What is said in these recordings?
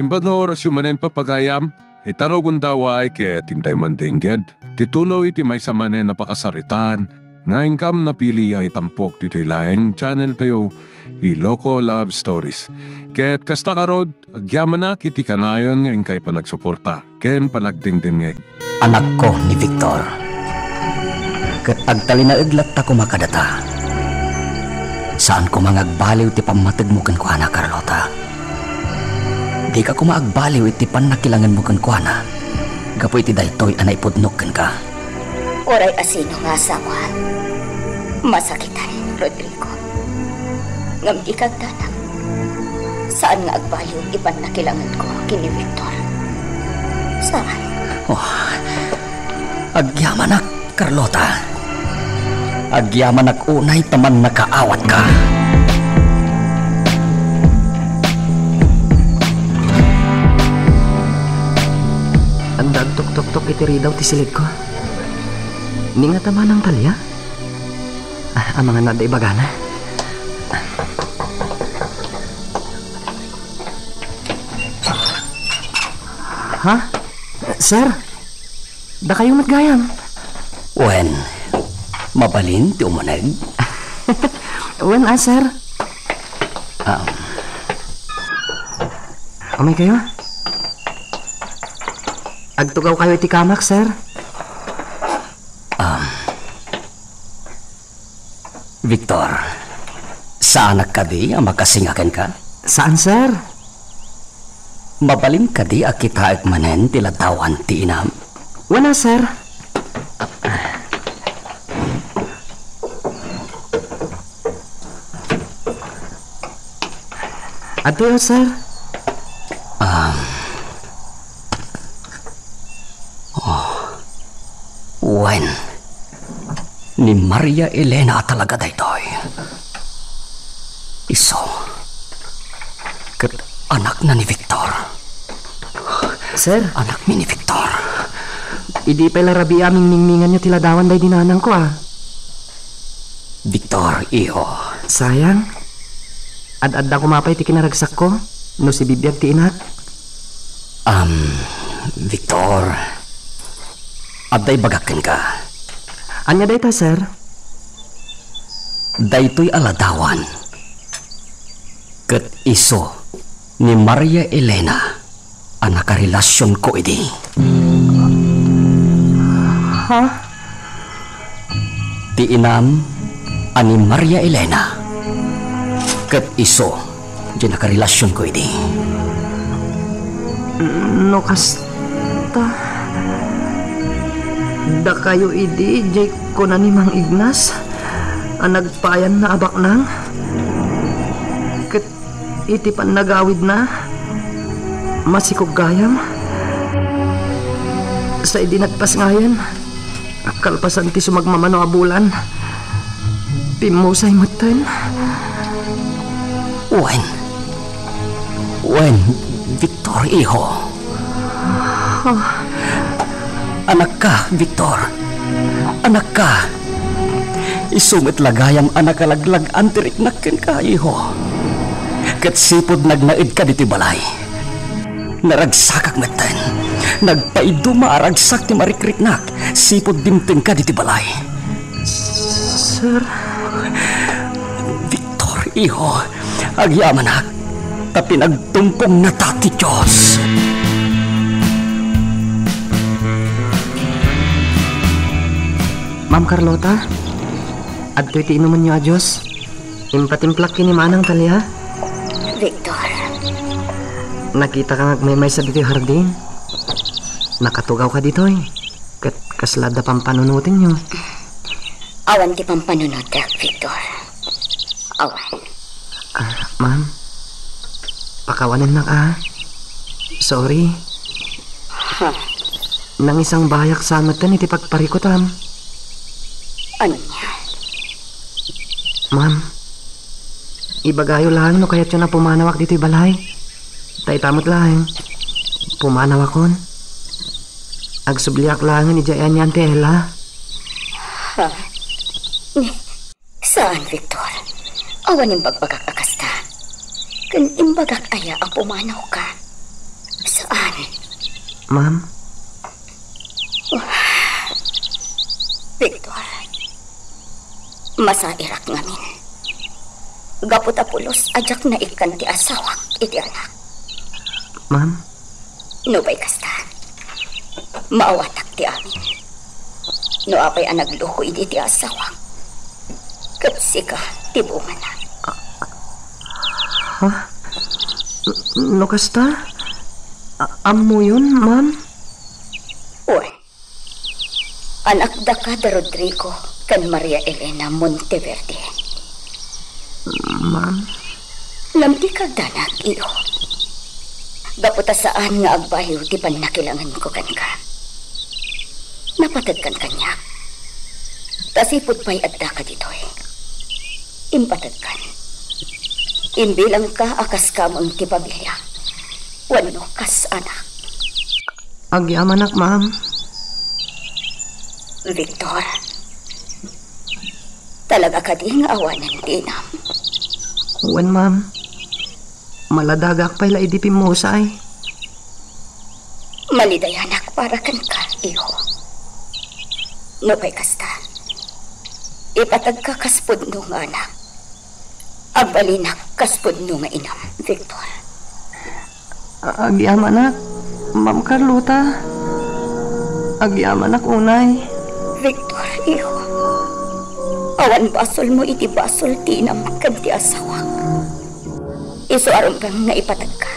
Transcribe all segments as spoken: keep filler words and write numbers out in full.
Imbag nga orasyo manen, papagayam, ita nga agundaway ket intay man dengged ti tuloy ti maysa manen a pakasaritaan nga inkam napili a itampok ditoy laeng channel tayo, Ilocos Love Stories. Ket kasta ngarud, agyamanak iti kanayon nga inkay panagsuporta ken panagdengdengngeg. Anakko ni Victor. Ket agtalinaed latta koma kadata. Saan koma nga agbaliw ti pammategmo kenkuana, Carlota. Dika koma agbaliw iti pannakilangenmo kenkuana gapu iti daytoy a naipudnok kenka. Uray asino nga asawa, masakitan, Rodrigo. Ngem dika agdanag. Saan nga agbaliw ti pannakilangenko ken ni Victor. Saan. Oh, agyamanak, Carlota. Agyamanak unay ta mannakaawatka. Adda agtuktuktok iti ridaw ti silidko. Ni nga ta manang Talia? Ah, amangan no adda ibagana. Ha? Sir? Dakayo met gayam? Wen, mabalin ti umuneg? Wen a, sir. Ah. Umay kayo? Agtugaw kayo iti kamak, sir? Ah. Victor, saanak kadi a makasinga kenka? Saan, sir. Mabalin kadi a kitaek manen ti ladawan ti inam? Wala, sir. Adtoyo, sir. Ah. Oh. Wen, ni Maria Elena a talaga daytoy. Isu. Ket anakna ni Victor. Sir? Anakmi ni Victor. Idi pay la rabii a mingmingminganyo ti ladawan daydi nanangko, a. Victor, iho. Sayang. Ad-adda koma pay ti kinaragsakko no sibibiag ti inak. Am, Victor, adda ibagak kenka. Ania dayta, sir? Daytoy a ladawan ket isu ni Maria Elena a nakarelasionko idi. Ha? Ti inam a ni Maria Elena ket isu ti nakarelasionko idi. No kasta, dakayo idi diay kuna ni Mang Ignas a nagpayanna a baknang? Ket iti pannagawidna, masikog gayam. Sa idi nagpasngayan, kalpasan ti sumagmamano a bulan, pimmusay metten. Wen. Wen, Victor, iho. Anakka, Victor. Anakka. Isu met la gayam a nakalag-lag-an ti riknak kenka, iho. Ket sipud nagnaedka ditoy balay, naragsakak metten. Nagpaiduma a ragsak ti marikriknak sipud dimtengka ditoy balay. Sir? Victor, iho, agyamanak, ta pinagtumpongna ta ti Dios. Ma'am Carlota, adtoy ti inumenyo a juice. Impatimplak ken ni Manang Talia. Victor. Nakitaka nga agmaymaysa ditoy hardin. Nakatugawka ditoy. Ket kasla adda pampanunotenyo. Awan ti pampanunotek, Victor. Awan. Ah, ma'am, pakawanennak a. Sorry. Ha? Nangisangbayak sa metten iti pagparikutam. Ania? Ma'am, ibagayo laeng no kayatyo a pumanawak ditoy balay. Ta ita met laeng, pumanawakon. Agsubliak laengen idiay anian ti Ella. Ha? Ni, saan, Victor. Awan imbagbagak a kasta. Ken imbagak aya a pumanawka? Saan? Ma'am? Victor, masairak ngamin. Gapu ta pulos a diak naikkan ti asawak iti anak. Ma'am? Nupay kasta, maawatak ti amin. No apay a nagluko idi ti asawak, ket sika ti bungana. Ha? N-, no kasta, a-, ammoyon, ma'am? Wen. Anak daka da Rodrigo ken Maria Elena Monteverde. Ma'am? Lamtika danak, iho. Gapu ta saan nga agbaliw ti pannakilangenko kenka. Napategkan kaniak. Ta sipud pay addaka ditoy, impategkan. Imbilangka a kas kameng ti pamiliak wenno kas anak. Agyamanak, ma'am. Victor, talaga kadi nga awanen ti inam? Wen, ma'am. Maladagak pay la idi pimmusay. Malidayanak para kenka, iho. Nupay kasta, ipatagka kas pudno nga anak. Agbalinak kas pudno nga inam, Victor. A-, agyamanak, Ma'am Carlota. Agyamanak unay. Victor, iho. Awan basolmo iti basol ti inam ken ti asawak. Isu a rumbeng nga ipatagka.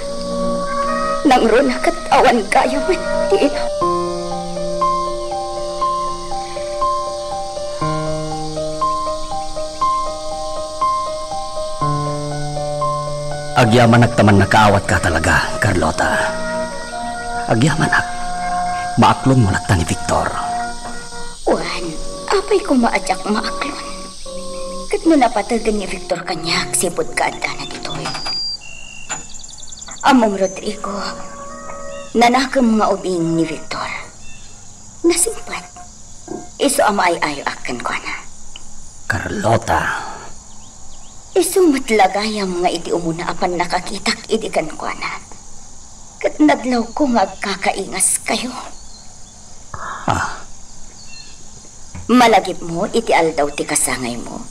Nangruna ket awan gayam ti inam. Agyamanak ta mannakaawatka talaga, Carlota. Agyamanak, maaklonmo latta ni Victor. Wen, apay koma a diak maaklon? Ket no napategen ni Victor kaniak sipud kaaddana ditoy. Ammom, Rodrigo, nanakem nga ubing ni Victor. Nasingpet. Isu a maay-ayoak kenkuana. Carlota. Isu met la gayam nga iti umuna a pannakakitak idi kenkuana, ket nadlawko nga agkakaingaskayo. Ah. Malagipmo iti aldaw ti kasangaymo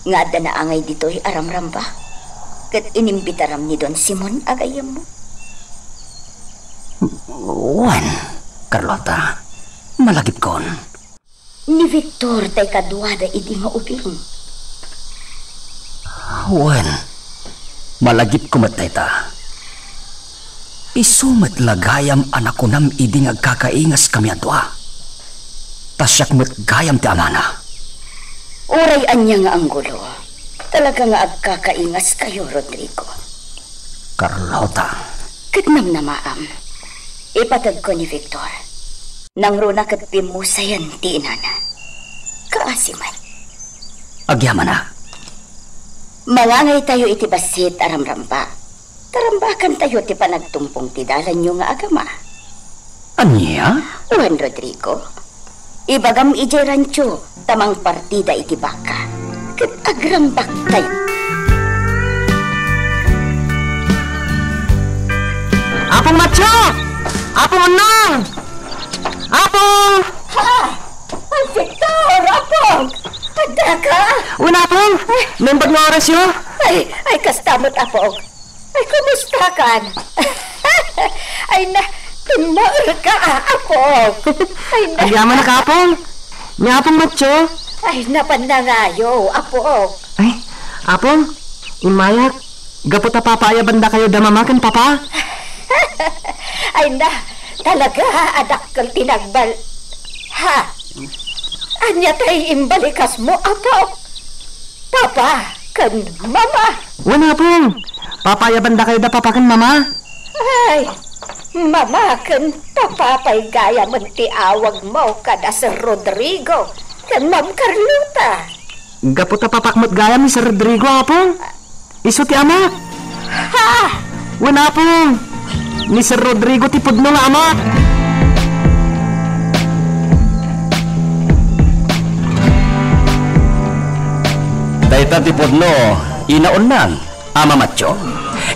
nga adda naangay ditoy a ramramba, ket inimbitaram ni Don Simon a gayyemmo? Wen, Carlota, malagipkon. Ni Victor tay kaduada idi nga ubing. Wen, malagipko met dayta. Isu met la gayam a nakunam idi nga agkakaingaskami a dua. Ta siak met gayam ti amana. Uray ania nga anggulo, talaga nga agkakaingaskayo, Rodrigo. Carlota. Ket namnamaam, ipategko ni Victor. Nangruna ket pimmusayen ti inana. Kaasi met. Agyamanak. Mangangaytayo iti bassit a ramramba. Ta rambakantayo ti panagtumpong ti dalanyo nga agama. Ania? Wen, Rodrigo, ibagam idiay rancho ta mangpartida iti baka ket agrambaktayo. Apong Matio! Apong Onnong! Apong! Ha? Ay, Victor! Apong! Addaka? Wen, Apong! Naimbag nga orasyo? Ay, ay, kasta met, Apong. Ay, kumustakan? Ay, na, timmaerka, Apong. Ay, na. Agyamanak, Apong. Ni Apong Matio? Ay, napannangayo, Apong. Ay, Apong, immayak. Gapu ta papaayabandakayo da Mama ken Papa? Ay na, talaga a dakkel ti nagbal-, ha? Ania tay imbalikasmo, Apong? Papa ken Mama? Wen, Apong. Papaayabandakayo da Papa ken Mama? Ay, Mama ken Papa pay gayamen ti awagmo kada Sir Rodrigo ken Ma'am Carlota. Gapu ta papak met gayam ni Sir Rodrigo, Apong. Isu ti amak. Ha? Wen, Apong. Ni Sir Rodrigo ti pudno nga amak. Dayta ti pudno, Ina Onnang, Ama Matio,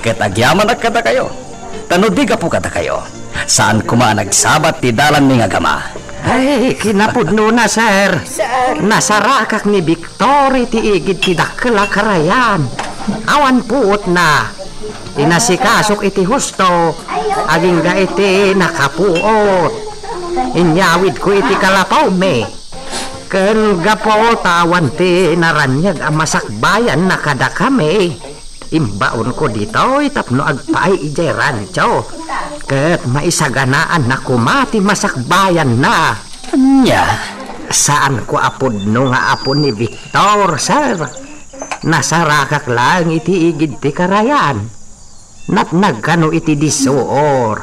ket agyamanak kadakayo. Ta no di gapu kadakayo, saan koma a nagsabat ti dalanmi nga agama. Ay, kinapudnona, sir. Sir. Nasarakak ni Victor iti igid ti dakkel a karayan. Awan puotna. Inasikasok iti husto, agingga iti nakapuot. Inyawidko iti kalapawmi. Ken gapu ta awan ti naraniag a masakbayanna kadakami, imbaonko ditoy tapno agpaay idiay rancho, ket maisaganaanna koma ti masakbayanna. Ania? Saanko a pudno nga apo ni Victor, sir. Nasarakak laeng iti igid ti karayan. Natnag kano iti disuor.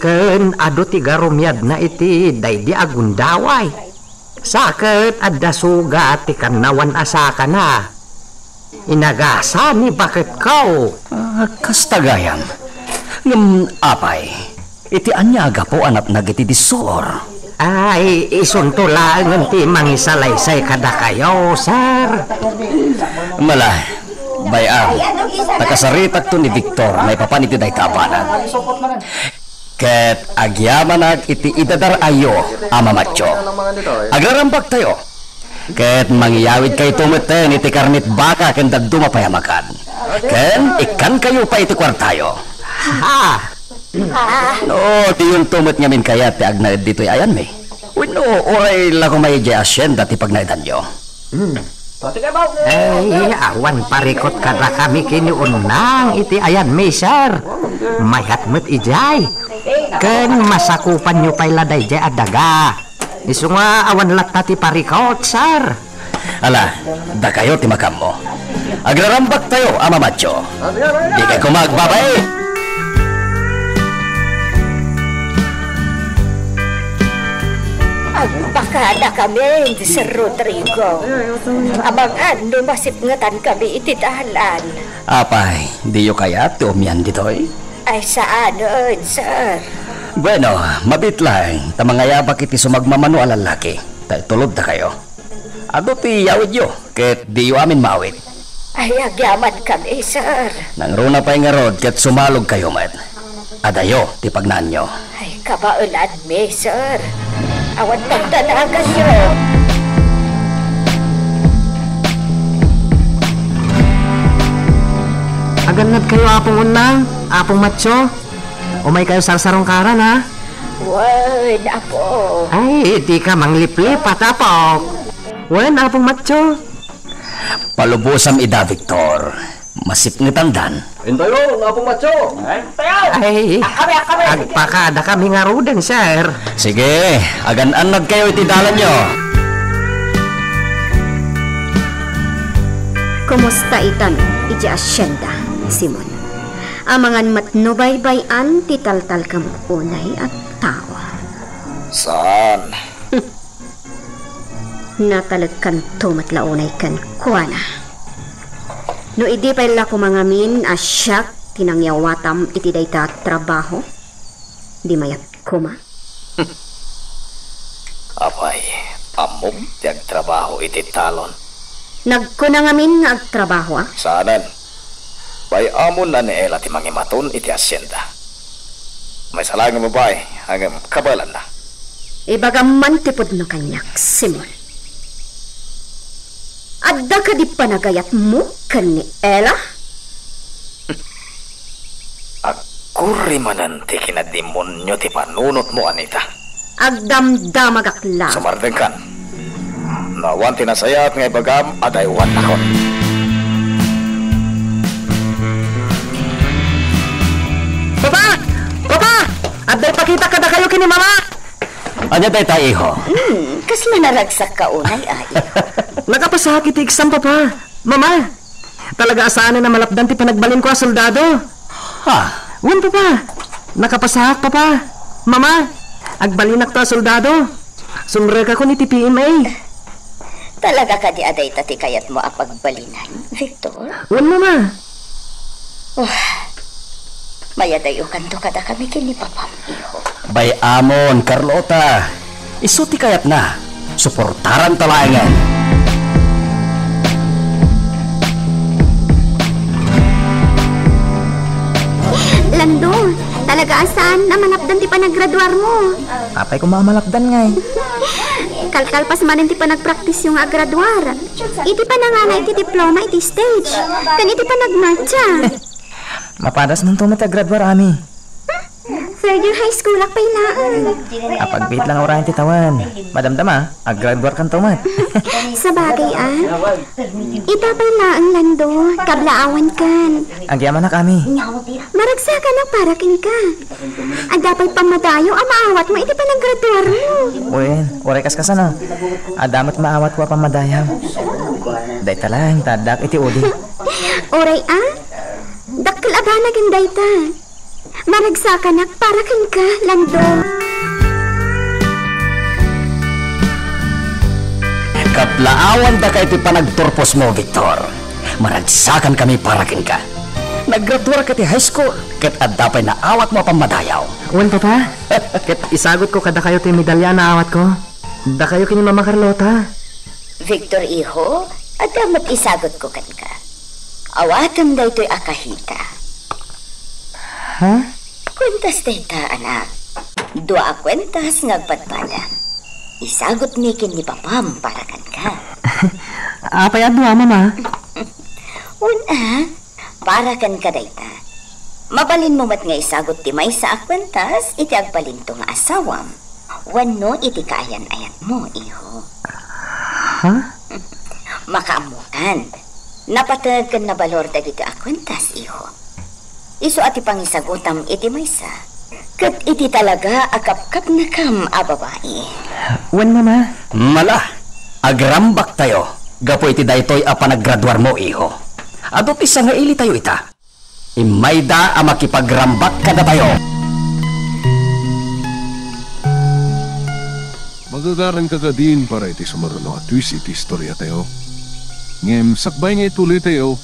Ken adu ti garumiadna iti daydi a gundaway. Sa ket adda sugat ti kannawan a sakana. Inagasa ni baketko. Ah, kasta gayam. Ngem, apay, iti ania a gapu a natnag iti disuor? Ay, isunto laengen ti mangisalaysay kadakayo, sir. Mala, bay-am, ta kasaritakto ni Victor maipapan iti dayta a banag. Ket agyamanak iti idadar-ayo, Ama Matio. Agrarambaktayo. Ket mangiyawidkayto metten iti karnit baka ken dadduma pay a makan. Ken ikkankayo pay iti kuartayo. Ha? No, diyonto met ngamin kayat ti agnaed ditoy ayanmi. Wenno, uray la koma idiay asienda ti pagnaedanyo. Hmm. Ay, awan parikot kadakami ken ni Unang iti ayanmi, sir. Mayat met idiay. Ken masakupanyo pay la daydiay a daga. Isu nga awan latta ti parikot, sir. Ala, dakayo ti makammo. Agrarambaktayo, Ama Matio. Dikay koma agbabain. Agpakadakamin, Sir Rodrigo. Amangan no masipngetankami iti dalan. Apay, diyo kayat ti umian ditoy? Ay, saanen, sir. Bueno, mabiit laeng, ta mangayabak iti sumagmamano a lallaki, ta itulodtakayo. Adu ti yawidyo, ket diyo amin maawid. Ay, agyamankami, sir. Nangruna pay ngarud, ket sumalogkayo met. Adayo ti pagnaanyo. Ay, kabaelanmi, sir. Awan pagdanaganyo. Agannadkayo, Apong Unnang, Apong Matio. Umaykayo sarsarungkaran, ha? Wen, Apo. Ay, dika mangliplipat, Apo. Wen, Apong Matio. Palubosam ida, Victor. Masipngetandan. Intayon, Apong Matio. Ay, agpakadakami ngaruden, sir. Sige, agan-annadkayo iti dalanyo. Kumusta itan iti asienda, Simon? Amangan met no baybay-an ti taltalkam unay a tao. Saan? Natalekkanto met la unay kenkuana. No idi pay la koma ngamin a siak ti nangyawatam iti dayta a trabaho, di mayat koma. Apay, ammom ti agtrabaho iti talon? Nagkuna ngamin nga agtrabaho, a? Saanen. Bay-amon a ni Ela ti mangimaton iti asienda. Maysa laeng a babai, ngem kabaelanna. Ibagam man ti pudno kaniak, Simon. Adda kadi panagayatmo ken ni Ela? Agkurre manen ti kinademonio ti panunotmo, Anita. Agdamdamagak la. Sumardengkan. No awan ti nasayaat nga ibagam, adaywannakon. Papa! Papa! Adda ipakitak kadakayo ken ni Mama! Ania dayta, iho? Hmm, kasla naragsakka unay, a, iho? Nakapasaak iti exam, Papa. Mama, talaga a saanen a malapdan ti panagbalinko a soldado. Ha? Wen, Papa. Nakapasaak, Papa. Mama, agbalinakto a soldado. Sumrekakon iti P M A. Talaga kadi a dayta ti kayatmo a pagbalinan, Victor? Wen, Mama. Oh, mayadayokanto kadakami ken ni Papam, iho. Bay-amon, Carlota. Isu ti kayatna. Suportaranta laengen. Lando, talaga a saan a malapdan ti panaggraduarmo. Apay koma a malapdan ngay? Kalkalpas manen ti panagpraktisyo nga aggraduar. Iti panangana iti diploma iti stage, ken iti panagmarcha. Mapadasmonto met a graduar, Ami. Third year high school ak pay laeng. Apagbiit lang uray ti tawen. Madamdama, aggraduarkanto met. Sabagay a. Ita pay laeng, Lando, kablaawankan. Agyamanak, Ami. Maragsakanak para kenka. Adda pay pammadayaw a maawatmo iti panaggraduarmo. Wen, uray kaskasano. Adda met maawatko a pammadayaw. Dayta laeng ta addaak iti udi. Uray a? Dakkel a banagen dayta. Maragsakanak para kenka, Lando. Kablaawan daka iti panagturposmo, Victor. Maragsakankami para kenka. Naggraduarka ti high school, ket adda pay naawatmo a pammadayaw. Wen, Papa, ket isagutko kadakayo ti medalya a naawatko. Dakayo ken ni Mama Carlota. Victor, iho, adda met isagutko kenka. Awatem daytoy a kahita. Ha? Kuentas dayta, anak. Dua a kuentas nga agpadpada. Isagutmi ken ni Papam para kenka. Apay a dua, Mama? Wen a, para kenka dayta. Mabalinmo met nga isagut ti maysa a kuentas iti agbalinto nga asawam wenno iti kaayan-ayanmo, iho. Ha? Makaammokan. Napateg ken nabalor dagiti a kuentas, iho. Isu a ti pangisagutam iti maysa ket iti talaga a kapkapnakam a babai. Wen, Mama. Mala, agrambaktayo gapu iti daytoy a panaggraduarmo, iho. Adu ti sangailitayo ita. Immayda a makipagrambak kadatayo. Magagaranka kadin para iti sumaruno a twist iti istoriatayo. Ngem sakbay nga ituloytayo,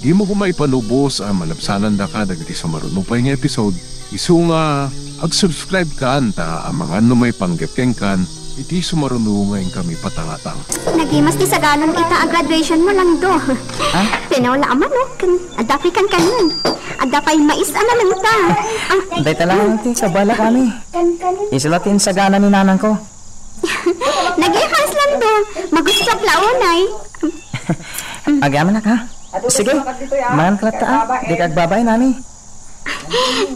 dimo koma ipalubos a malabsanandaka dagiti sumaruno pay nga episode, isu nga ag-subscribe kan ta amangan no maipanggep kenkan iti sumaruno nga inkami patangatang. Nagimas ti saganam ita a graduationmo, Lando. Ha? Tinola a manok, ken adda pay kankanen. Adda pay mais a nalengta. Ah. Dayta laeng ti kabalak, Ami. Isu la ti insagana ni nanangko. Nagimas, Lando. Magustuak la unay. Agyamanak, ha? Sige, mangan ka latta, a. Dika agbabain, Ami.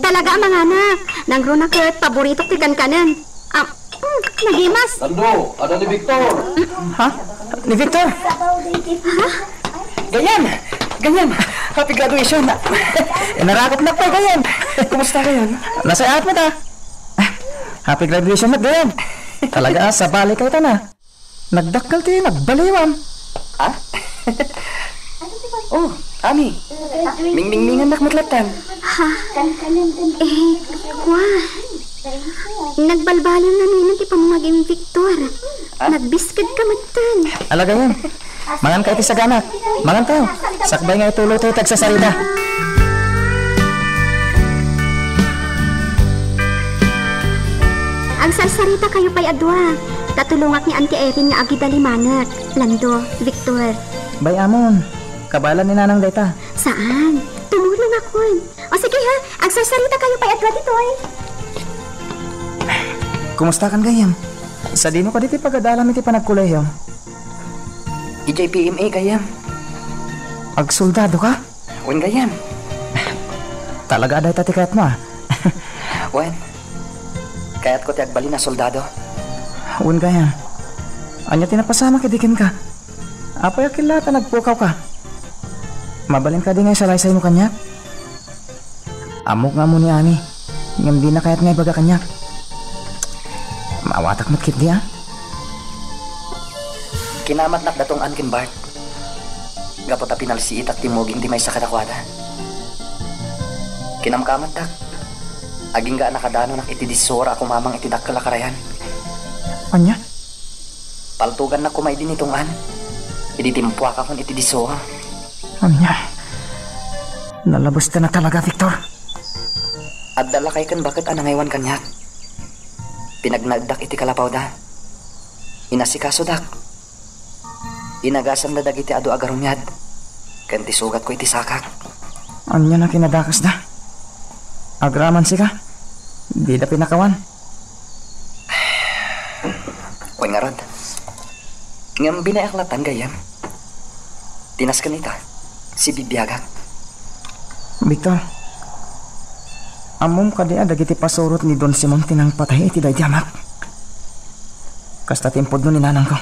Talaga a manganak. Nangruna ket paboritok ti kankanen. Ah, mm, nagimas. Lando, adda ni Victor. Ha? Ni Victor? Ha? Gayyem! Gayyem! Happy graduation! Inarakop na po, Gayyem! Kumusta kayo? Nasayat mo ta? Happy graduation met, Gayyem! Talaga, sabali kayo ta na. Nagdakkel ti nagbaliwam. Ha? Oh, Ami. Mingmingmingannak met lattan. Ha? Eh, kua. Nagbalbaliw na nino ti pammagim, Victor. Ha? Nagbisked ka metten. Ala, Gayyem. Mangan ka iti saganak. Mangan tayo. Sakbay nga ituloy tayo ti agsasarita. Agsarsarita kayo pay a dua. Ta tulongak ni Auntie Erin nga agidalimanek, Lando, Victor. Bay, amon. Kabaelan ni Nanang dayta. Saan? Tumulongakon. O sige ha, agsarsarita kayo pay a dua ditoy. Kumusta kan, Gayyem? Sadino kadi ti pagadalam iti panagkolehiom? Idiay P M A, Gayyem. Agsoldado ka? Wen, Gayyem. Talaga a dayta ti kayatmo, a? Wen, kayatko ti agbalin a soldado. Wen, Gayyem. Ania ti napasamak idi kenka? Apay a killa ta nagpukaw ka? Mabalin kadi nga isalaysaymo kaniak? Ammok nga ammo ni Ami, ngem dina kayat nga ibaga kaniak. Maawatak met ketdi, a? Kinamatnak da Tong-an ken Bart. Gapu ta pinalsiitak ti muging ti maysa kadakuada. Kinamkamatdak. Agingga a nakadanonak iti disso a kumamang iti dakkel a karayan. Ania? Paltogannak koma idi ni Tong-an. Idi timpuakakon iti disso. Ania? Nalabes ta na talaga, Victor. Adda lakay ken baket a nangaywan kaniak. Pinagnaeddak iti kalapawda. Inasikasodak. Inagasanda dagiti adu a garumiad, ken ti sugatko iti sakak. Ania na kinadakesda? Agraman sika, dida pinakawan. Wen ngarud. Ngem binayak latan gayyem. Tinasken ita, sibibiagak. Victor, ammom kadi a dagiti pasurot ni Don Simon ti nangpatay iti daydi amak? Kasta ti impudno ni nanangko.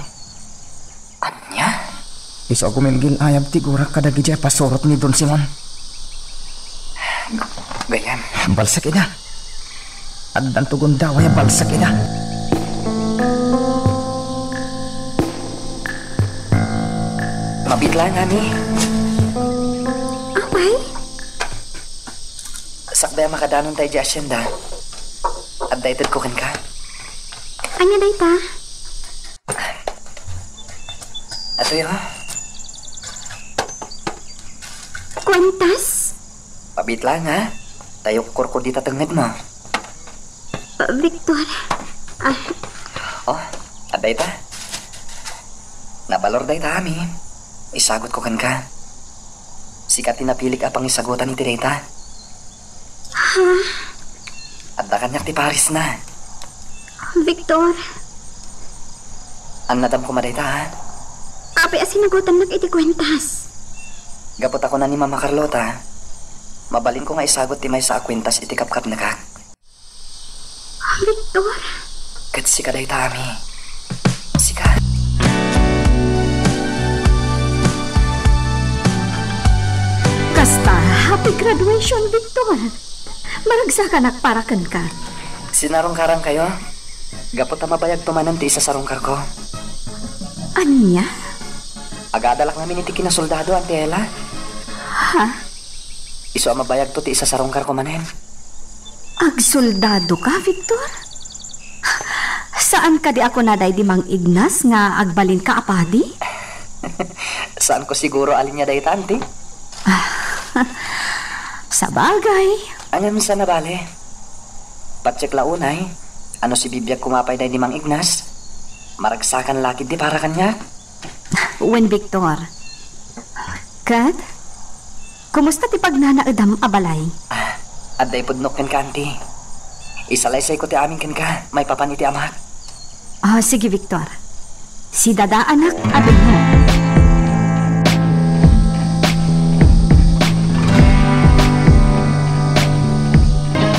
Ania? Isu a gumilgil-ayab ti gurak kadagiti pasurot ni Don Simon. Gayyem. Balsek ida. Addanto gundaway a balsek ida. Mabiit laeng, Ami. Apay? Sakbay a makadanon ta idiay asienda, adda itedko kenka. Ania dayta? Atoy, ha? Kuentas? Pabiit laeng, ha? Tayukkorko dita tengngedmo. Ah, Victor. Ah. Oh, adda ita. Nabalor dayta, Ami. Isagutko kenka. Sika ti napilik a pangisagutan iti dayta. Ha? Adda kaniak ti parisna. Victor. Annadam koma dayta, ha? Apay a sinagutannak iti kuentas? Gapu ta kuna ni Mama Carlota, mabalinko nga isagut ti maysa a kuentas iti kapkapnekak. Victor? Ket sika dayta, Ami. Sika. Kasta, happy graduation, Victor. Maragsakanak para kenka. Sinarungkarankayo? Gapu ta mabayagto manen ti isasarungkarko. Ania? Agadalak ngamin iti kinasoldado, Auntie Ella. Ha? Isu a mabayagto ti isasarungkarko manen. Agsoldadoka, Victor? Saan kadi a kuna daydi Mang Ignas nga agbalinka a padi? Saanko siguro alinya dayta, Auntie. Sabagay. Ngem saan a bale. Patiek la unay, a no sibibiag koma pay daydi Mang Ignas, maragsakan la ketdi para kaniak. Wen, Victor. Ket, kumusta ti pagnanaedam a balay? Ah, adda ipudnok kenka, Auntie. Isalaysayko ti amin kenka, maipapan iti amak. Ah, sige, Victor. Sidadaanak a binuno.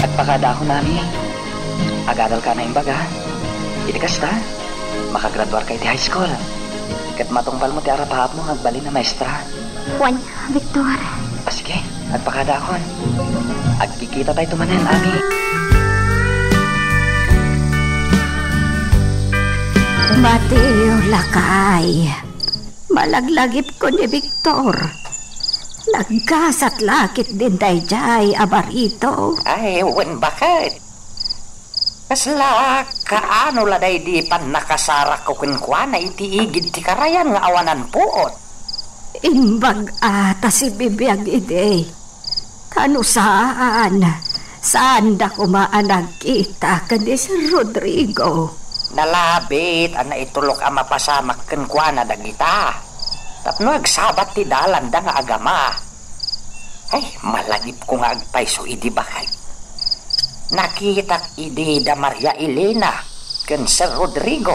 Agpakadaakon, Ami. Agadalka a naimbag, a. Iti kasta, makagraduarka iti high school. Ket matungpalmo ti arapaapmo nga agbalin a maestra. Wen, Victor. Ah, sige, agpakadaakon. Agkikitatayto manen, Ami. Mateo, lakay. Malaglagipko ni Victor. Naggasat la ketdin daydiay a barito. Ay, wen, baket. Kasla kaano la daydi pannakasarakko kenkuana iti igid ti karayan nga awanan puot? Imbag a ta sibibiag idi. Ta no saan, saanda koma a nagkita ken ni Sir Rodrigo. Nalabit a naitulok a mapasamak kenkuana dagita. Tapno agsabat ti dalanda nga agama. Ay, malagipko nga agpayso idi, baket. Nakitak idi da Maria Elena ken Sir Rodrigo.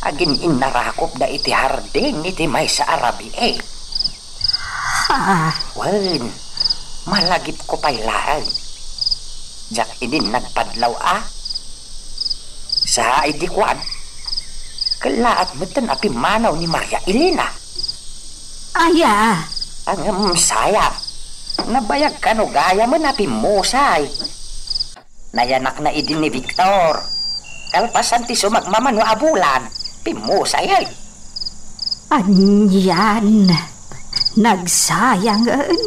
Agin-innarakopda iti hardin iti maysa a rabii. Ha? Wen, malagipko pay laeng. Diak idi nagpadlaw a. Sa idi kuan, kellaat metten a pimmanaw ni Maria Elena. Aya? Ngem sayang. Nabayag kano gayamen a pimmusay. Nayanakna idi ni Victor. Kalpasan ti sumagmamano a bulan, pimmusay. Anian, nagsayangen.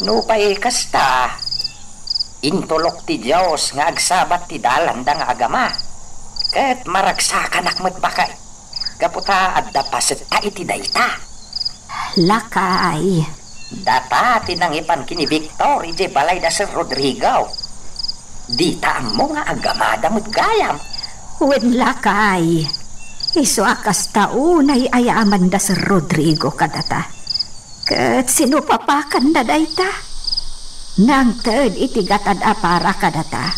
Nupay kasta, intulok ti Dios nga agsabat ti dalanda nga agama. Ket maragsakanak met, baket. Gapu ta adda pasetta iti dayta. Lakay. Data ti nangipan ken ni Victor idiay balay da Sir Rodrigo. Dita ammo nga agamada met gayam. Wen, lakay. Isu a kasta unay a yaman da Sir Rodrigo kadata. Ket sinupapakanda dayta. Nangted iti gatad a para kadata.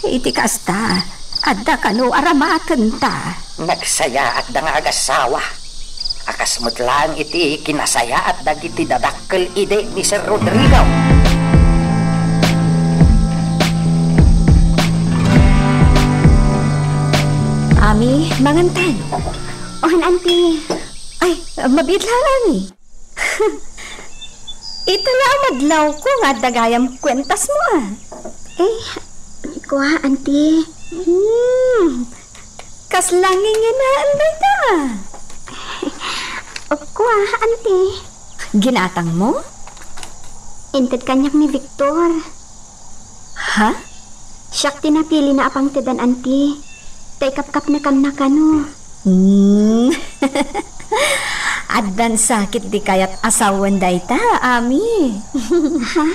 Iti kasta, adda kano aramatenta. Nagsayaatda nga agasawa a kas met laeng iti kinasayaat dagiti dadakkel idi ni Sir Rodrigo. Ami, mangantan. Wen, Auntie. Ay, mabiit laeng, Ami. Ita la a madlawko nga adda gayam kuentasmo, a. Eh, kua, Auntie. Hmm, kasla nginginaen dayta, a. Kua, Auntie. Ginatangmo? Inted kaniak ni Victor. Ha? Siak ti napilina a pangtedan, Auntie. Ta ikapkapnekanna kano. Hmm. Addan sakit di kayat a sawen dayta, Ami. Ha?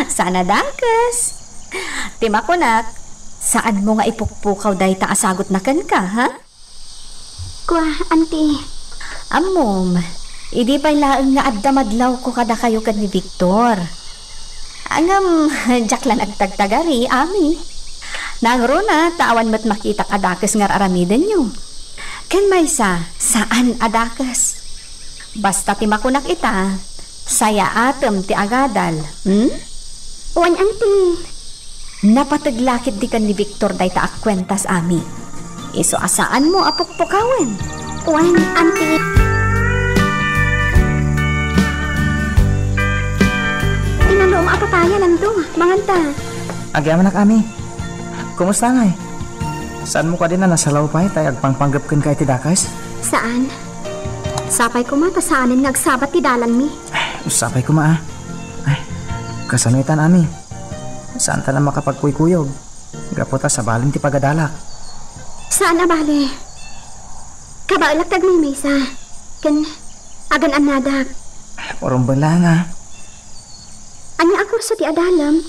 Saan a dakes. Ti makunak, saanmo nga ipukpukaw dayta a sagutna kenka, ha? Kua, Auntie. Ammom, idi pay laeng nga adda madlawko kadakayo ken ni Victor. Ngem, diak la nagtagtagari, Ami. Nangruna ta awan met makitak a dakes nga ar-aramidenyo. Ken maysa, saan a dakes. Basta ti makunak ita, sayaatem ti agadal, hmm? Wen, Auntie. Napateg la ketdi ken ni Victor dayta a kuentas, Ami. Isu a saanmo a pukpukawen. Wen, Auntie. Inalom a papaya, Lando. Manganta. Agyamanak, Ami. Kumusta ngay? Saanmo kadi a nasalaw pay ta agpangpanggep kenka iti dakes? Saan. Sapay koma ta saanen nga agsabat ti dalanmi. Sapay koma, a. Ay, kasano itan, Ami? Saanta la makapagkuykuyog gapu ta sabalen ti pagadalak. Saan a bale. Kabaelak ti agmaymaysa. Ken agan-annadak. Urumbeng laeng, a. Ania a kurso ti adalem?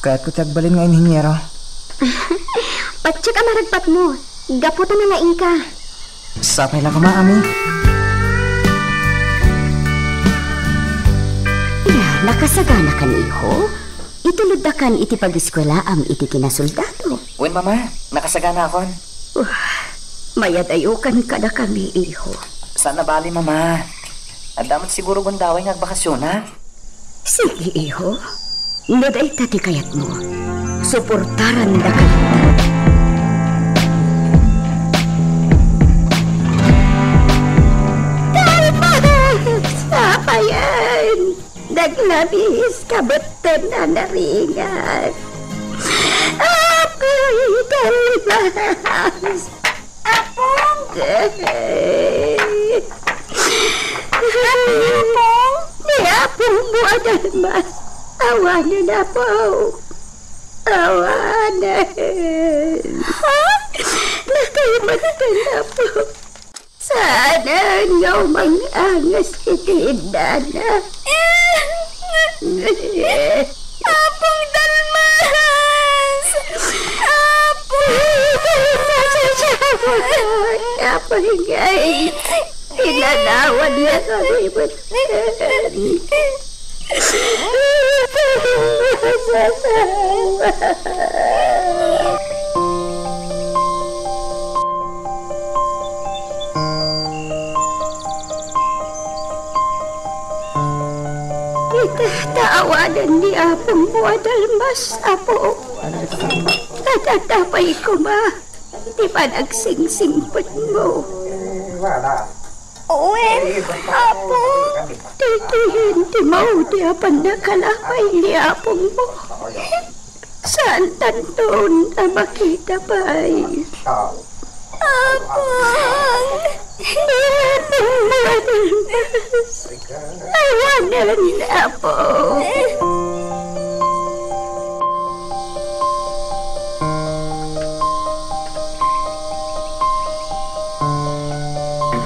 Kayatko ti agbalin nga inhinyero. Patiek a maragpatmo, gapu ta nalaingka. Sapay la koma, Ami. Ya, nakasaganakan, iho? Ituloddakan iti pagiskuelaam iti kinasoldado. Wen, Mama, nakasaganakon. Uh, mayadayokan kadakami, iho. Saan a bale, Mama. Adda met siguro gundaway nga agbakasionak. Sige, iho. No dayta ti kayatmo, suportaran daka. Kalma! Sapayan! Naglabis ka metten a naringat. Apay, kalma! Apong! Apong! Ni Apong mo a dalmas. Awanen, Apong. Awanen. Ha? Nakaimattan, Apong. Saanen nga umang-angas iti indana. Apong Dalmas! Apo! Apay ngay, pinanawan niya kami. Ita ta awanen ni Apong mo a dalmas, Apo. Adda pay koma ti panagsingsingpetmo. Wen, Apo. Daytoyen ti maudi a pannakalapay ni Apong mo. Saantanton a makita pay. Apong! Awanen, Apo.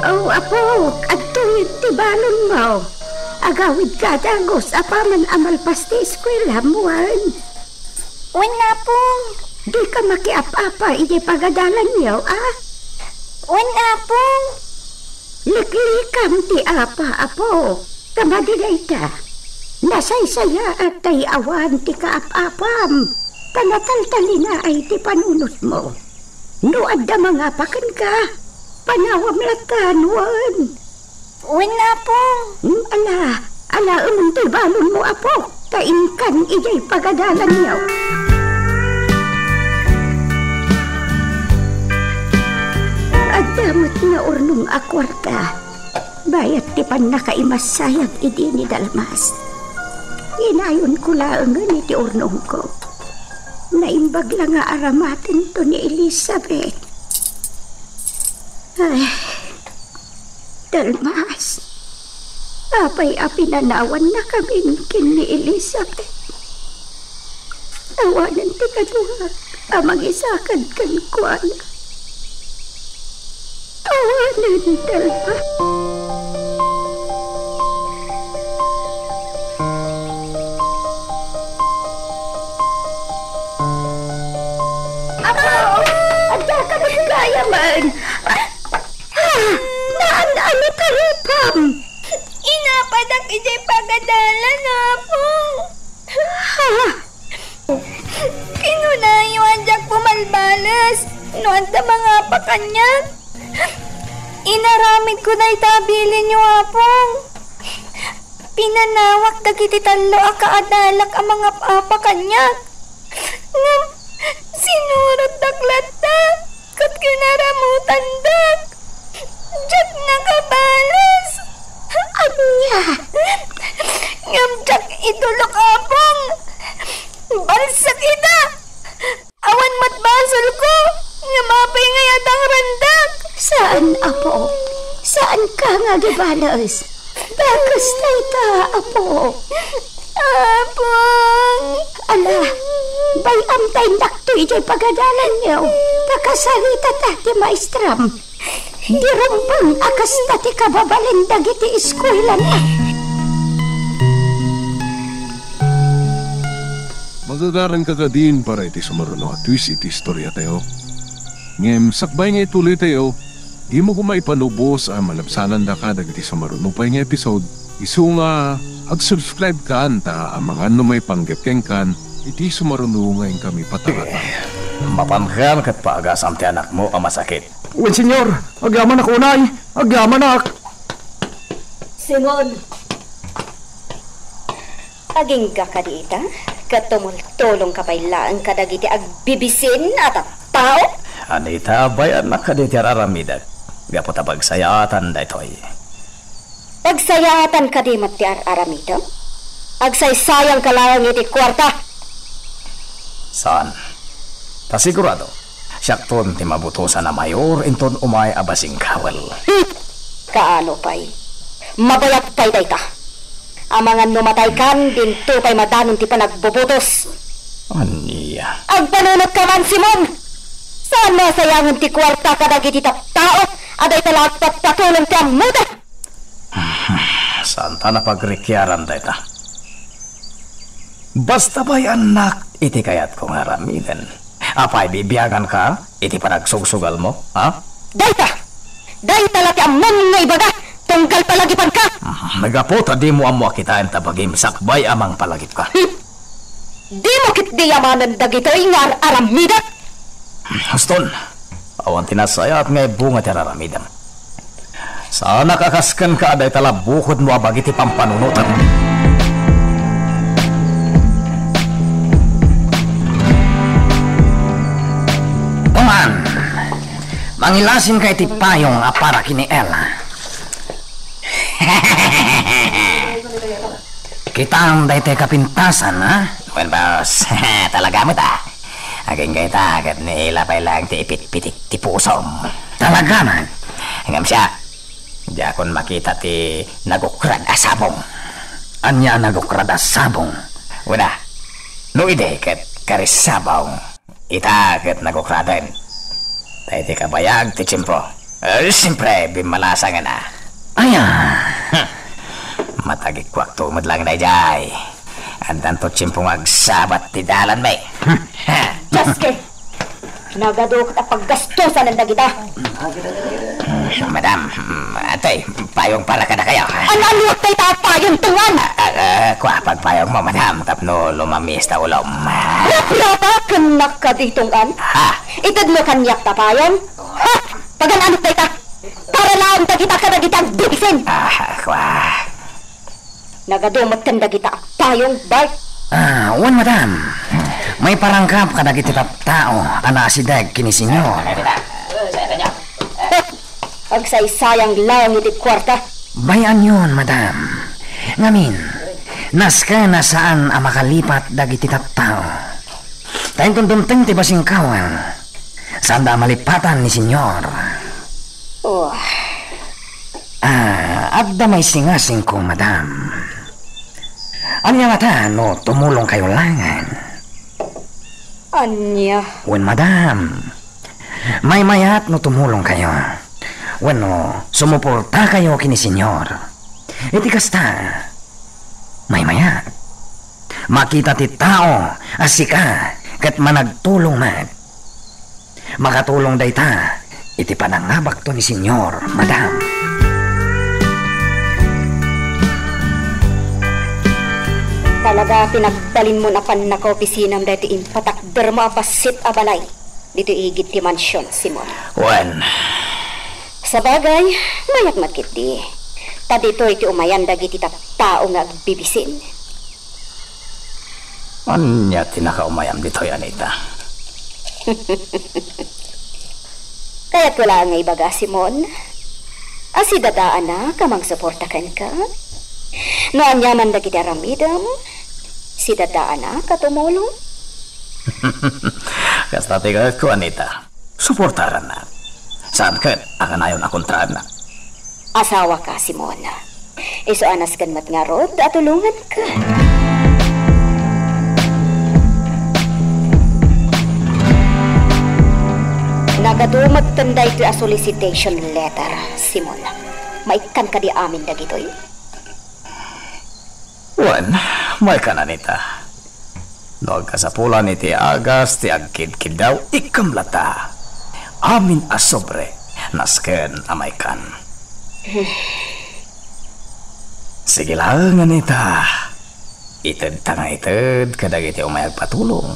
Oh, Apo, adtoyen ti balonmo. Agawidka a dagus apaman a malpas ti eskuelam, wen. Wen, Apong. Dika makiap-apa iti pagadalanyo, a? Wen, Apong. Liklikam ti apa, Apo. Ta madi dayta. Nasaysayaat tay awan ti kaap-apam, ta nataltalinaay ti panunotmo. No adda mangapa kenka, panawam latta wen. Wen, Apong. Hmm, ala, alaem toy balonmo, Apo, ta inkan idiay pagadalanyo. Adda met naurnong a kuarta. Bayat ti pannakaimassayag idi ni Dalmas, inayonko laengen iti urnongko. Naimbag la nga aramatento ni Elizabeth. Ay, Dalmas, apay a pinanawannakamin ken ni Elizabeth? Awanen ti kadua a mangisakad kenkuana. Awanen, Dalmas. Apo! Adda ka met gayamen! Ah! Naan-ano taripam? Inapadak idiay pagadalan, Apo. Ah! Kinunayo a diak bumalbales no adda mangapa kaniak. Inaramidko dayta a bilinyo, Apong. Pinanawak dagiti tallo a kaadalak a mangap-apa kaniak. Ngem sinurotdak latta ket kinaramutandak. Diak nakabales. Ania? Ngem diak itulok, Apong. Balsek ita. Awan met basolko, ngem apay ngay a tangrandak? Saan, Apo. Saanka nga agibales. Dakes dayta, Apo. Apong. Ala, bay-am ta indakto idiay pagadalanyo. Ta kasaritata ti maestram. Di rumbeng a kasta ti kababalin dagiti eskuelana. Magagaranka kadin para iti sumaruno a twist iti istoriatayo. Ngem sakbay nga ituloytayo, dimo koma ipanubos a malabsanandaka dagiti sumaruno pay nga episode. Isu nga ag-subscribe kan ta amangan no maipanggep kenkan iti sumaruno nga inkami patarata. Mapankan ket paagasam ti anakmo a masakit. Wen, Señor, agyamanak unay, agyamanak. Simon, agingga kadi ita, ket tumultulongka pay laeng kadagiti agbibisin a tattao? Anita, bay-annak kadi ti ar-aramidek, gapu ta pagsayaatan daytoy. Pagsayaatan kadi met ti ar-aramidem? Agsaysayangka laeng iti kuarta. Saan. Ta sigurado, siakton ti mabutosan a mayor inton umay a basingkawel. Hmm. Kaano pay? Mabayat pay dayta. Amangan no mataykan, dinto pay madanon ti panagbubutos. Ania? Agpanunotka man, Simon! Saan a sayangen ti kuarta kadagiti tattao a dayta la agpapatulong ti ammota? Saan ta napagrikiaran dayta? Basta bay-annak iti kayatko nga aramiden. Apay, bibiaganka iti panagsugsugalmo, ha? Dayta! Dayta la ti ammom nga ibaga, tunggal palagipanka! Nagapu ta dimo ammo a kitaen ta bagim sakbay a mangpalagipka. Hmm. Dimo ketdi yamanen dagitoy nga ar-aramidek? Huston, awan ti nasayaat nga ibunga ti ar-aramidem. Saanak a kas kenka a dayta la bukodmo a bagi ti pampanunotem. Kuman, mangilasinka iti payong a para ken ni Ella. Kitaem daytoy kapintasan, ha? Wen, boss. Talaga met, a. Agingga ita, ket ni Ella pay laeng ti ipitpitik ti pusom. Talaga man. Ngem siak, diakon makita ti nagukrad a sabong. Ania a nagukrad a sabong? Wen a, no idi ket karisabong. Ita ket nagukraden. Daytoy kabayag ti tiempo. Eh, siempre, bimmalasangen a. Aya! Hmm. Matagikuakto met laeng daydiay. Addanto tiempo nga agsabat ti dalanmi. Hmm. Dioske! Nagadu ket a paggastosanen dagita. Hmm, madam, hmm, Atoy, payong para kadakayo. An-anuak dayta a payong, Tong-an? Ah, ah, ah, kua, pagpayongmo, madam, tapno lumamis ta ulom. Naprata kennak kadi, Tong-an? Ha? Itedmo kaniak ta payong? Ha? Pagan-anok dayta? Para laeng dagita kadagiti agbibisin. Ah, kua. Nagadu met ken dagita a payong, Bart. Ah, wen, madam. Maiparangkap kadagiti tattao a naasideg ken ni Senyor. Agsaysayang laeng iti kuarta. Bay-anyon, madam. Ngamin, nasken a saan a makalipat dagiti tattao. Ta inton dumteng ti basingkawan, saanda a malipatan ni Senyor. Oh. Ah, adda maisingasingko, madam. Ania ngata no tumulongkayo laengen? Ania? Wen, madam. Maymayat no tumulongkayo. Wenno, sumuportakayo ken ni Senyor. Iti kasta, maymayat. Makita ti tao a sika ket managtulong met. Makatulong dayta iti panangabakto ni Senyor, madam. Talaga, pinagbalinmo a pannakaopisinam daytoy impatakdermo a bassit a balay ditoy igid ti mansion, Simon. Wen. Sabagay, mayak met ketdi. Ta ditoy ti umayan dagiti tattao nga agbibisin. Ania ti nakaumayam ditoy, Anita? Kayatko laeng nga ibaga, Simon, a sidadaanak a mangsuporta kenka. No aniaman dagiti aramidem, sidadaanak a tumulong. Kasta ti kayatko, Anita. Suportarannak. Saan ket a kanayon a kontraannak. Asawaka, Simon. Isu a nasken met ngarud a tulonganka. Nagadu met ken daytoy a solicitation letter, Simon. Maikkan kadi amin dagitoy? Wen, maikkan, Anita. No agkasapulan iti agas ti agkidkiddaw, ikkam latta. Amin a sobre, nasken a maikkan. Sige laeng, Anita. Itedta nga ited kadagiti umay agpatulong.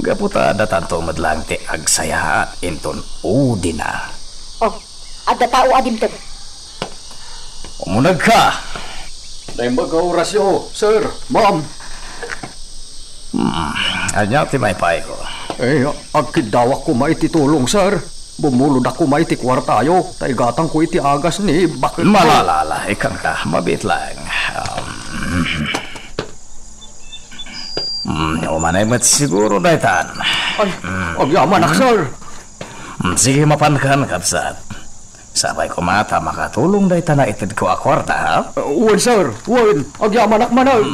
Gapu ta addatanto met laeng ti agsayaat inton udina. Oh, adda tao a dimteng. Umunegka! Naimbag nga orasyo, sir, ma'am. Hmm, ania ti maipaayko? Eh, agkiddawak koma iti tulong, sir. Bumulodak koma iti kuartayo, ta igatangko iti agas ni Baketko. Malala, ikkanka, mabiit laeng. Um, mm, umanay met siguro daytan. Ay, mm, agyamanak, sir. Mm, sige, mapankan, kabsat. Sapay koma ta makatulong dayta naitedko a kuarta, ha? Uh, wen, sir. Wen, agyamanak manen.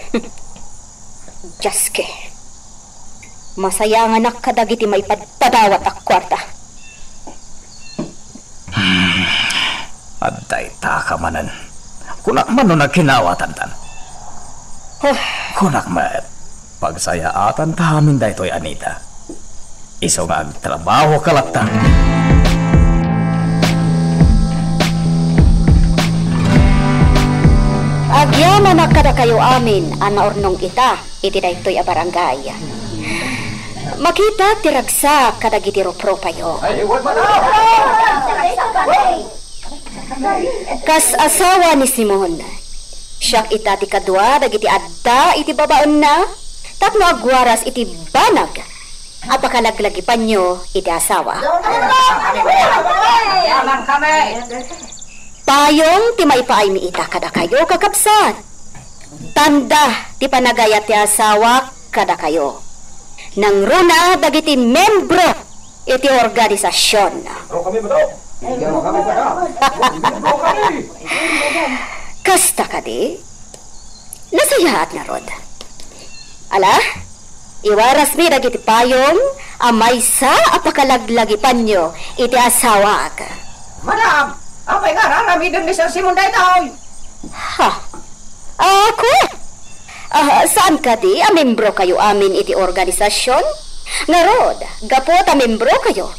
Hmm. Dios ko. Masayanganak kadagiti maipadpadawat a kuarta. Hmm. Adda itaka manen. Kunak man no nagkinawatantan. Huh. Kunak met, pagsayaatan ta amin daytoy, Anita. Isu nga agtrabahoka latta. Agyamanak kadakayo amin a naurnong ita iti daytoy a barangay. Makitak ti ragsak kadagiti rupropayo. Kas asawa ni Simon, siak ita ti kadua dagiti adda iti babaenna tapno agwaras iti banag a pakalaglagipanyo iti asawa. Payong ti maipaaymi ita kadakayo, kakabsat. Tanda ti panagayat ti asawak kadakayo. Nangruna dagiti membro iti organisasion. Kasta kadi? Nasayaat ngarud. Ala, iwarasmi dagiti payong a maysa a pakalaglagipanyo iti asawak. Madam, apay nga ar-aramiden ni Sir Simon daytoy? Ha? Ako? Ah, saan kadi a membro kayo amin iti organisasion? Ngarud, gapu ta membro kayo,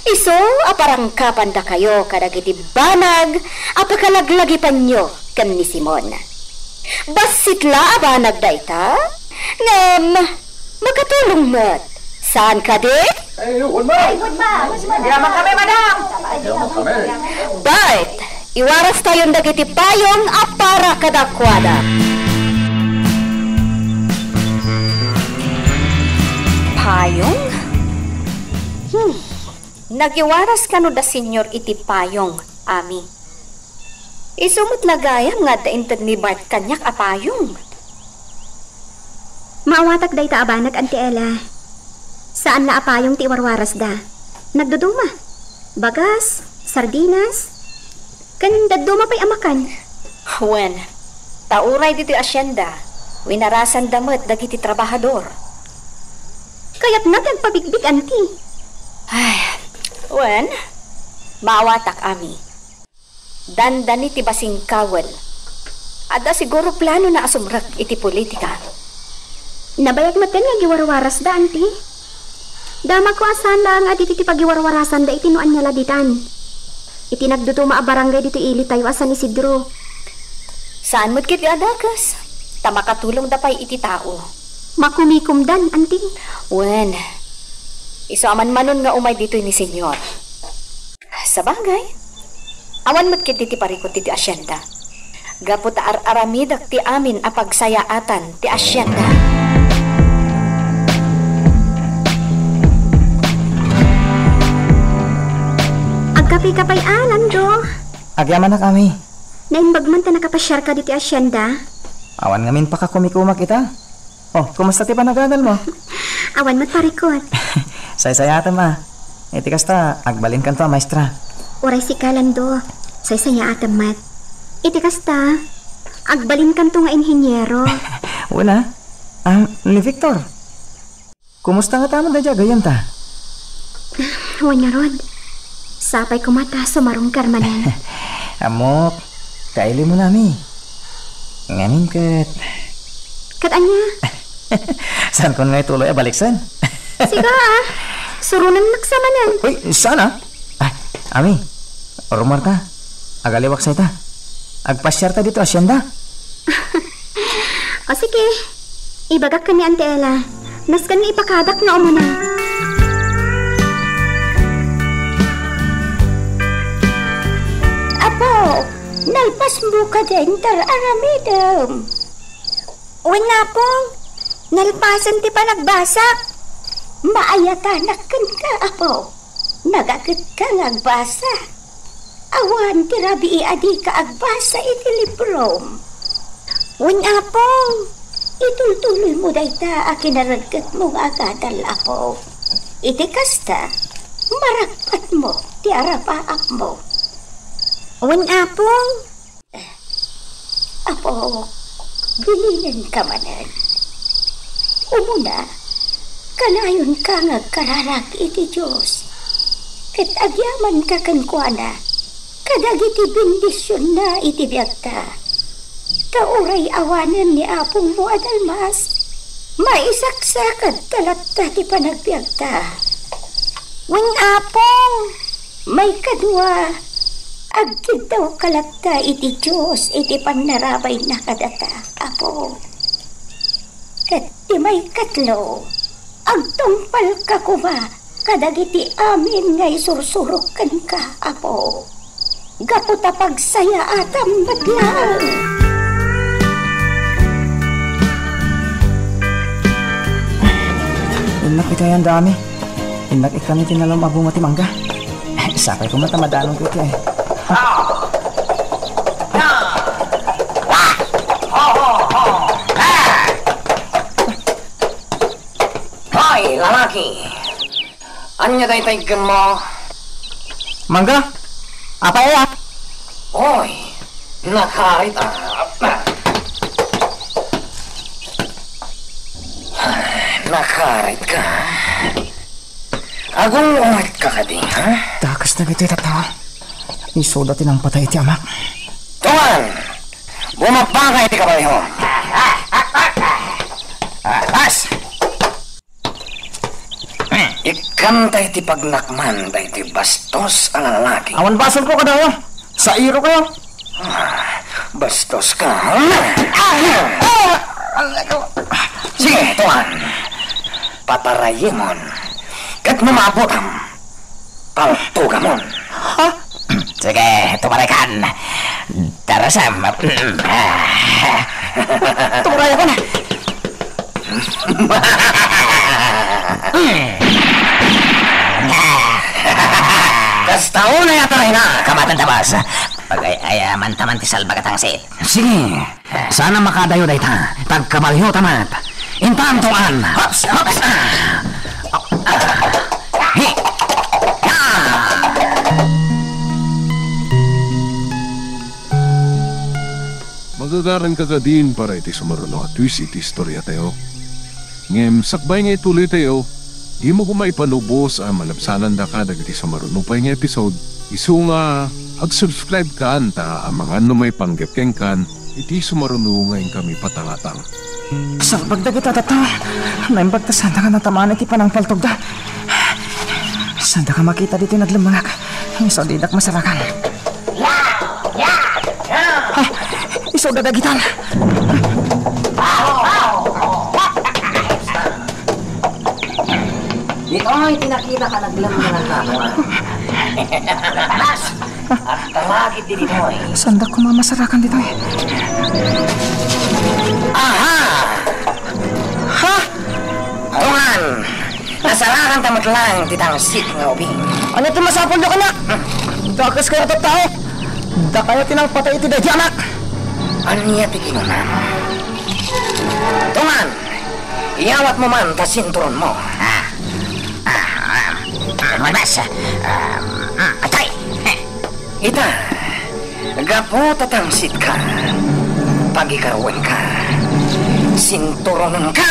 Isu a parangkapandakayo kadagiti banag a pakalaglagipanyo ken ni Simon. Bassit la a banag dayta, ngem makatulong met. Saan kadi? Ay, wen, ma. Ay, wen, ma. Yaman kami, madam. Yaman kami. Bart, iwarastayon dagiti payong a para kadakuada. Payong? Hmm. Nagiwaras kano da Señor iti payong, Ami? Isu met la gayam nga adda inted ni Bart kaniak a payong. Maawatak dayta a banag, Auntie Ella. Saan la a payong ti iwarwarasda. Nagduduma. Bagas, sardinas, ken dadduma pay a makan. Wen, ta uray ditoy asienda, winarasanda met dagiti trabahador. Kayatna ti agpabigbig, Auntie. Ay, wen, maawatak, Ami. Dandani ti basing kawel. Adda siguro planona a sumrek iti politika. Nabayag met ken nga agiwarwarasda, Auntie. Damagko a saan laeng a ditoy ti pagiwarwarasanda iti no ania la ditan. Iti nagduduma a barangay ditoy ilitayo a San Isidro. Saan met ketdi a dakes, ta makatulongda pay iti tao. Makumikomdan, Auntie. Wen, isu a manmanon nga umay ditoy ni Señor. Sabagay, awan met ketdi ti parikut iti asienda. Gapu ta ar-aramidek ti amin a pagsayaatan ti asienda. Agkapika pay a, Lando. Agyamanak, Ami. Naimbag man ta nakapasiarka ditoy asienda? Awan ngamin pakakumikumak ita. Oh, kumusta ti panagadalmo? Awan met parikut. Saysayaatem a. Iti kasta, agbalinkanto a maestra. Uray sika, Lando. Saysayaatem met. Iti kasta, agbalinkanto nga inhiniero. Wen a. Ah, ni Victor. Kumusta ngata met daydiay a gayyemta? Wen ngarud, sapay koma ta sumarungkar manen. Ammok, kailimonami. Ngamin ket... Ket ania? Saankon nga ituloy a baliksen? Siga a, suronennak sa manen. Uy, saan a? Ah, Ami, rummuarta. Agaliwaksa ita. Agpasiarta ditoy asienda. O sige, ibagak ken ni Auntie Ella. Nasken nga ipakadak nga umuna. Apo, nalpasmo kadin ti ar-aramidem? Wen, Apong, nalpasen ti panagbasak. Maayatanak kenka, Apo. Nagaketka nga agbasa. Awan ti rabii a dika agbasa iti librom. Wen, Apong, itultuloymo dayta a kinareggetmo nga agadal, Apo. Iti kasta, marapatmo ti arapaapmo. Wen, Apong. Apo, bilinenka manen. Umuna, kanayonka nga agkararag iti Dios, ket agyamanka kenkuana kadagiti bendisionna iti biagta. Ta uray awanen ni apongmo a dalmas, maisaksakat ta latta ti panagbiagta. Wen, Apong. Maikadua, agkiddawka latta iti Dios iti pannarabayna kadata, Apo. Ket ti maikatlo, agtungpalka koma kadagiti amin nga isursurok kenka, Apo. Gapu ta pagsayaatam met laeng. Innak iti ayan dami. Innak ikkan iti nalum a bunga ti mangga. Sapay koma ta madanong iti ay. Hoy, lalaki! Ania dayta iggemmo? Mangga? Apay a? Oy, nakarit a. Nakarit ka. Agung-unget ka kadi, ha? Dakes dagitoy tattao. Isuda ti nangpatay iti amak. Tuan! Bumaba ka iti kabayhom. Alas! Ik-, Kanta iti pagnakman daytoy bastos a lalaki. Awan basolko kadayo. Sairo kayo. Ah, bastos ka. Ah! Ah! Sige, tuan. Patarayemon. Ket no maabutam, paltugamon. Ha? Sige, tumarakan. Darasam. Tumarakan. Kasta unay a tarayna. Kamatan tabas. Pagay-ayaman taman ti salbag a tangsit. Sige. Sana makadayo dayta. Tagkabalyo tamat. Intanto an. Hops, hops. Ah. Ah. Hi. Ah. Magagaran ka kadin para iti sumaruno a twist iti istoriatayo. Ngem sakbay nga ituloytayo, dimo koma ipalubos a malabsanandaka dagiti sumaruno pay nga episode. Isu nga ag-subscribe kan ta amangan no maipanggep kenkan iti sumaruno nga inkami patangatang. Salbag dagita tattao. Naimbag ta sanda nga natamaan iti panangpaltogda. Sanda ka makita ditoy naglemmengak. Isu didak masarakan. Ha? Isu dadagitan. Ditoy ti nakita ka naglemmengak. Alas! Agtalagid ditoy. Sanda koma masarakan ditoy. Aha! Ha? Tuan! Nasarakan ta met laeng ti tangsit nga ubing. Ania ti masapulyo kaniak? Dakes kayo a tattao. Dakayo ti nangpatay iti daydi anak. Ania ti kinunam? Tuan! Iyawatmo man ta sinturonmo. Ah. Ah, ah, ah, malbas. Ah, ah, atay. Ita, gapu ta tangsitka, pagikaruenka, sinturonenka.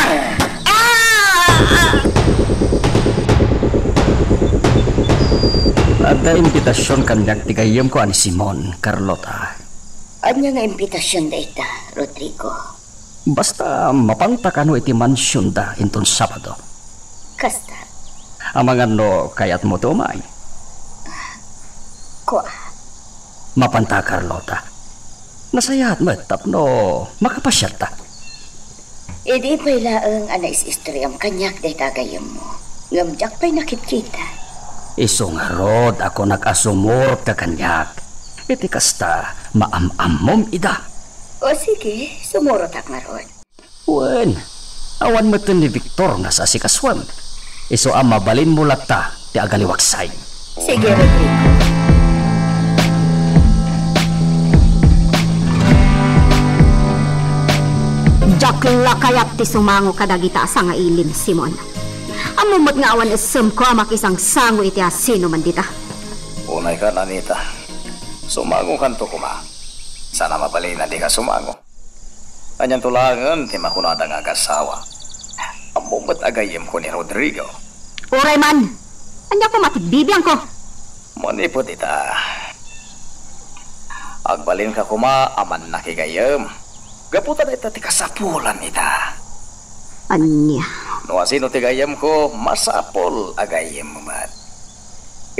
Ah! Adda imbitasion kaniak ti gayyemko a ni Simon, Carlota. Ania nga imbitasion dayta, Rodrigo? Basta, mapanta kano iti mansionda inton Sabado. Kasta. Amangan no kayatmo ti umay. Kua. Mapanta, Carlota. Nasayaat met tapno makapasiarta. Idi pay laeng a nais-istoriam kaniak dayta a gayyemmo, ngem diak pay nakitkita. Isu ngarud a kunak a sumurotka kaniak. Iti kasta, maam-ammom ida. O sige, sumurotak ngarud. Wen, awan metten ni Victor nga saasikasuem. Isu a mabalinmo latta ti agaliwaksay. Sige, Rodrigo. Diak la kayat ti sumango kadagita a sangailim, Simon. Ammom met nga awan essemko a makisangsango iti asinoman dita. Unayka, Anita. Sumangokanto koma. Saan a mabalin a dika sumango. Anianto laengen ti makunada nga agasawa? Ammom met a gayyemko ni Rodrigo. Uray man! Ania koma ti bibiangko? Manipud ita, agbalinka koma a mannakigayyem. Gapu ta dayta ti kasapulan ita. Ania? No asino ti gayyemko, masapul a gayyemmo met.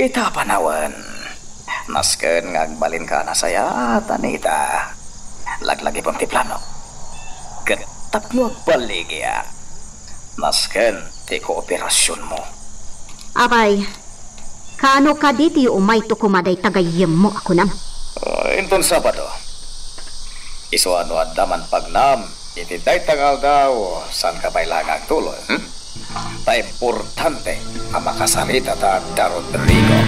Ita panawen, nasken nga agbalinka a nasayaat, Anita. Laglagipem ti plano. Ket tapno agbaligiak, nasken ti kooperasionmo. Apay, kaano kadi ti umayto koma dayta gayyemmo a kunam? Ah, inton Sabado. Isu a no adda manpagnam iti dayta nga aldaw, saanka pay la nga agtuloy, hmm? Ta importante a makasarita ta da Rodrigo.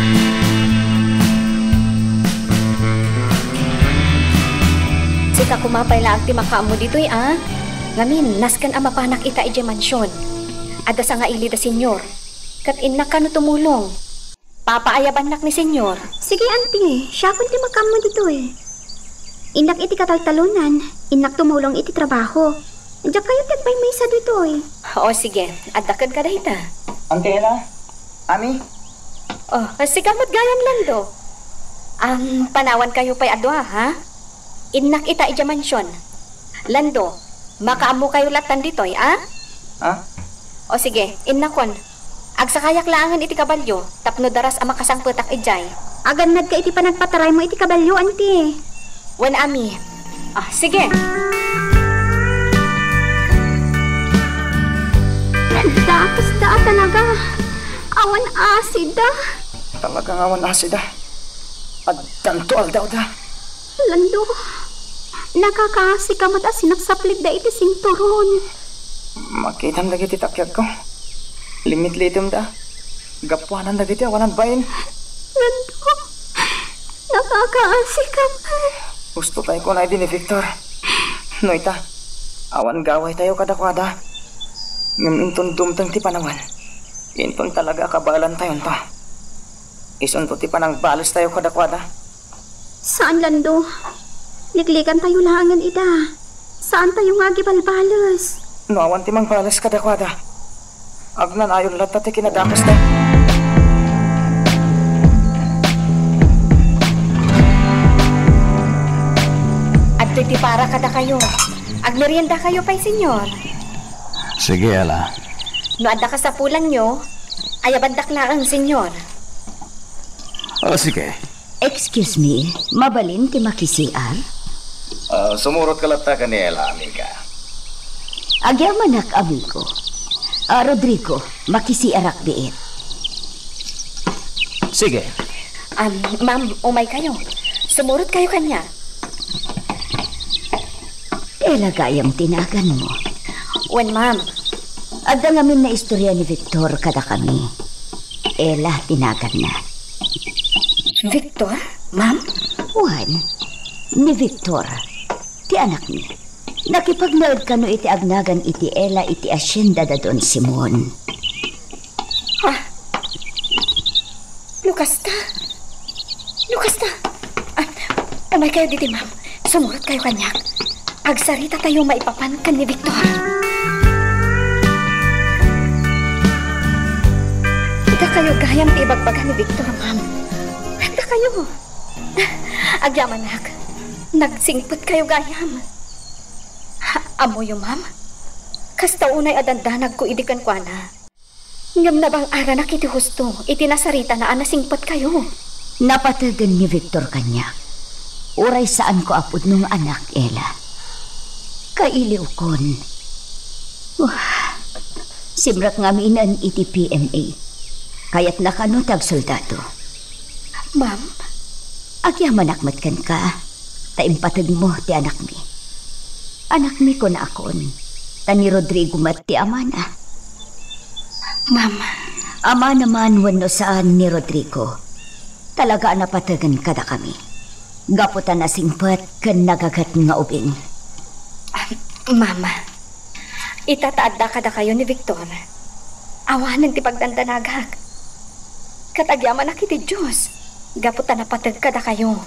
Sika koma pay laeng ti makaammo ditoy, a? Ngamin, nasken a mapanak ita idiay mansion. Adda sangaili da Senyor. Ket innak kano tumulong. Papaayabannak ni Senyor. Sige, Auntie. Siakon ti makaammo ditoy. Innak iti kataltalonan. Innak tumulong iti trabaho. Diak kayo ti agmaymaysa ditoy. O, sige. Adda kenka dayta. Auntie Ella? Ami? O, sika met gayam, Lando. Am, panawan kayo pay a dua, ha? Innak ita idiay mansion. Lando, makaammo kayo lattan ditoy, a? Ha? O sige, innakon. Agsakayak laengen iti kabalio tapno daras a makasangpetak idiay. Agannadka iti panagpataraymo iti kabalio, anti? Wen, ami. Ah, sige. Dakes da a talaga. Awan asida. Talagang awan asida. Addanto aldawda. Lando, nakakaasika met a sinapsapligda iti sinturon. Makitam dagiti takyagko. Limitlitemda. Gapuanan dagiti awanan bain. Lando, nakakaasika met. Gusto tayo ko na idi ni Victor. No ita, awan gaway tayo kadakuada. Ngem inton dumteng ti panawen, inton talaga a kabaelan tayonto. Isunto ti panangbales tayo kadakuada. Saan, Lando. Liklikan tayo laengen ida. Saan tayo nga agibalbales. No awan ti mangbales kadakuada, agnanayon latta ti kinadakesta. Adtoy ti para kadakayo. Agmerienda kayo pay, Senyor. Sige, ala. No adda kasapulanyo, ayabandak laeng, Senyor. O, sige. Excuse me, mabalin ti makisiar? Ah, sumurot ka latta ken ni Ella, amiga. Agyamanak, amigo. Ah, Rodrigo, makisiarak biit. Sige. Um, ma'am, umay kayo. Sumurot kayo kanya. Ella gayam ti naganmo. Wen, ma'am. Adda ngamin naistorya ni Victor kadakami. Ella ti naganna. Victor? Ma'am? Wen, ni Victor, ti anakmi. Nakipagnaed kano iti agnagan iti Ella iti hacienda da Don Simon. Ha? No kasta? No kasta? Ah, umay kayo diti, ma'am. Sumurot kayo kaniak. Agsarita tayo maipapan ken ni Victor. Dakayo gayam ti ibagbaga ni Victor, ma'am. Dakayo. Agyamanak. Nagsingpet kayo gayam. Ammoyo, ma'am? Kasta unay a dandanagko idi kenkuana. Ngem nabang-aranak iti husto iti nasaritana a nasingpet kayo. Napategen ni Victor kaniak. Uray saanko a pudno nga anak, Ella. Kailiwkon. Wah, simrek ngaminen iti P M A. Kayatna kano ti agsoldado. Ma'am? Agyamanak met kenka, ta impategmo ti anakmi. Anakmi kunakon, ta ni Rodrigo met ti amana. Ma'am. Amana man wenno saan ni Rodrigo, talaga a napategen kadakami. Gapu ta nasingpet ken nagaget nga ubing. Ma'am, ita ta adda kadakayo ni Victor, awanen ti pagdandanagak. Ket agyamanak iti Dios, gapu ta napateg kadakayo.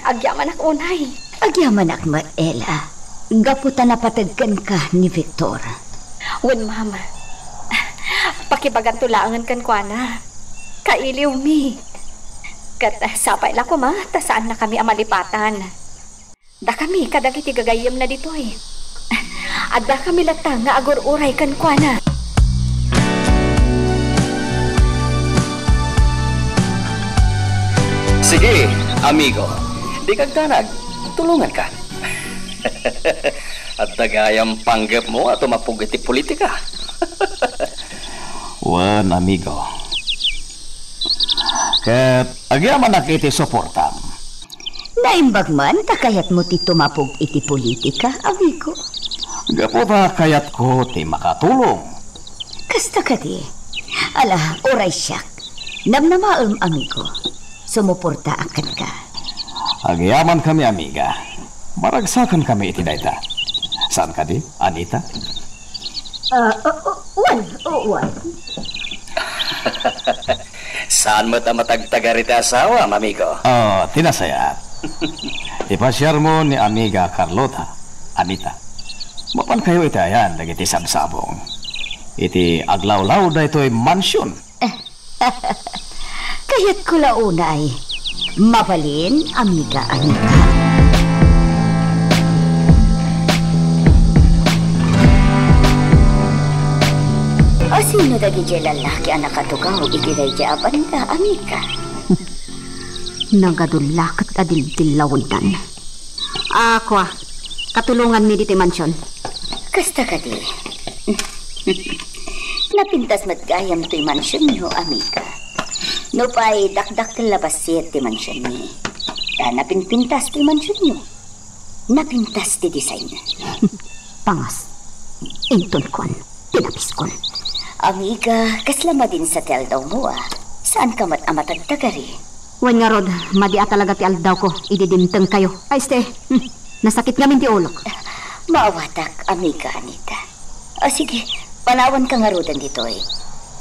Agyamanak unay. Agyamanak met, Ella, gapu ta napateg kenka ni Victor. Wen, ma'am. Pakibaganto laengen kenkuana. Kailiwmi. Ket sapay la koma ta saannakami a malipatan. Dakami kadagiti gagayyemna ditoy. Addakami latta nga agur-uray kenkuana. Sige, amigo. Dika agdanag. Tulonganka. Adda gayam panggepmo a tumapog iti politika. Wen, amigo. Ket agyamanak iti suportam. Naimbag man ta kayatmo ti tumapog iti politika, amigo. Gapu ta kayatko ti makatulong. Kasta kadi. Ala, uray siak. Namnamaem, amigo. Sumuportaak kenka. Agyamankami, amiga. Maragsakankami iti dayta. Saan kadi, Anita? Ah, o, o, wen, o, wen. Saan met a matagtagar iti asawam, amigo? Oh, ti nasayaat. Ipasiarmo ni amiga Carlota, Anita. Mapankayo iti ayan dagiti sabsabong. Iti aglawlaw daytoy mansion. Kayatko la unay. Mabalin, amiga Anita. O, Wenno dagiti lallaki a nakatugaw iti daydiay a banda, amiga? Nagadu la ket a dildillawdan. A, kua, katulonganmi ditoy mansion. Kasta kadi. Napintas met gayam toy mansionyo, amiga. Nupay dakdakkel a bassit ti mansionmi, ta napinpintas toy mansionyo. Napintas ti design. Pangas. Inton kuan, tinapiskon. Amiga, kasla madinsa ti aldawmo, a. Saanka met a matagtagari? Wen ngarud, madi a talaga ti aldawko idi dimtengkayo. Ay, este, hmm, nasakit ngamin ti ulok. Maawatak, amiga Anita. O sige, panawanka ngaruden ditoy.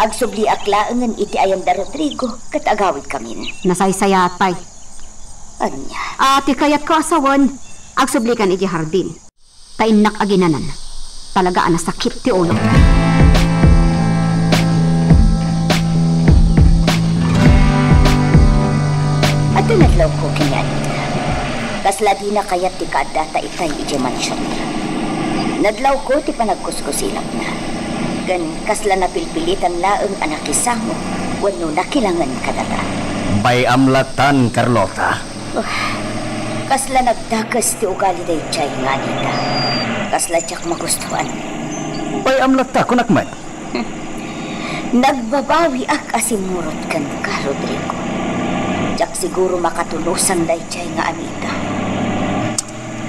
Agsubliak laengen iti ayan da Rodrigo ket agawidkamin. Nasaysayaat pay. Ania? A, ti kayatko a sawen, agsublikan iti hardin. Ta innak aginanan, talaga a nasakit ti ulok. Adda nadlawko ken ni Anita. Kasla dina kayat ti kaaddata itay idiay mansion. Nadlawko ti panagkuskusilapna. Ken kasla napilpilitan laeng a nakisango wenno nakilangen kadata. Bay-am lattan, Carlota. Oh, kasla nagdakes ti ugali daydiay nga Anita. Kasla diak magustuan. Bay-am latta, kunak met. Nagbabawiak a simmurot kenka, Rodrigo. Diak siguro makatulosan daydiay nga Anita.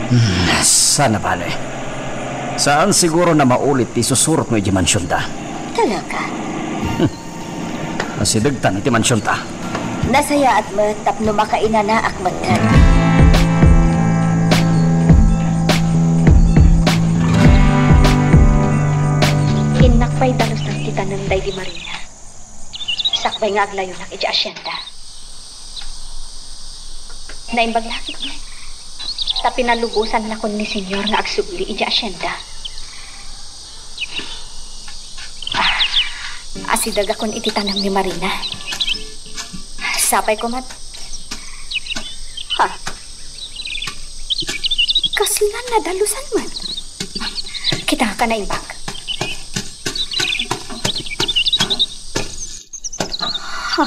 Hmm, saan a bale. Saan siguro a maulit ti isusurotmo idiay mansionda. Talaga? Asidegtan iti mansionta. Nasayaat met tapno makainanaak metten. Innak pay dalusan ti tanem daydi Marina. Sakbay nga aglayonak idiay asienda. Naimbag la ketdi. Ta pinalubosannakon ni Señor nga agsubli idiay asienda. Ah, asidegakon iti tanem ni Marina. Sapay koma. Ha? Kasla nadalusan man. Kita ka naimbag. Ha?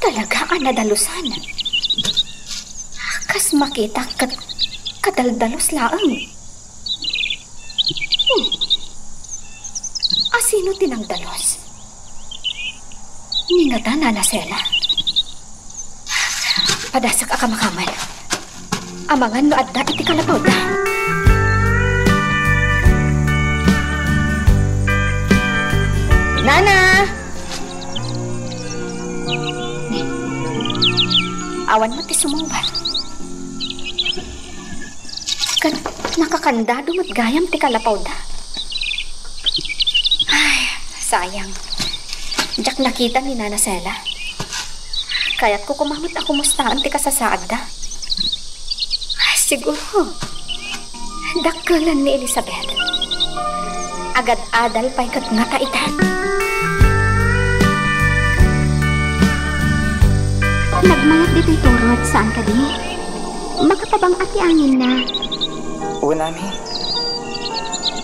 Talaga a nadalusan. Kas makita ket kadaldalus laeng. Hmm. Asino ti nangdalus? Ni ngata, Nana Sela? Padasak a kamakaman. Amangan no adda iti kalapawda. Nana! Awan met ti sumungbat. Ket nakakandado met gayam ti kalapawda. Ay, sayang. Diak nakita ni Nana Sela. Kayatko koma met a kumustaen ti kasasaadda. Siguro, dakkelen ni Elizabeth. Agad-adal pay ket ngata ita. Nagmayat ditoy turod, saan kadi? Makapabang-ar ti anginna. Wen, Ami.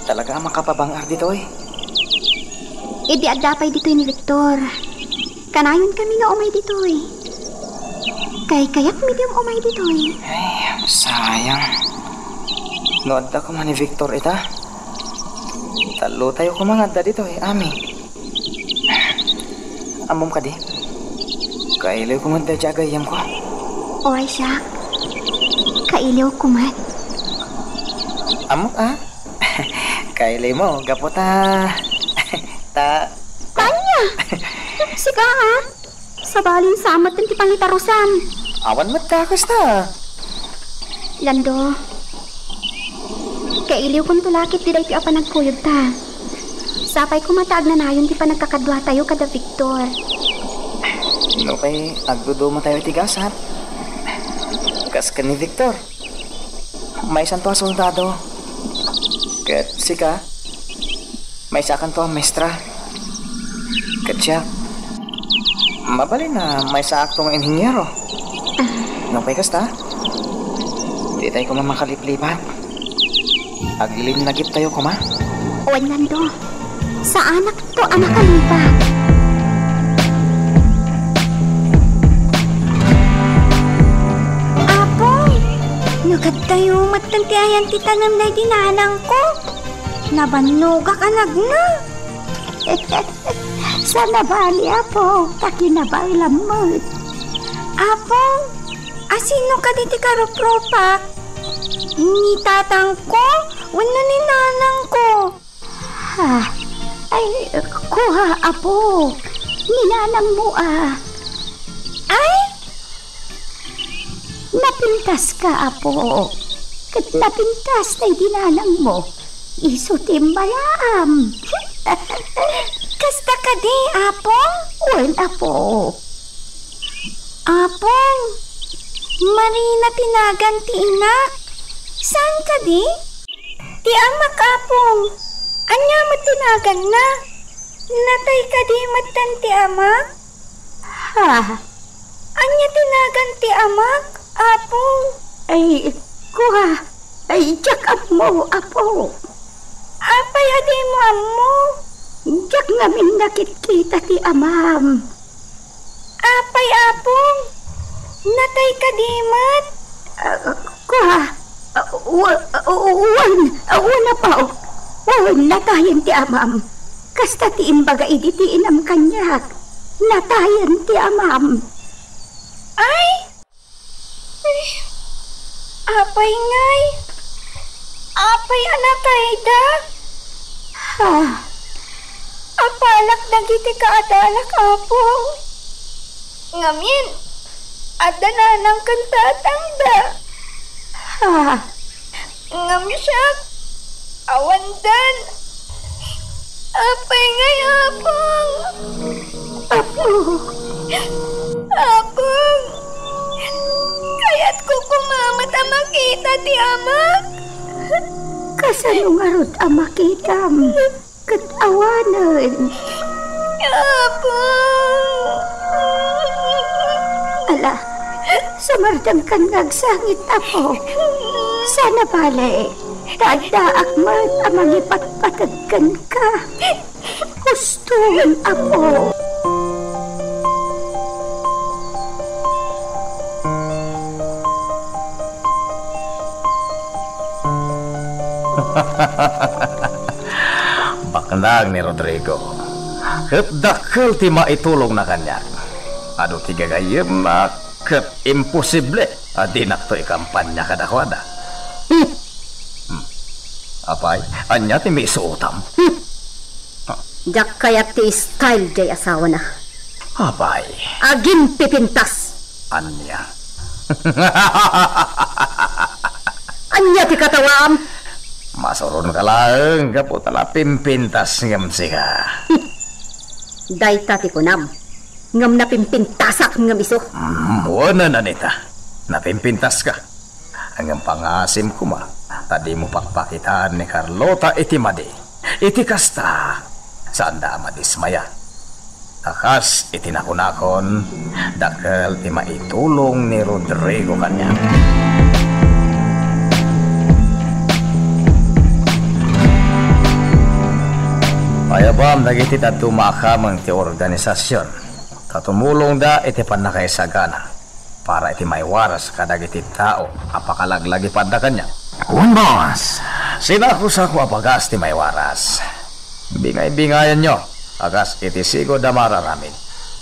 Talaga a makapabang-ar ditoy. Idi adda pay ditoy ni Victor, kanayon kami nga umay ditoy. Kaykayak medium umay ditoy. Ay, sayang. No adda koma ni Victor ita, tallotayo koma nga adda ditoy, Ami. Ammom kadi? Kailiwko met daydiay a gayyemko. Oy, siak. Kailiwko met. Ammok, a? Kailiwmo, gapu ta, ta. Tanya! Sika, a? Sabalin sa met ti pangitarusam. Awan met ta kasta. Lando, kailiwkonto la ketdi daytoy a panagkuyogta. Sapay koma ta agnanayon ti panagkakaduatayo kada Victor. No kay, agdudumatayo iti gasat. Kas ken ni Victor, maysanto a soldado. Ket sika, maysakanto a maestra. Ket siak, mabalin a maysaakto nga inhinyero. Ah. No kay kasta, ditay koma makaliplipat. Aglinnagiptayo koma. Wen, Lando. Saanakto a nakalibak. Apong, no kadtayo metten ti ayan ti tanem daydi nanangko, nabannogak a nagna. Saan a bali, Apo, ta kinabaelam met. Apong, asino kadi ti karuprupak? Ni tatangko wenno ni nanangko? Ah, ay, kua, Apo. Ni nanangmo, ah. Ay? Napintaska, Apo. Ket napintas daydi nanangmo. Isu ti imbalaam. Kasta kadi, Apong? Wen, Apo. Apong, Marina ti nagan ti inak. Saan kadi? Ti amak, Apong. Ania met ti naganna? Natay kadi metten ti amak? Ha? Ania ti nagan ti amak, Apong? Ay, kua. Ay, diak ammo, Apo. Apay a dimo ammo? Diak ngamin nakitkita ti amam. Apay, Apong? Natay kadi met? Ah, kua, ah, wa-, ah, wen, ah, wen, Apo. Wen, natayen ti amam. Kasta ti imbaga idi ti inam kaniak. Natayen ti amam. Ay! Apay ngay? Apay a natayda? Ha? Apalak dagiti kaadalak, Apong. Ngamin, adda nanang ken tatangda. Ha? Ngem siak, awandan. Apay ngay, Apong? Apo. Apong. Kayatko koma met a makita ti amak. Kasano ngarud a makitam? Ket awanen. Apo! Ala, sumardengkan nga agsangit, Apo. Saan a bale, ta addaak met a mangipatpateg kenka. Huston, Apo. Baknang ni Rodrigo, ket dakkel ti maitulongna kaniak. Adu ti gagayyemnak, ket imposible a dinakto ikampanya kadakuada. Hmm. Hmm. Apay, ania ti maisuotam? Hmm. Diak kayat ti style diay asawana. Apay? Agimpipintas. Ania? Ania ti katawaam? Masuronka laeng gapu ta napimpintas ngem sika. Dayta ti kunam, ngem napimpintasak ngem isu. Mm, wen, Anita. Napimpintaska. Ngem pangasim koma ta dimo pakpakitaan ni Carlota iti madi. Iti kasta, saanda a madismaya. Ta kas iti nakunakon, dakkel ti maitulong ni Rodrigo kaniak. Ayabam dagiti dadduma a kameng ti organisasion ta tumulongda iti pannakaisagana para iti maiwaras kadagiti tao a pakalaglagipadda kaniak. Wen, boss. Sinako-sako a bagas ti maiwaras. Bingay-bingayanyo a kas iti sigud a mararamid.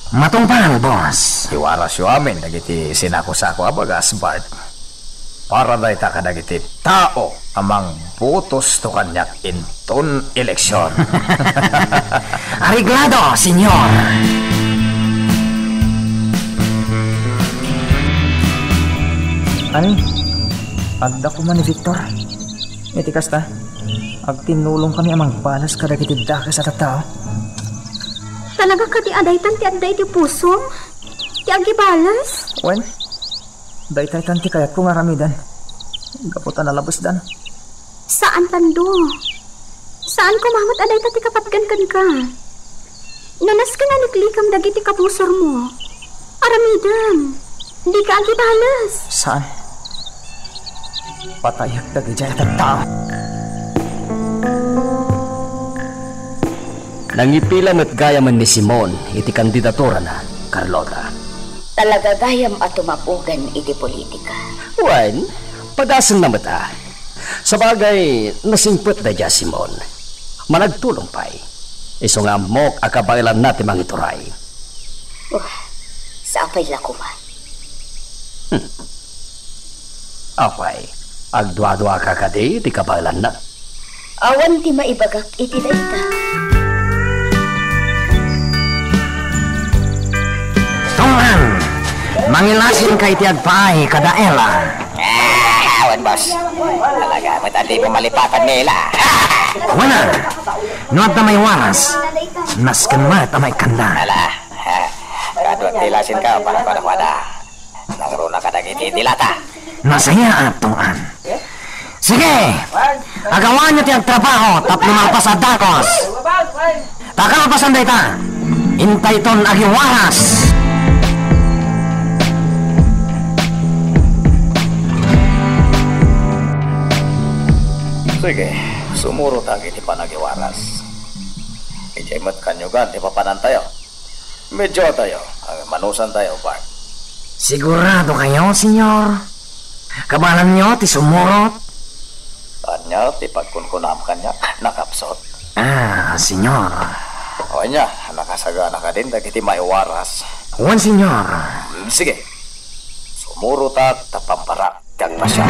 Matungpal, boss. Iwarasyo amin dagiti sinako-sako a bagas, Bart. Para dayta kadagiti tao a mangbotosto kaniak inton eleksion. Areglado, senyor. Ani, adda koma ni Victor. Iti kasta, agtinnulongkami a mangbalas kadagiti dakes a tattao. Talaga kadi a daytan ti adda iti pusom? Ti agibalas? Wen, daytaytan ti kayatko nga aramiden. Gapu ta nalabesdan. Saan, Pando. Saan koma met a dayta ti kapatgan kenka. No nasken a liklikam dagiti kapusormo, aramidem. Dika agibalas. Saan? Patayek dagidiay a tattao. Nangipila met gayamen ni Simon iti kandidaturana, Carlota. Talaga gayam a tumapugen iti politika. Wen, padasenna met a. Sabagay, nasingpet daydiay a Simon. Managtulong pay. Isu nga ammok a kabaelanna ti mangituray. Wah, sapay la koma. Hmm. Apay, agduaduaka kadi ti kabaelanna? Awan ti maibagak iti dayta. Tong-an, mangilasinka iti agpaay kada Ella. Ah, awan, boss. Talaga met a dimo malipatan ni Ella. Ah! Wen a, no adda maiwaras, nasken met a maikkanda. Ala, ah, kaduak ti lasinka, para kadakuada. Nangruna kadagiti dilata. Nasayaat, Tong-an. Sige! Agawanyo ti agtrabaho tapno malpas a dakes. Ta kalpasan dayta, intayton agiwaras. Sige, sumurotak iti panagiwaras. Idiay met kanyogan ti papanantayo. Medyo tayo, ah, manusan tayo, Bart. Sigurado kayo, Senyor? Kabaelanyo ti sumurot? Ania ti pagkunkunam kaniak, nakapsut? Ah, Senyor. O ania, nakasagana kadin dagiti maiwaras? Wen, Senyor. Mm, sige. Sumurotak ta pambarak ti agpasiar.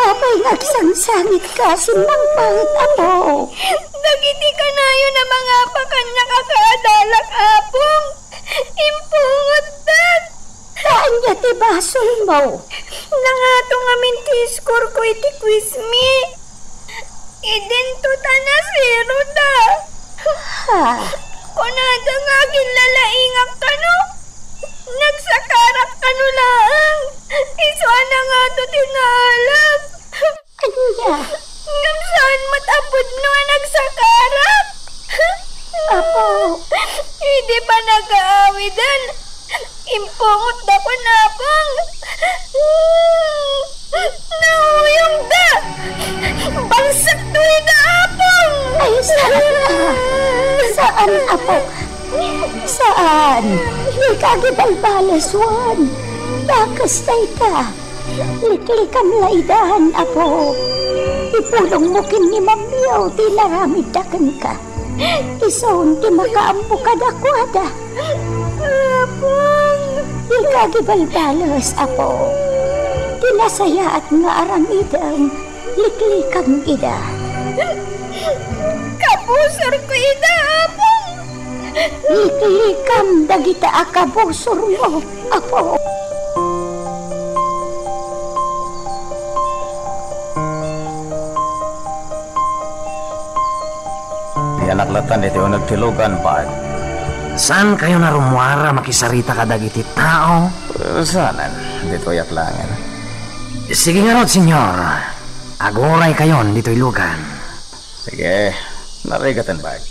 Apay nga agsangsangitka, simmangpet, Apo? Dagiti kanayon a mangapakannak a kaadalak, Apong, impungotdak. Ania ti basolmo? Nangato ngamin ti score ko iti quiz mi. Idinto ta nasero da. Ha? Kunada nga aginlalaingak kano. Nagsakarak kano laeng. Isu a nangato ti naalak. Ania? Ngem saan met a pudno a nagsakarak? Apo. Idi panagaawiden, impungotda kun Apong. Nauyongda. Bangsekto ida, Apong. Ay, saan a. Saan, Apo. Saan. Dika agibalbales, Juan. Dakes dayta. Liklikam la idan, Apo. Ipulongmo ken ni Mammiyo ti inaramidda kenka. Isun ti makaammo kadakuada. Apo. Dika agibalbales, Apo. Ti nasayaat nga aramidem, liklikam ida. Kabusorko ida, Apo. Liklikam dagita a kabusormo, Apo. Dianak latta ditoy uneg ti lugan, Bart. Saan kayo narummuar a makisarita kadagiti tao? Eh, saanen, ditoyak laengen. Sige ngarud, Senyor. Aguray kayon ditoy lugan. Sige, narigaten, Bart.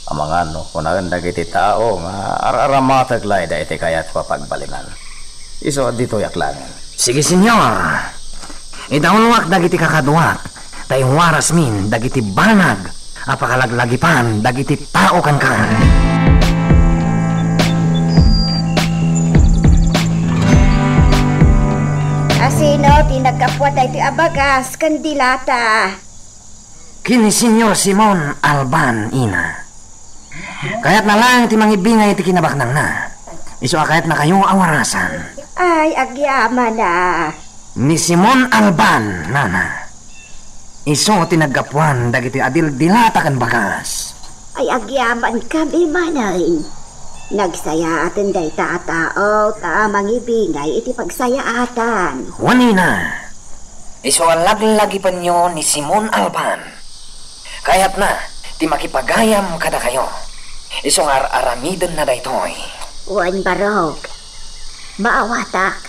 Amangan no kunaen dagiti tao nga ar-aramatek la ida iti kayatko a pagbalinan. Isu a ditoyak laengen. Sige, Senyor. Idauluak dagiti kakaduak, ta iwarasmin dagiti banag a pakalaglagipan dagiti tao kenka. Asino ti naggapuan daytoy a bagas ken dilata? Ken ni Senyor Simon Alban, ina. Kayatna laeng ti mangibingay iti kinabaknangna. Isu a kayatnakayo a warasan. Ay, agyamana. Ni Simon Alban, nana. Isu ti naggapuan dagiti a dildilata ken bagas. Ay, agyamankami manen. Nagsayaaten dayta a tao ta mangibingay iti pagsayaatan. Wen, ina. Isu a laglagipenyo ni Simon Alban. Kayatna ti makipagayam kadakayo. Isu nga ar-aramidenna daytoy. Wen, barok. Maawatak.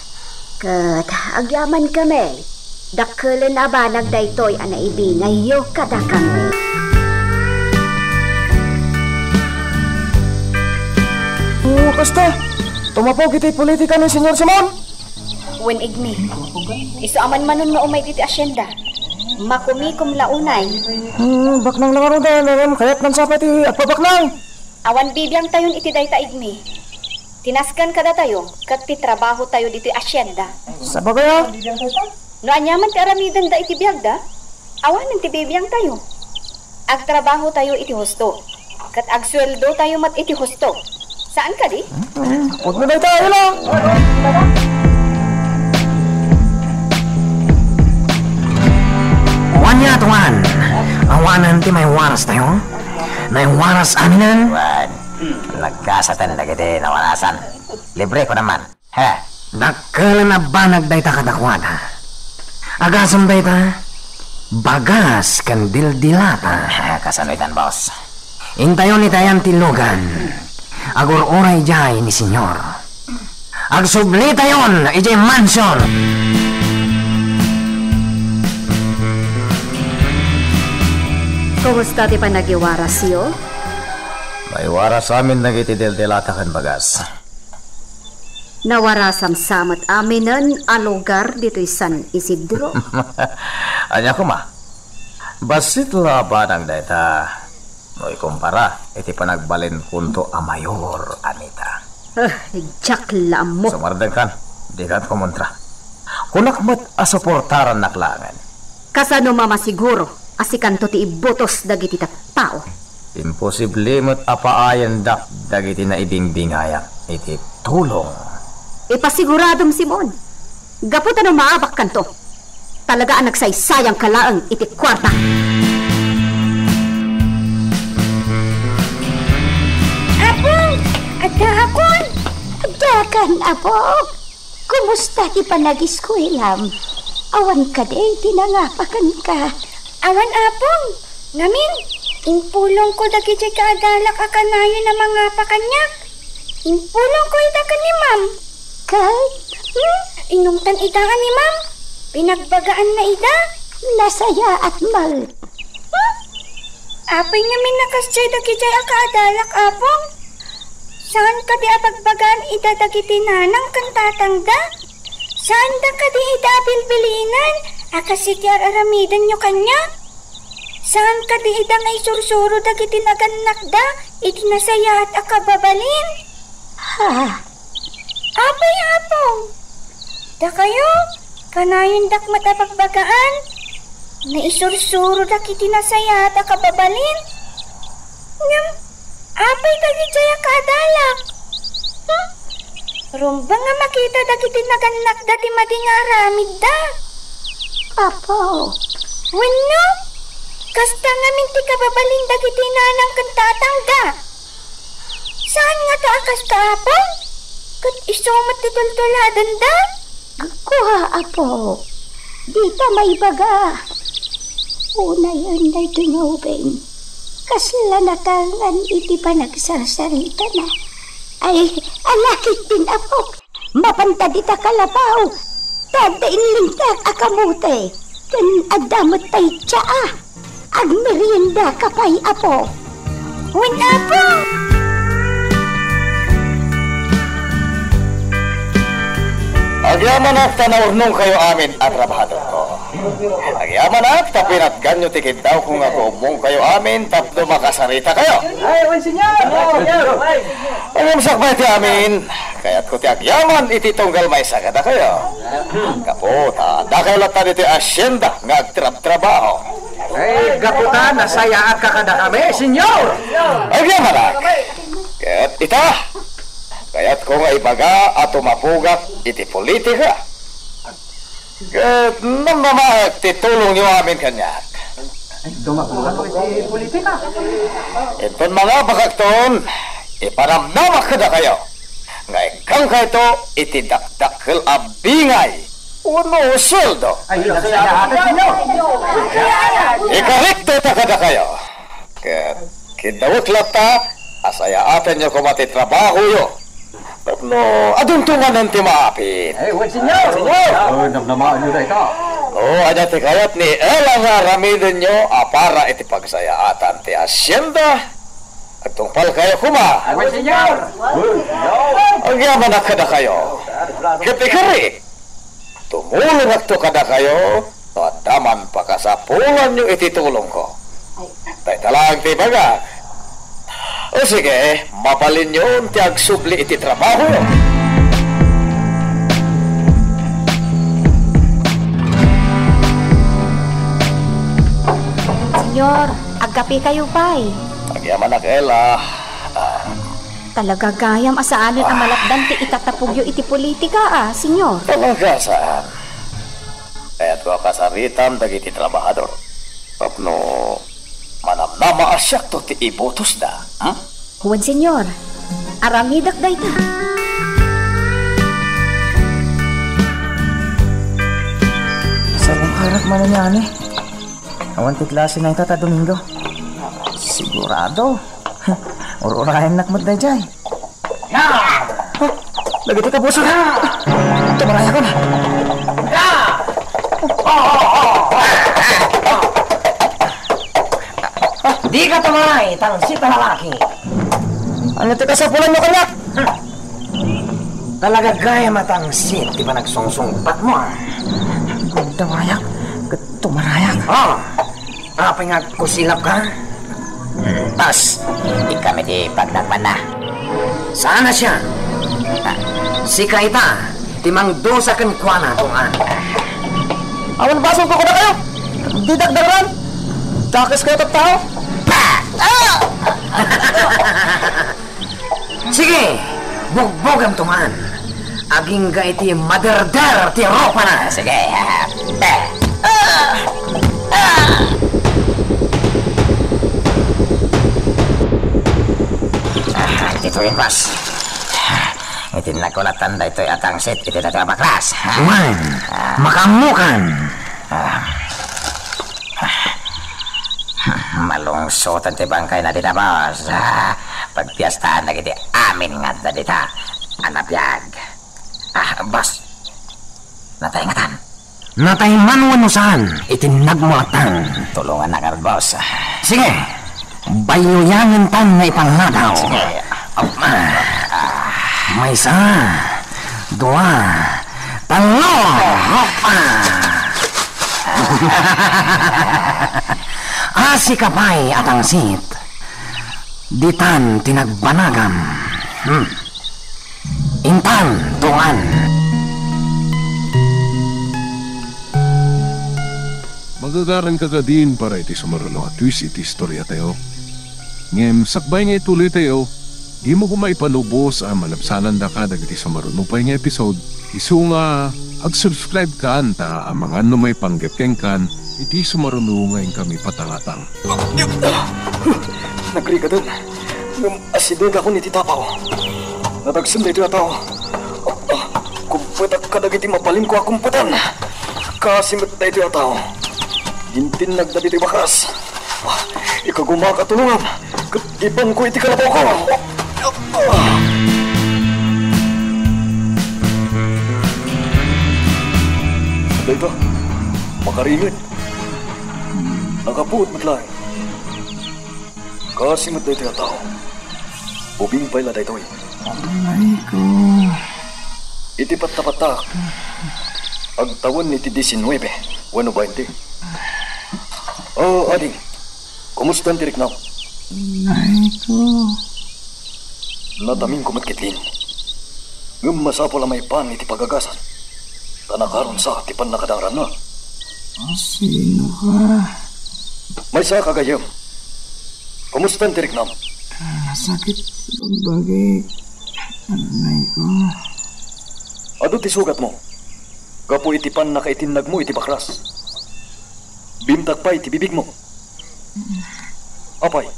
Ket agyamankami. Dakkelen a banag daytoy a naibingayyo kadakami. O, kasta, tumapok iti politika ni Senyor Simon. Wen igni. Isu a manmanon nga umay ditoy asienda. Makumikom la unay. Hmm, baknang la ngaruden, ngem kayatnan sa pay ti agpabaknang. Awan bibiangtayon iti dayta igni. Ti nasken kadatayo, ket ti trabahotayo ditoy asienda. Sabagay a. No aniaman ti aramidenda iti biagda, awanen ti bibiangtayo. Agtrabahotayo iti husto, ket agsueldotayo met iti husto. Saan kadi? Hmm, pudno dayta, ila. Wen nia, tuan. Awanen ti maiwaras tayo? Maiwaras aminen? Wen, nagkasaten dagiti nawarasan. Libre ko naman. He. Dakkel a banag dayta kadakuada. Agasem dayta, bagas ken dildilata. Kasano itan, boss? Intayon iti ayan ti lugan. Agur-uray idiay ni Senyor. Agsublitayon idiay mansion. Kumusta ti panagiwarasyo? Maiwaras amin dagiti dildilata ken bagas. Nawarasam sa met aminen a lugar ditoy San Isidro. Ania koma? Bassit la a banag dayta no ikumpara iti panagbalinkonto a mayor, Anita. Ah, diak la ammo. Sumardengkan, dikan kumontra. Kunak met a suportarannak laengen. Kasano mamasiguro a sikanto ti ibutos dagiti tattao? Imposible met a paayendak dagiti naibingbingayak iti tulong. Ipasiguradom, Simon. Gapu ta no maabakkanto, talaga a nagsaysayangka laeng iti kuarta. Apong! Addaakon! Addakan, Apo! Kumusta ti panagiskuelam? Awan kadi ti nangapakanka? Awan, Apong. Ngamin, impulongko dagidiay kaadalak a kanayon a mangapa kaniak. Impulongko ida ken ni Ma'am. Ket? Hmm? Inungtan ida ken ni Ma'am. Pinagbagaanna ida. Nasayaat met. Hmm? Apay ngamin a kasdiay dagidiay a kaadalak, Apong? Saan kadi a bagbagaan ida dagiti nanang ken tatangda? Saanda kadi ida a bilbilinen a kas iti ar-aramidenyo kaniak? Saan kadi ida nga isursuro dagiti nagannakda iti nasayaat a kababalin? Ha? Apay, Apong? Dakayo, kanayondak met a bagbagaan nga isursurodak iti nasayaat a kababalin? Ngem, apay dagidiay a kaadalak? Hmm? Rumbeng a makita dagiti nagannakda ti madi nga aramidda. Apo. Wenno, kasta ngamin ti kababalin dagiti nanang ken tatangda. Saan ngata a kasta, Apong? Ket isu met ti tultuladenda? Kua, Apo. Dita maibaga. Unayen daytoy nga ubing. Kasla natalngan iti panagsasaritana. Ay, alakit din, Apok. Mapanta dita kalabaw, ta adda inlingtak a kamote, ken adda met pay tsaa. Agmeriendaka pay, Apo. Wen, Apo! Agyamanak ta naurnongkayo amin a trabahadorko. Agyamanak ta pinatganyo ti kiddawko nga agumongkayo amin tapno makasaritakayo. Ay, wen, Señor! Ay, Señor! Ay! Ngem sakbay ti amin, kayatko ti agyaman iti tunggal maysa kadakayo. Gapu ta dakayo latta ditoy hacienda nga agtrabtrabaho. Ay, gapu ta nasayaatka kadakami, Señor! Agyamanak! Ket ita, kayatko nga ibaga a tumapugak iti politika. Ket namnamaek ti tulongyo amin kaniak. Dumagmano iti politika. Inton mangabakakton, ipanamnamak kadakayo nga ikkangkayto iti dakdakkel a bingay wenno sueldo. Ay, ay, ay, ay, ay, ay. Ikarikto ta kadakayo. Ket kiddawek latta a sayaatenyo koma ti trabahoyo tapno adunto manen ti maapit. Ay, wen, Señor! Señor! Ay, namnamaenyo dayta. No ania ti kayat ni Ella nga aramidenyo a para iti pagsayaatan ti hacienda, agtungpalkayo koma. Ay, wen, Señor! Wen, Señor! Agyamanak kadakayo. Ket ikarrik, Tumulongakto kadakayo no adda man pakasapulanyo iti tulongko. Dayta laeng ti ibagak. O sige, mabalinyon ti agsubli iti trabahoyo. Senyor, agkapekayo pay. Agyamanak, Ella. Ah. Talaga gayam a saanen a malakdan ti itatapogyo iti politika, a, Senyor. Talaga saan. Kayatko a kasaritam dagiti trabahador tapno manamnama a siakto ti ibutosda, ha? Wen, Senyor. Aramidek dayta. Sabong arak man ni Ani. Awan ti klase na ita ta Domingo. Sigurado. Ur-urayennak met daydiay. Ah, dagiti kabusen. Tumarayak. Dika tumaray, tangsit a lalaki. Ania ti kasapulanyo kaniak? Talaga gayam a tangsit ti panagsungsungpatmo, a. Agdawdawayak ket tumarayak. Ah. Apay nga agkusilapka? Hmm, boss, ikami ti pagnakmanna. Saan a siak? Ah, sika ita ti mangdusa kenkuana, Tong-an. Awan basol ko kadakayo. Didak dagran. Dakes kayo tattao. Ah! Sige, bugbogam, Tong-an. Agingga iti maderder ti rupana. Sige. Ah, ditoy, boss. Iti nakulatan daytoy a tangsit iti daytoy a baklas. Wen, ah, makaammokan. Ah. Malungsotan ti bangkayna dita, boss. Ah, pagpiestaan dagiti amin nga adda dita a nabiag. Ah, boss. Natay ngatan. Natay man wenno saan, iti nagmuatan. Tulongannak ngarud, boss. Sige. Bayuyangentan nga ipangadaw. Sige. Ah, maysa, dua, tallo. Ah. Asika pay a tangsit. Ditan ti nagbanagam. Hmm. Intan, Tong-an. Magagaranka kadin para iti sumaruno a twist iti istoriatayo. Ngem sakbay nga ituloytayo, dimo koma ipalubos a malabsanandaka dagiti sumaruno pay nga episode. Isu nga ag-subscribe kan ta amangan no maipanggep kenkan iti sumaruno nga inkami patangatang. Nagrigaden. Ngem asidegakon iti tapaw. Nadagsen daytoy a tao. Kumpetak kadagiti mabalinko a kumpetan. Kaasi met daytoy a tao. Intinnag dagiti bakas. Ikagumak a tulongam ket ipanko iti kalabawko. Dayta, makaringet. Nagapuot met laeng. Kaasi met daytoy a tao. Ubing pay la daytoy. Aray ko. Iti pattapattaak, agtawen iti diecinuebe wenno bainte. O, ading, kumustan ti riknam? Aray ko. Nataminko met ketdin. Ngem masapul a maipan iti pagagasan. Ta nakarunsa ti pannakadangranna. Asino ka? Maysa ka gayyem. Kumustan ti riknam? Ah, sakit ti bagbagik. Aray ko. Adu ti sugatmo gapu iti pannakaitinnagmo iti bakras. Bimtak pay ti bibigmo. Apay,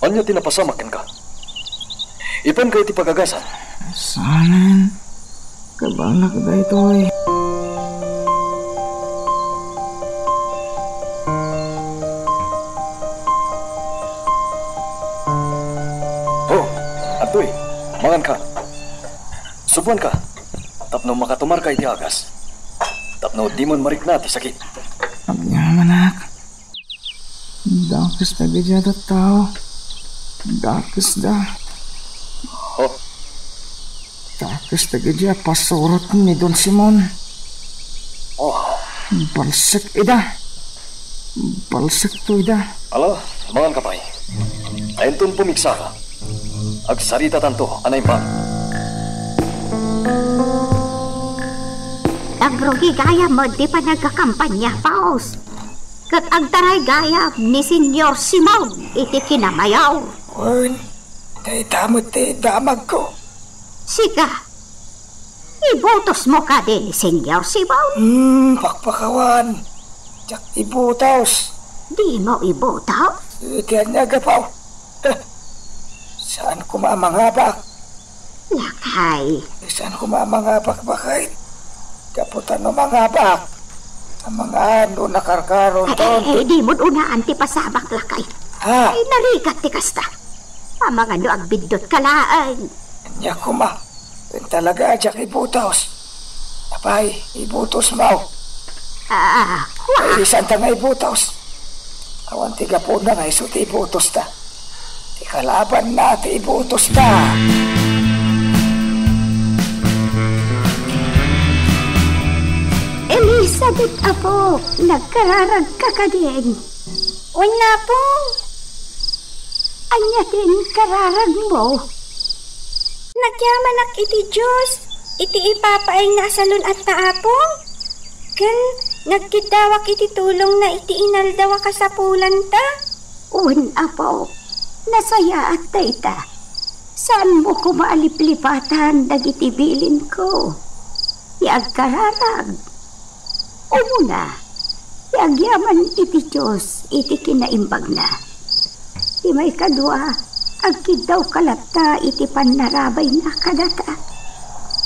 ania ti napasamak kenka? Ipanka iti pagagasan. Saanen, kabaelak daytoy. O, adtoy, manganka. Suboanka tapno makatumarka iti agas, tapno dimon marikna ti sakit. Agyamanak. Dakes dagiti a tattao. Dakesda. O. Dakes dagiti a pasurot ni Don Simon. Balsek ida. Balsekto ida. Ala, mangan ka pay. Inton pumigsaka, agsaritatanto a naimbag. Agrugi gayam met ti panagkakampanya, Paus. Ket agtaray gayam ni Señor Simon iti kinamayor. Wen, dayta met ti damagko. Sika, ibutosmo kadi ni Señor Simon? Hmm, pakpakawan. Diak ibutos. Dimo ibutos? Iti ania, Apo? Eh, saan koma a mangabak? Lakay. Saan koma a mangabak, baket? Gapu ta no mangabak, amangan no nakarkaron. Ay, ton ay, ay, dimo unaan ti pasabak, lakay. Ha? Ay, narigat ti kasta. Amangan no agbiddut ka laeng. Ania koma, wen talaga a diak ibutos. Apay, ibutosmo. Ah, wa. Ay, saan ta nga ibutos? Awan ti gapuna nga isu ti ibutosta. Ti kalabanna ti ibutosta. Elizabeth, apo, nagkararag ka kadin? Wen, Apong. Ania ti inkararagmo? Nagyamanak iti Dios, iti ipapaayna a salun-atta, Apong. Ken nagkiddawak iti tulongna iti inaldaw a kasapulanta. Wen, Apo, nasayaat dayta. Saanmo koma a liplipatan dagiti bilinko. Ti agkararag. Umuna, ti agyaman iti Dios iti kinaimbagna. Ti maikadua, agkiddawka latta iti pannarabayna kadata.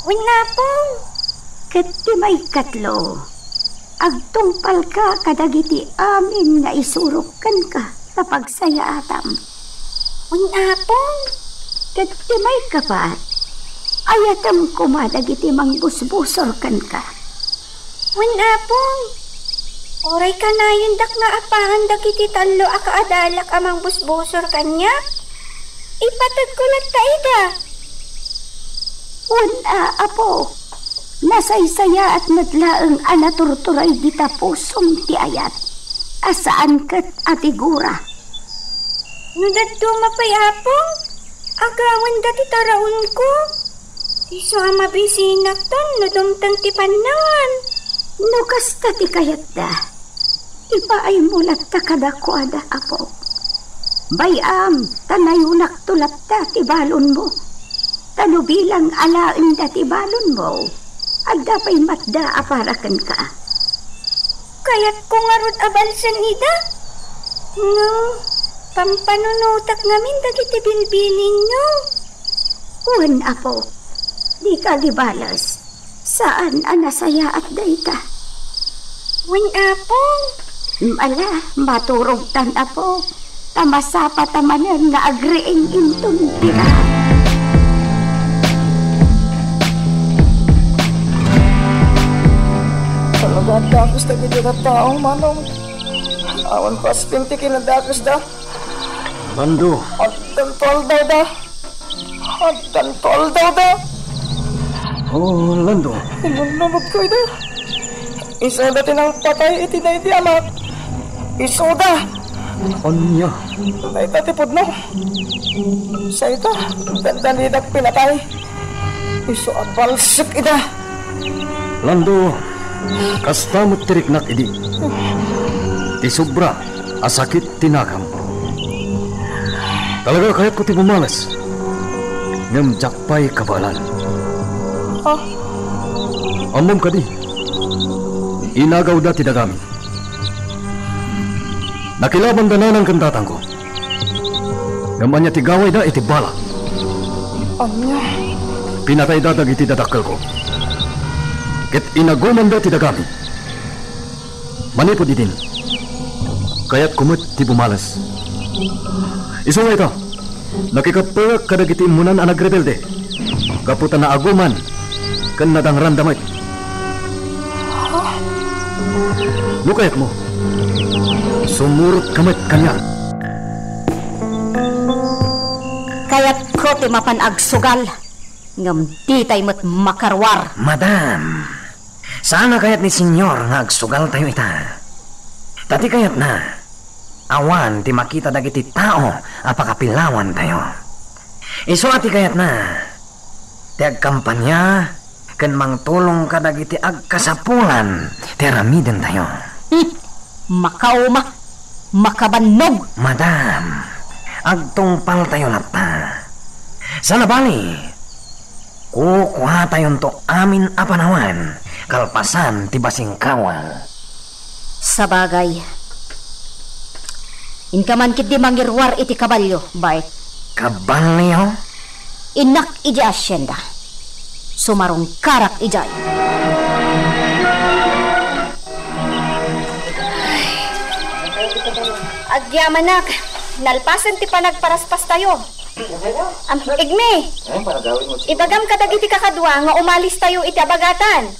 Wen, Apong. Ket ti maikatlo, agtungpalka kadagiti amin nga isurok kenka ta pagsayaatam. Wen, Apong. Ket ti maikapat, ayatem koma dagiti mangbusbusor kenka. Wen, Apong. Uray kanayondak nga apaen dagiti tallo a kaadalak a mangbusbusor kaniak, ipategko latta ida. Wen a, Apo, nasaysayaat met laeng a naturturay dita pusom ti ayat, a saan ket a ti gura. No dadduma pay, Apong, agawenda ti taraonko. Isu a mabisinakton no dumteng ti pannawan. No kasta ti kayatda, ipaaymo latta kadakuada, Apo. Bay-am, ta nayonakto latta ti balonmo. Ta no bilang alaenda ti balonmo, adda pay matda a para kenka. Kayatko ngarud a balsen ida. Ngem, pampanunotek ngamin dagiti bilbilinyo. Wen, Apo, dika agibales. Saan a nasayaat dayta. Wen, Apong. Ala, maturogtan, Apo. Ta masapata manen nga agriing inton bigat. Talaga, dakes dagiti tattao, Manong. Awan paspin ti kinadakesda. Lando. Addanto aldawda. Addanto aldawda. Oh, Lando. Inununotko ida. Isuda ti nangpatay iti daydi amak. Isuda. Ania? Dayta ti pudno. Sayta, dandanidak pinatay. Isu a balsek ida. Lando, kasta met ti riknak idi. Ti sobra a sakit ti nakam. Talaga kayatko ti bumales. Ngem diak pay kabaelan. Ah? Ammom kadi, inagawda ti dagami. Nakilabanda nanang ken tatangko. Ngem ania ti gawayda iti bala? Ania? Pinatayda dagiti dadakkelko. Ket inagumanda ti dagami. Manipud idin, kayatko met ti bumales. Isu nga ita, nakikappengak kadagiti immunan a nagrebelde, gapu ta naaguman ken nadangranda met. No kayatmo, sumurotka met kaniak. Kayatko ti mapan agsugal, ngem ditay met makaruar. Madam, Saan a kayat ni Señor nga agsugaltayo ita. Ta ti kayatna, awan ti makita dagiti tao a pakapilawantayo. Isu a ti kayatna, ti agkampania ken mangtulong kadagiti agkasapulan ti aramidentayo. Hmm, makauma, makabannog. Madam, agtungpaltayo latta. Saan a bali, kukuatayonto amin a panawen kalpasan ti basing kawal. Sabagay. Inka man ketdi mangiruar iti kabalio, baet. Kabalio? Innak idiay asienda. Sumarungkarak idiay. Agyamanak, nalpasen ti panagparaspastayo. Am, Igmi, ibagam kadagiti kakadua nga umalistayo iti abagatan.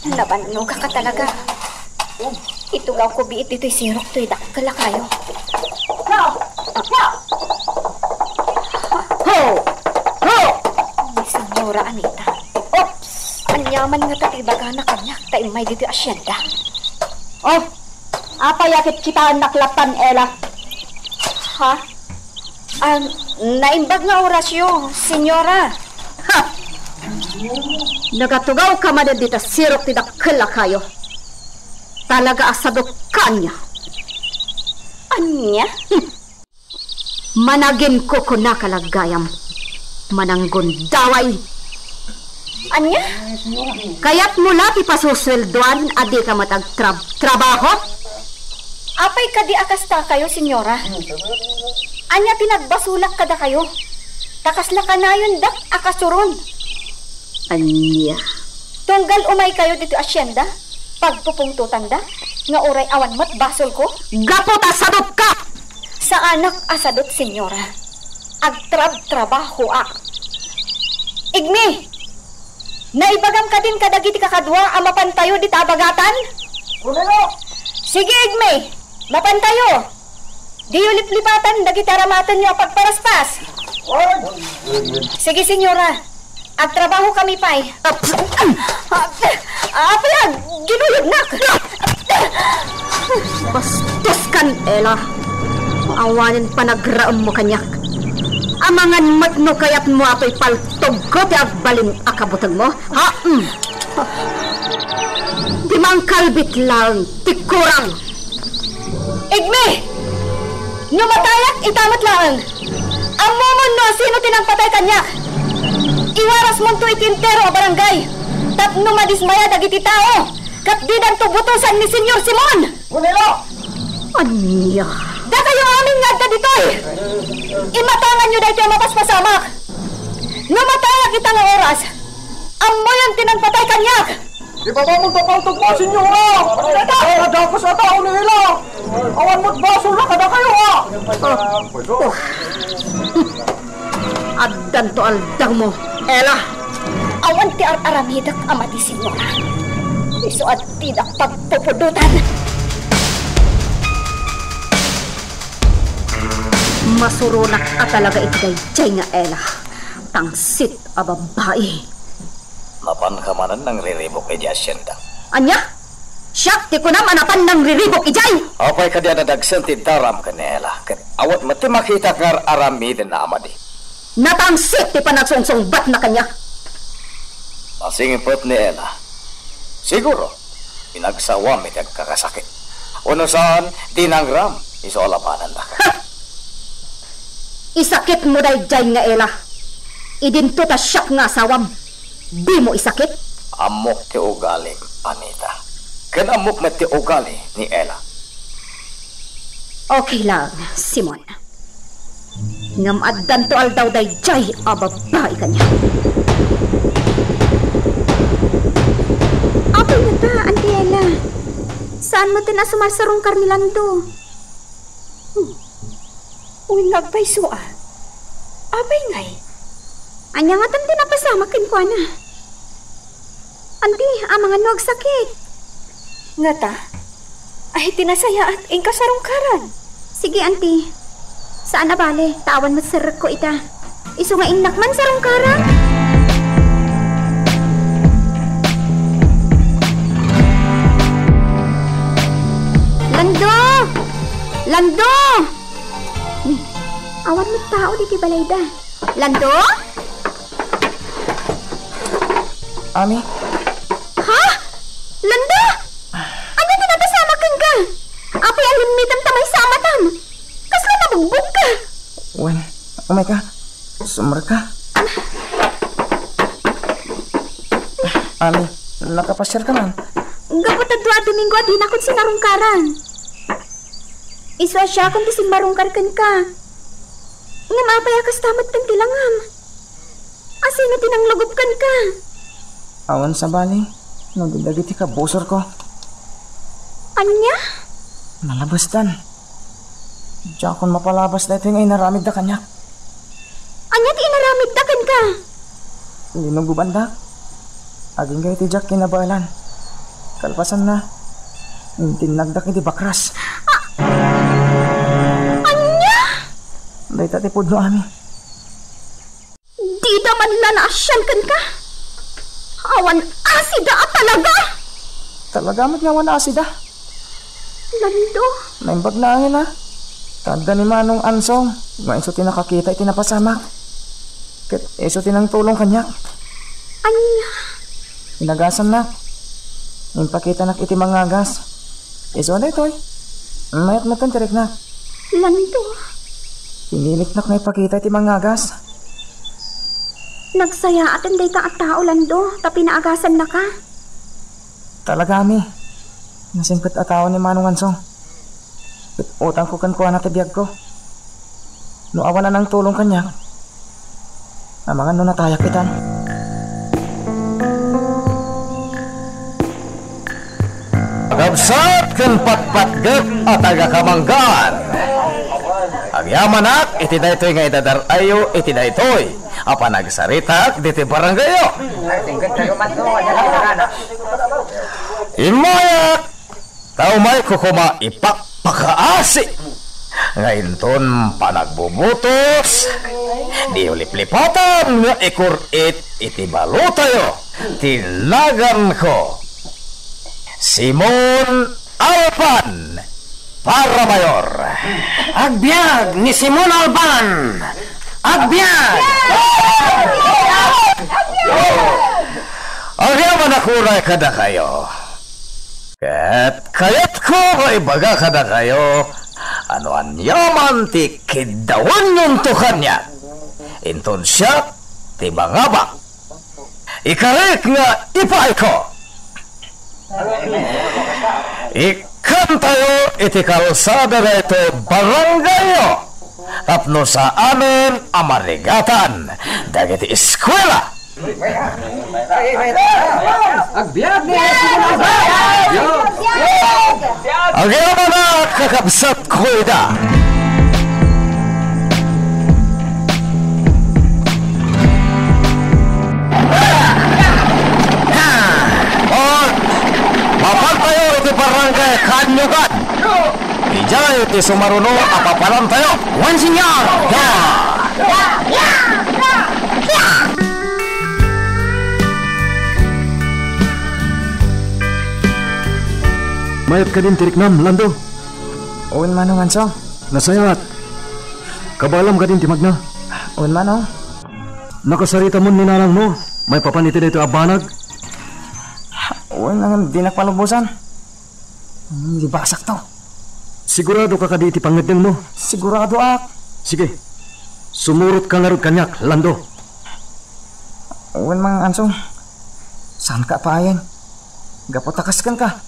Nabannogak talaga. Itugawko biit ditoy sirok toy dakkel a kayo. Ho! Ho! Ni Señora Anita. Oops! Aniaman ngata ti ibagana kaniak ta immay ditoy asienda? Oh, apay a kitkitaennak latta, Ela? Ha? Ah, naimbag nga orasyo, Señora. Ha! Nagatugawka manen dita sirok ti dakkel a kayo. Talaga a sadokka ania. Ania? Hmm. Managinkukunaka la gayam. Mananggundaway. Ania? Kayatmo la ti pasusueldoan a dika met agtrab-trabaho? Apay kadi a kasta kayo, Señora? Ania ti nagbasolak kadakayo? Ta kasla kanayon dak a kasuron. Ania? Tunggal umay kayo ditoy asienda, pagpupungtotanda, nga uray awan met basolko? Gapu ta sadokka! Saanak a sadot, Señora. Agtrab-trabahoak. Igmi! Naibagam kadin kadagiti kakadua a mapantayo dita abagatan? Kuneno? Sige, Igmi! Mapantayo! Diyo liplipatan dagiti aramatenyo a pagparaspas. Sige, Señora. Agtrabaho kami pay. Apay a ginuyognak? Bastos kan, Ela. Awanen panagraemmo kaniak. Amangan met no kayatmo a toy paltogko ti agbalin a kabutegmo. Ha? Mm. Di mangkalbit laeng ti kurang. Igmi! No matayak ita met laeng, ammomon no asino ti nangpatay kaniak. Iwarasmonto iti entero a barangay tapno madismaya dagiti tao ket didanto butosan ni Señor Simon! Kunelo! Ania? Dakayo amin nga adda ditoy! Imatanganyo daytoy a mapaspasamak! No matayak ita nga oras, ammoyon ti nangpatay kaniak! Ipapamon ta paltogmo, Señora! Adakes a tao ni Ela! Awan met basolna kadakayo, a! Addanto aldawmo, Ela! Awan ti ar-aramidek a madi, Señora. Isu a didak pagpupudotan. Masuronak a talaga iti daydiay nga Ela. Tangsit a babai. Mapanka manen nangriribuk idiay asienda. Ania? Siak ti kunam a napan nangriribuk idiay? Apay kadi a nadagsen ti daram ken ni Ela, ket awan met ti makitak nga ar-aramidenna a madi? Natangsit ti panagsungsungbatna kaniak. Nasingpet ni Ela. Siguro, pinagsawam iti agkakasakit. Wenno saan, dinangram, isu a labanannak. Ha! Isakitmo daydiay nga Ela. Idinto ta siak nga asawam. Dimo isakit? Ammok ti ugalim, Anita. Ken ammok met ti ugali ni Ela. Okay lang, Simon. Ngem addanto aldaw daydiay a babai kaniak. Apay ngata, Auntie Ella? Saan metten a sumarsarungkar ni Lando? Hmm. Uy, nga agpayso a. Apay ngay? Ania ngatan ti napasamak kenkuana? Anti, amangan no agsakit. Ngata? Ay, ti nasayaat, inka sarungkaran. Sige, anti. Saan a bale, ta awan met serrekko ita. Isu nga innak man sarungkaran. Lando! Lando! Ni, awan met tao ditoy balayda. Lando? Ami? Ha? Lando? Ania ti napasamak kenka? Apay a limmitem ta maysa a matam? Kasla nabugbogka? Wen, umayka. Sumrekka. Ami, nakapasiarka man? Gapu ta dua a Domingo a dinakon sinarungkaran. Isu a siakon ti simmarungkar kenka. Ngem apay a kasta met ti langam? Asino ti nanglugop kenka? Awan sabali no di dagiti kabusorko. Ania? Nalabasdan. Diakon mapalabas daytoy nga inaramidda kaniak. Ania ti inaramidda kenka? Linugobandak. Agingga iti diak kinabaelan. Kalpasanna, intinnagdak iti bakras. A-, ania? Dayta ti pudno, Ami. Dida man la naasian kenka? Awan asida a talaga! Talaga met nga awan asida. Lando. Naimbag nangin a. Ta adda ni Manong Ansong nga isu ti nakakita iti napasamak. Ket isu ti nangtulong kaniak. Ania? Inagasannak. Impakitanak iti mangagas. Isu a daytoy. Mayat met ti riknak. Lando. Piniliknak nga ipakita iti mangagas. Nagsayaaten dayta a tao, Lando, ta pinaagasannaka. Talaga, Ami. Nasingpet a tao ni Manong Ansong. Ket utangko kenkuana ti biagko. No awan a nangtulong kaniak, amangan no natayak itan. Kakabsat ken patpatgek a taga-Kamangan, agyamanak iti daytoy nga idadar-ayyo iti daytoy a panagsaritak diti barangayyo. Immayak ta umayko koma ipakpakaasi nga inton panagbubutos, diyo liplipatan nga ikur-it iti balotayo ti naganko, Simon Alban, para mayor. Agbiag ni Simon Alban! Agbiag! Agyamanak uray kadakayo. Ket kayatko nga ibaga kadakayo a no aniaman ti kiddawenyonto kaniak, inton siak ti mangabak, ikarik nga ipaayko. Ikkantayo iti kalsada daytoy barangayyo tapno saanen a marigatan dagiti eskuela. Agbiag ni Simon Alban! Agyamanak, kakabsatko ida. Or, mapantayo iti barangay Kanyugan. Idiay ti sumaruno a papanantayo. Wen, senyor! Ya! Mayat kadin ti riknam, Lando? Wen, Manong Ansong. Nasayaat. Kabaelam kadin ti magna? Wen, Manong. Nakasaritam ni nanangmo maipapan iti daytoy a banag? Wen, ngem dinak palubosan. Hmm, di basakto. Siguradoka kadi iti pangngeddengmo? Siguradoak. Sige. Sumurotka ngarud kaniak, Lando. Wen, Manong Ansong. Saanka a paayen? Gapu ta kas kenka,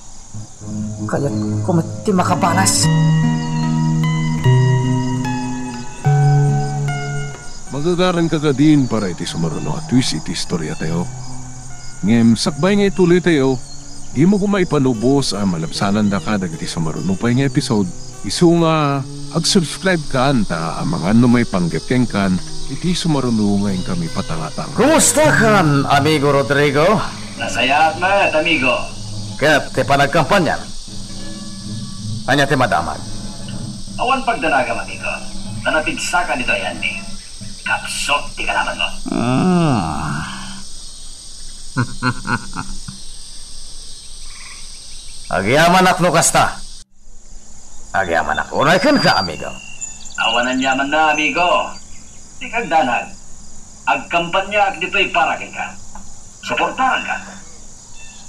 kayatko met ti makabalas. Magagaranka kadin para iti sumaruno a twist iti istoriatayo. Ngem sakbay nga ituloytayo, dimo koma ipalubos a malabsanandaka dagiti sumaruno pay nga episode. Isu nga, ag-subscribe kan ta amangan no maipanggep kenkan iti sumaruno nga inkami patangatang. Kumusta kan, amigo Rodrigo? Nasayaat met, amigo. Ket ti panagkampanyan? Ania ti madamag? Awan pagdanagam, amigo. Ta napigsaka ditoy ayanmi. Kapsut ti kanabanmo. Hmm. Agyamanak no kasta. Agyamanak unay kenka, amigo. Awan aniamanna, amigo. Dika agdanag. Agkampanyaak ditoy para kenka. Suportaranka.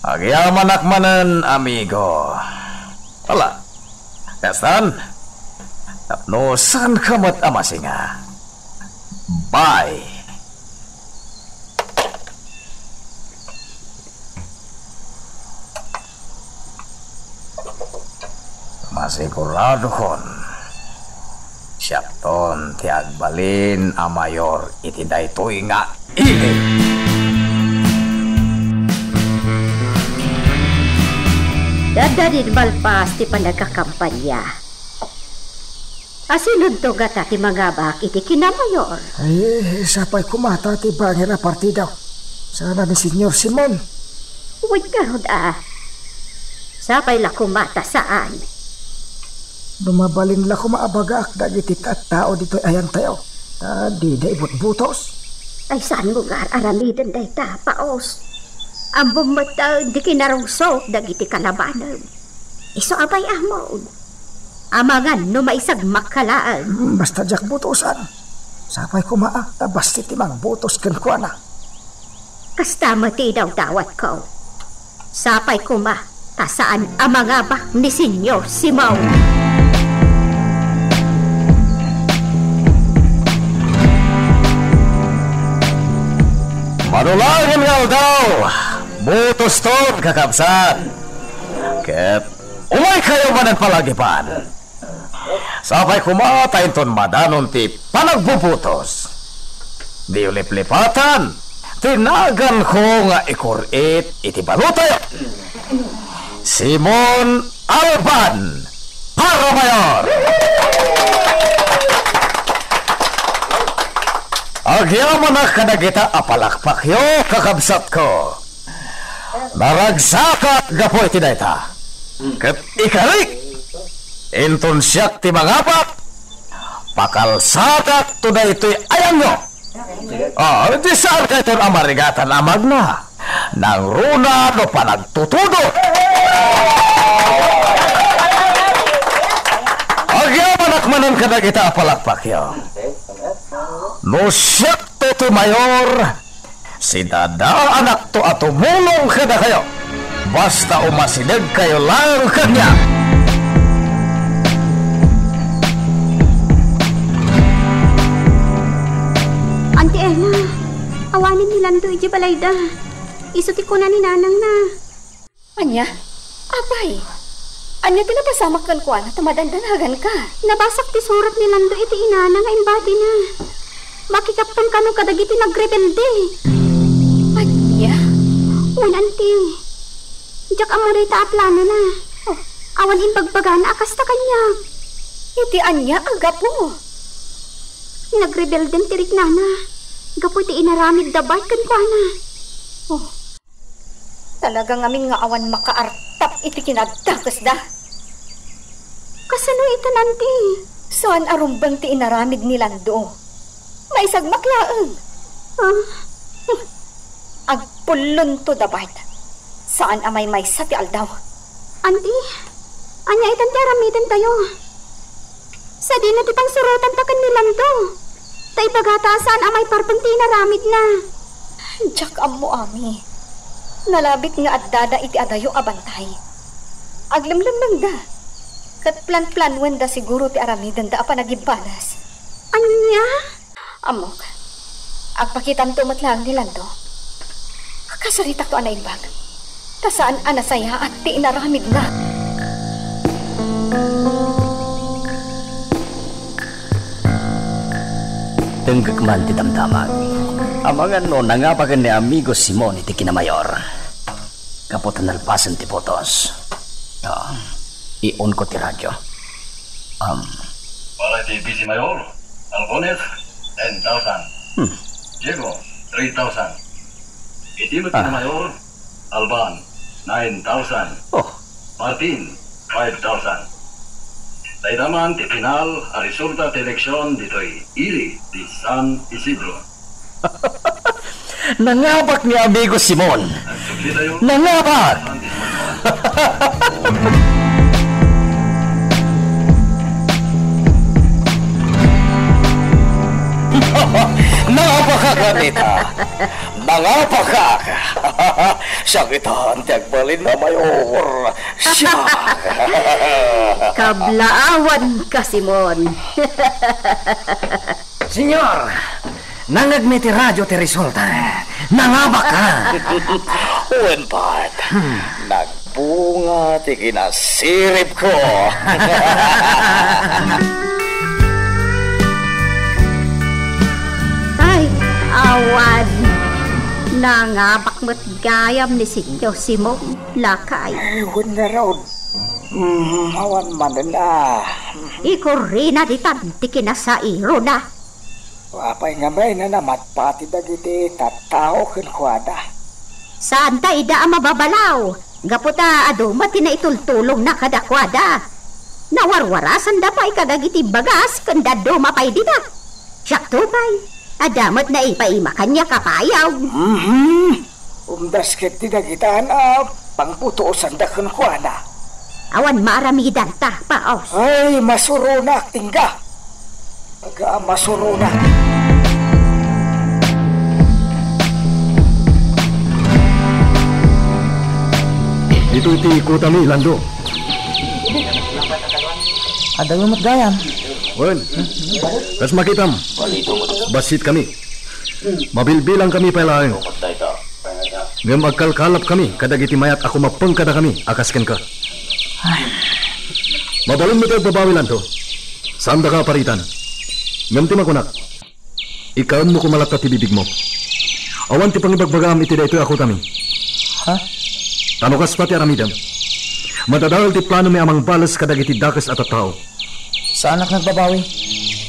Agyamanak manen, amigo. Ala, kastan, tapno saanka met a masinga. Bye. Masiguradokon, siakton ti agbalin a mayor iti daytoy nga ili. Adda din malpas ti panagkakampanya. Asinonto ngata ti mangabak iti kinamayor? Ay, sapay koma ta ti bangir a partido. Sana ni Senyor Simon. Wen ngarud a. Sapay la koma ta saan. No mabalin la koma a bagaak dagiti tattao ditoy ayantayo, ta dida ibutbutos. Ay, saanmo nga ar-aramiden dayta, Paos? Ammom met, ah, di kinarungsot dagiti kalabanem. Isu a bay-amon. Amangan no maisagmakka laeng. Hmm, basta diak butosan. Sapay koma, ah, ta bassit ti mangbutos kenkuana. Kasta met ti idawdawatko. Sapay koma, ta saan a mangabak ni Senyor Simon. Mano laengen nga aldaw, butoston, kakabsat. Ket umaykayo manen palagipan. Sapay koma ta inton madanon ti panagbubutos, diyo liplipatan ti naganko nga ikur-it iti balotayo. Simon Alban para mayor! Agyamanak kadagita a palakpakyo, kakabsatko. Naragsakak gapu iti dayta. Ket ikarik, inton siak ti mangabak, pakalsakakto daytoy ayanyo. Ah, di saankayton a marigatan a magna. Nangruna no panagtutudo. Agyamanak manen kadagita a palakpakyo. No siakto ti mayor, sidadaanakto a tumulong kadakayo. Basta umasidegkayo laeng kaniak. Auntie Ena, awanen ni Lando idiay balayda. Isu ti kuna ni nanangna. Ania? Apay, ania ti napasamak kenkuana ta madandanaganka? Nabasak ti surat ni Lando iti inana nga imbatina. Makikaptan kano kadagiti nagrebelde. Ania? Wen, anti. Diak ammo dayta a planona. Oh. Awan imbagbagana a kasta kaniak. Iti ania a gapu? Nagrebelden ti riknana gapu iti inaramidda Bart kenkuana. Oh. Talaga ngamin nga awan makaartap iti kinadakesda. Kasano ita, Auntie? Saan a rumbeng ti inaramid ni Lando. Maisagmak laeng. Ah. Agpullonto da Bart. Saan a maymaysa ti aldaw. Auntie, ania itan ti aramidentayo? Sadino ti pangsurotanta ken ni Lando? Ta ibagata a saan a maiparbeng ti inaramidna. Diak ammo, Ami. Nalabit nga addada iti adayo a bantay. Aglemlemmengda. Ket planplanuenda siguro ti aramidenda a panagimbalas. Ania? Ammok, agpakitanto met laeng ni Lando. Kasaritakto a naimbag. Ta saan a nasayaat ti inaramidna. Denggek man ti damdamag. Amangan no nangabaken ni Amigo Simon iti kinamayor. Gapu ta nalpasen ti butos. Ah, iunko ti radio. Um. Para iti Vice Mayor, Albones, ten thousand. Hmm. Diego, three thousand. Iti met Ah. Mayor, Alban, nine thousand. Oh. Martin, five thousand. Dayta man ti final a resulta ti eleksyon ditoy Ili di San Isidro. Nangabak ni Amigo Simon. Nangabak! Nangabakak, Anita. Nangabakak. Siak itan ti agbalin a mayor. Siak. Kablaawanka, Simon. Senyor, nangngegmi ti radio ti resulta. Nangabakak. Wen, Pat. Hmm. Nagbunga ti kinasiribko. Ay, awan. Nangabak met gayam ni Senyor Simon, lakay. Ay, wen ngarud. Mm, awan manen a. Ikurrina ditan ti kinasairona. Apay nga manen a matpati dagiti tattao kenkuana? Saanta ida a mababalaw, gapu ta adu met ti naitultulongna kadakuada. Nawarwarasanda pay kadagiti bagas ken dadduma pay dita. Siakto pay, adda met naipaimakanyak a payaw. Mhm. Umdas ket ti dagitan a pangputuosanda kenkuana. Awan maaramidanta, Paos. Ay, masuronak, ingga. Aga, masuronak. Ditoy ti kutami, Lando. Adayo met gayam. Wen, kas makitam, bassit kami. Mabilbilang kami pay laeng. Ngem agkalkalap kami kadagiti mayat a kumappeng kadakami a kas kenka. Ay. Mabalin met ti agbabawi, Lando. Saandaka a paritan. Ngem ti makunak, ikaemmo koma latta ti bibigmo. Awan ti pangibagbagam iti daytoy a kutami. Ha? Ta no kasta ti aramidem, madadael ti planomi a mangbales kadagiti dakes a tattao. Saanak nga agbabawi.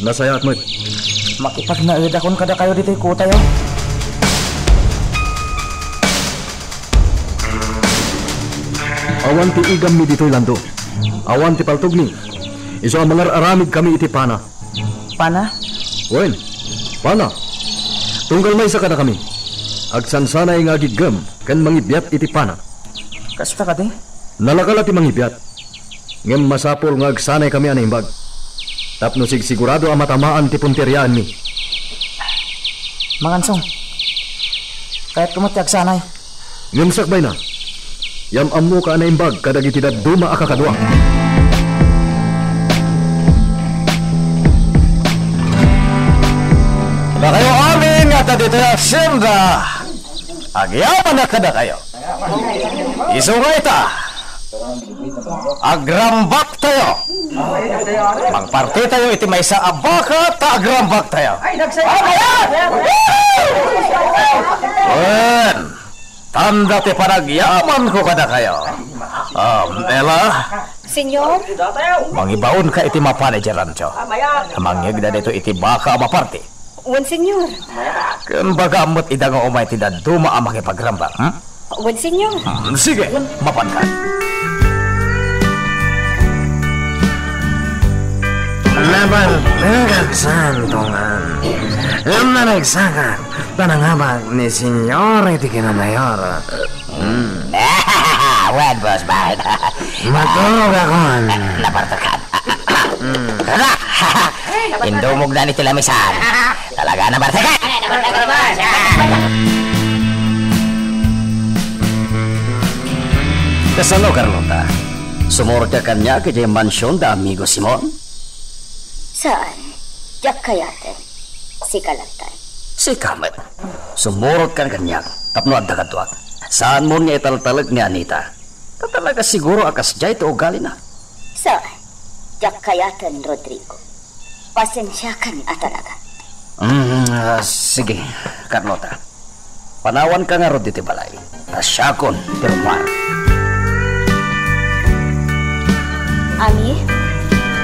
Nasayaat met. Makipagnaedakon kadakayo ditoy kutayo. Awan ti igammi ditoy, Lando. Awan ti paltogmi. Isu a mangar-aramidkami iti pana. Pana? Wen, pana. Tunggal maysa kadakami, agsansanay nga agiggem ken mangibiat iti pana. Kasta kadi? Nalaka la ti mangibiat. Ngem masapul nga agsanaykami a naimbag tapno sigsigurado a matamaan ti punteriaenmi. Mangansong, kayatko met ti agsanay. Ngem sakbayna, yam-ammoka a naimbag kadagiti dadduma a kakadua. Dakayo amin nga adda ditoy a hacienda, agyamanak kadakayo. Isu nga ita, agrambaktayo. Mangpartitayo iti maysa a baka ta agrambaktayo. Wen, tanda ti panagyamanko kadakayo. Um, Ella, Senyor? Mangibaonka iti mapan idiay rancho. Mangyegda ditoy iti baka a maparti. Wen, Senyor. Ken bagam met ida nga umay ti dadduma a makipagrambak, hmm? Wen, Senyor. Hmm, sige, mapanka. Napanekak, Santongan. Ngem naragsakak ta nangabak ni Senyor iti kinamayor. Hmm. Wen, Boss Bart. Maturogakon. Napartekan. Hmm. Tara! Indumognan iti lamisan. Talaga, napartekan. Kasano, Carlota? Sumurot ka kaniak idiay mansion da Amigo Simon? Saan. Diak kayaten. Sika latta. Sika met. Sumurot ka kaniak tapno adda kaduak. Saanmon nga italtalek ni Anita. Ta talaga siguro a kasdiay ti ugalina. Saan. Diak kayaten, Rodrigo. Pasensiakan a talaga. Mm, ah, sige, Carlota. Panawanka ngarud iti balay. Ta siakon ti rummuar. Ami,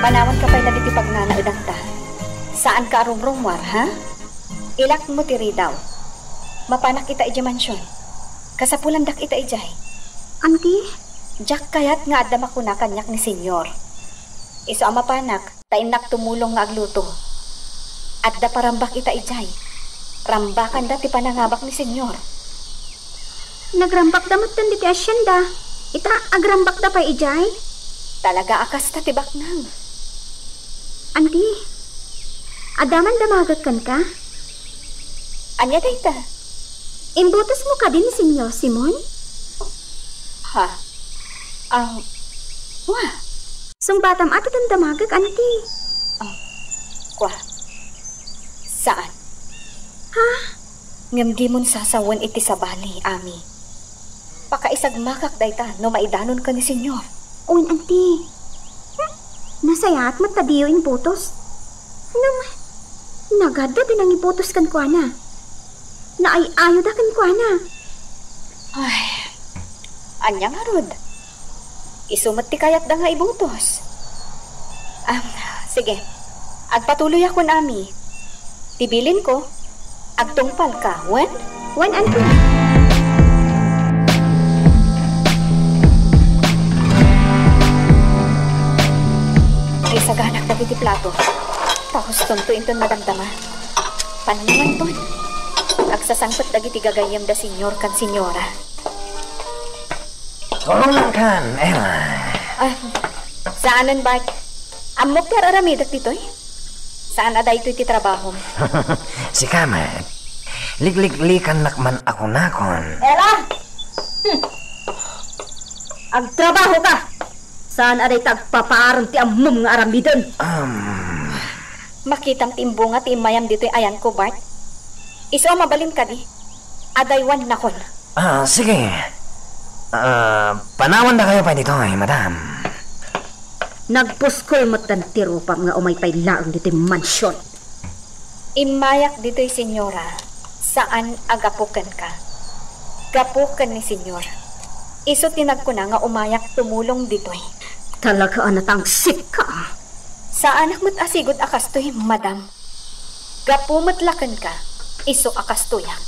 panawanka pay la ditoy pagnanaedanta. Saanka a rumrummuar, ha? Ilakmo ti ridaw. Mapanak ita idiay mansion. Kasapulandak ita idiay. Anti? Diak kayat nga adda makuna kaniak ni Senyor. Isu a mapanak, ta innak tumulong nga agluto. Adda parambak ita idiay. Rambakanda ti panangabak ni Senyor. Nagrambakda metten ditoy hacienda. Ita, agrambakda pay idiay? Talaga a kasta ti baknang. Anti, adda man damaget kenka? Ania dayta? Imbutosmo kadi ni Señor Simon? Ha? Ah, wa. Sungbatam a ti damdamagek, anti. Ah, kwa. Saan? Ha? Ngem dimon sasawen iti sabali, Ami. Pakaisagmakak dayta no maidanon ken ni Señor. Wen, anti. Hmm, nasayaat met ta diyo imbutos. Ngem, nagadu ti nangibutos kenkuana. Naay-ayoda kenkuana. Ay, ania ngarud? Isu met ti kayatda nga ibutos. Ah, sige. Agpatuloyakon, Ami. Ti bilinko, agtungpalka, wen? Wen, anti. Ay, saganak dagiti plato. Ta hustonto inton madamdama. Pannanganton. Agsasangpet dagiti gagayyemda, Señor ken Señora. Tulongkan, Ella. Ah, saanen, Bart. Ammok ti ar-aramidek ditoy? Saan a daytoy ti trabahom? Sika met. Likliklikannak man a kunakon. Ella! Hmm. Agtrabahoka! Saan a dayta agpapaaren ti ammom nga aramiden? Um. Makitam ti imbunga ti immayam ditoy ayanko, Bart. Isu a mabalin kadi, adaywannakon. Ah, sige. Ah, panawandakayo pay ditoy, madam. Nagpuskol metten ti rupam nga umay pay laeng ditoy mansion. Immayak ditoy, Señora, saan a gapu kenka. Gapu ken ni Señor. Isu ti nagkuna nga umayak tumulong ditoy. Talaga a natangsitka. Saanak met a sigud a kastoy, madam. Gapu met la kenka, isu a kastoyak.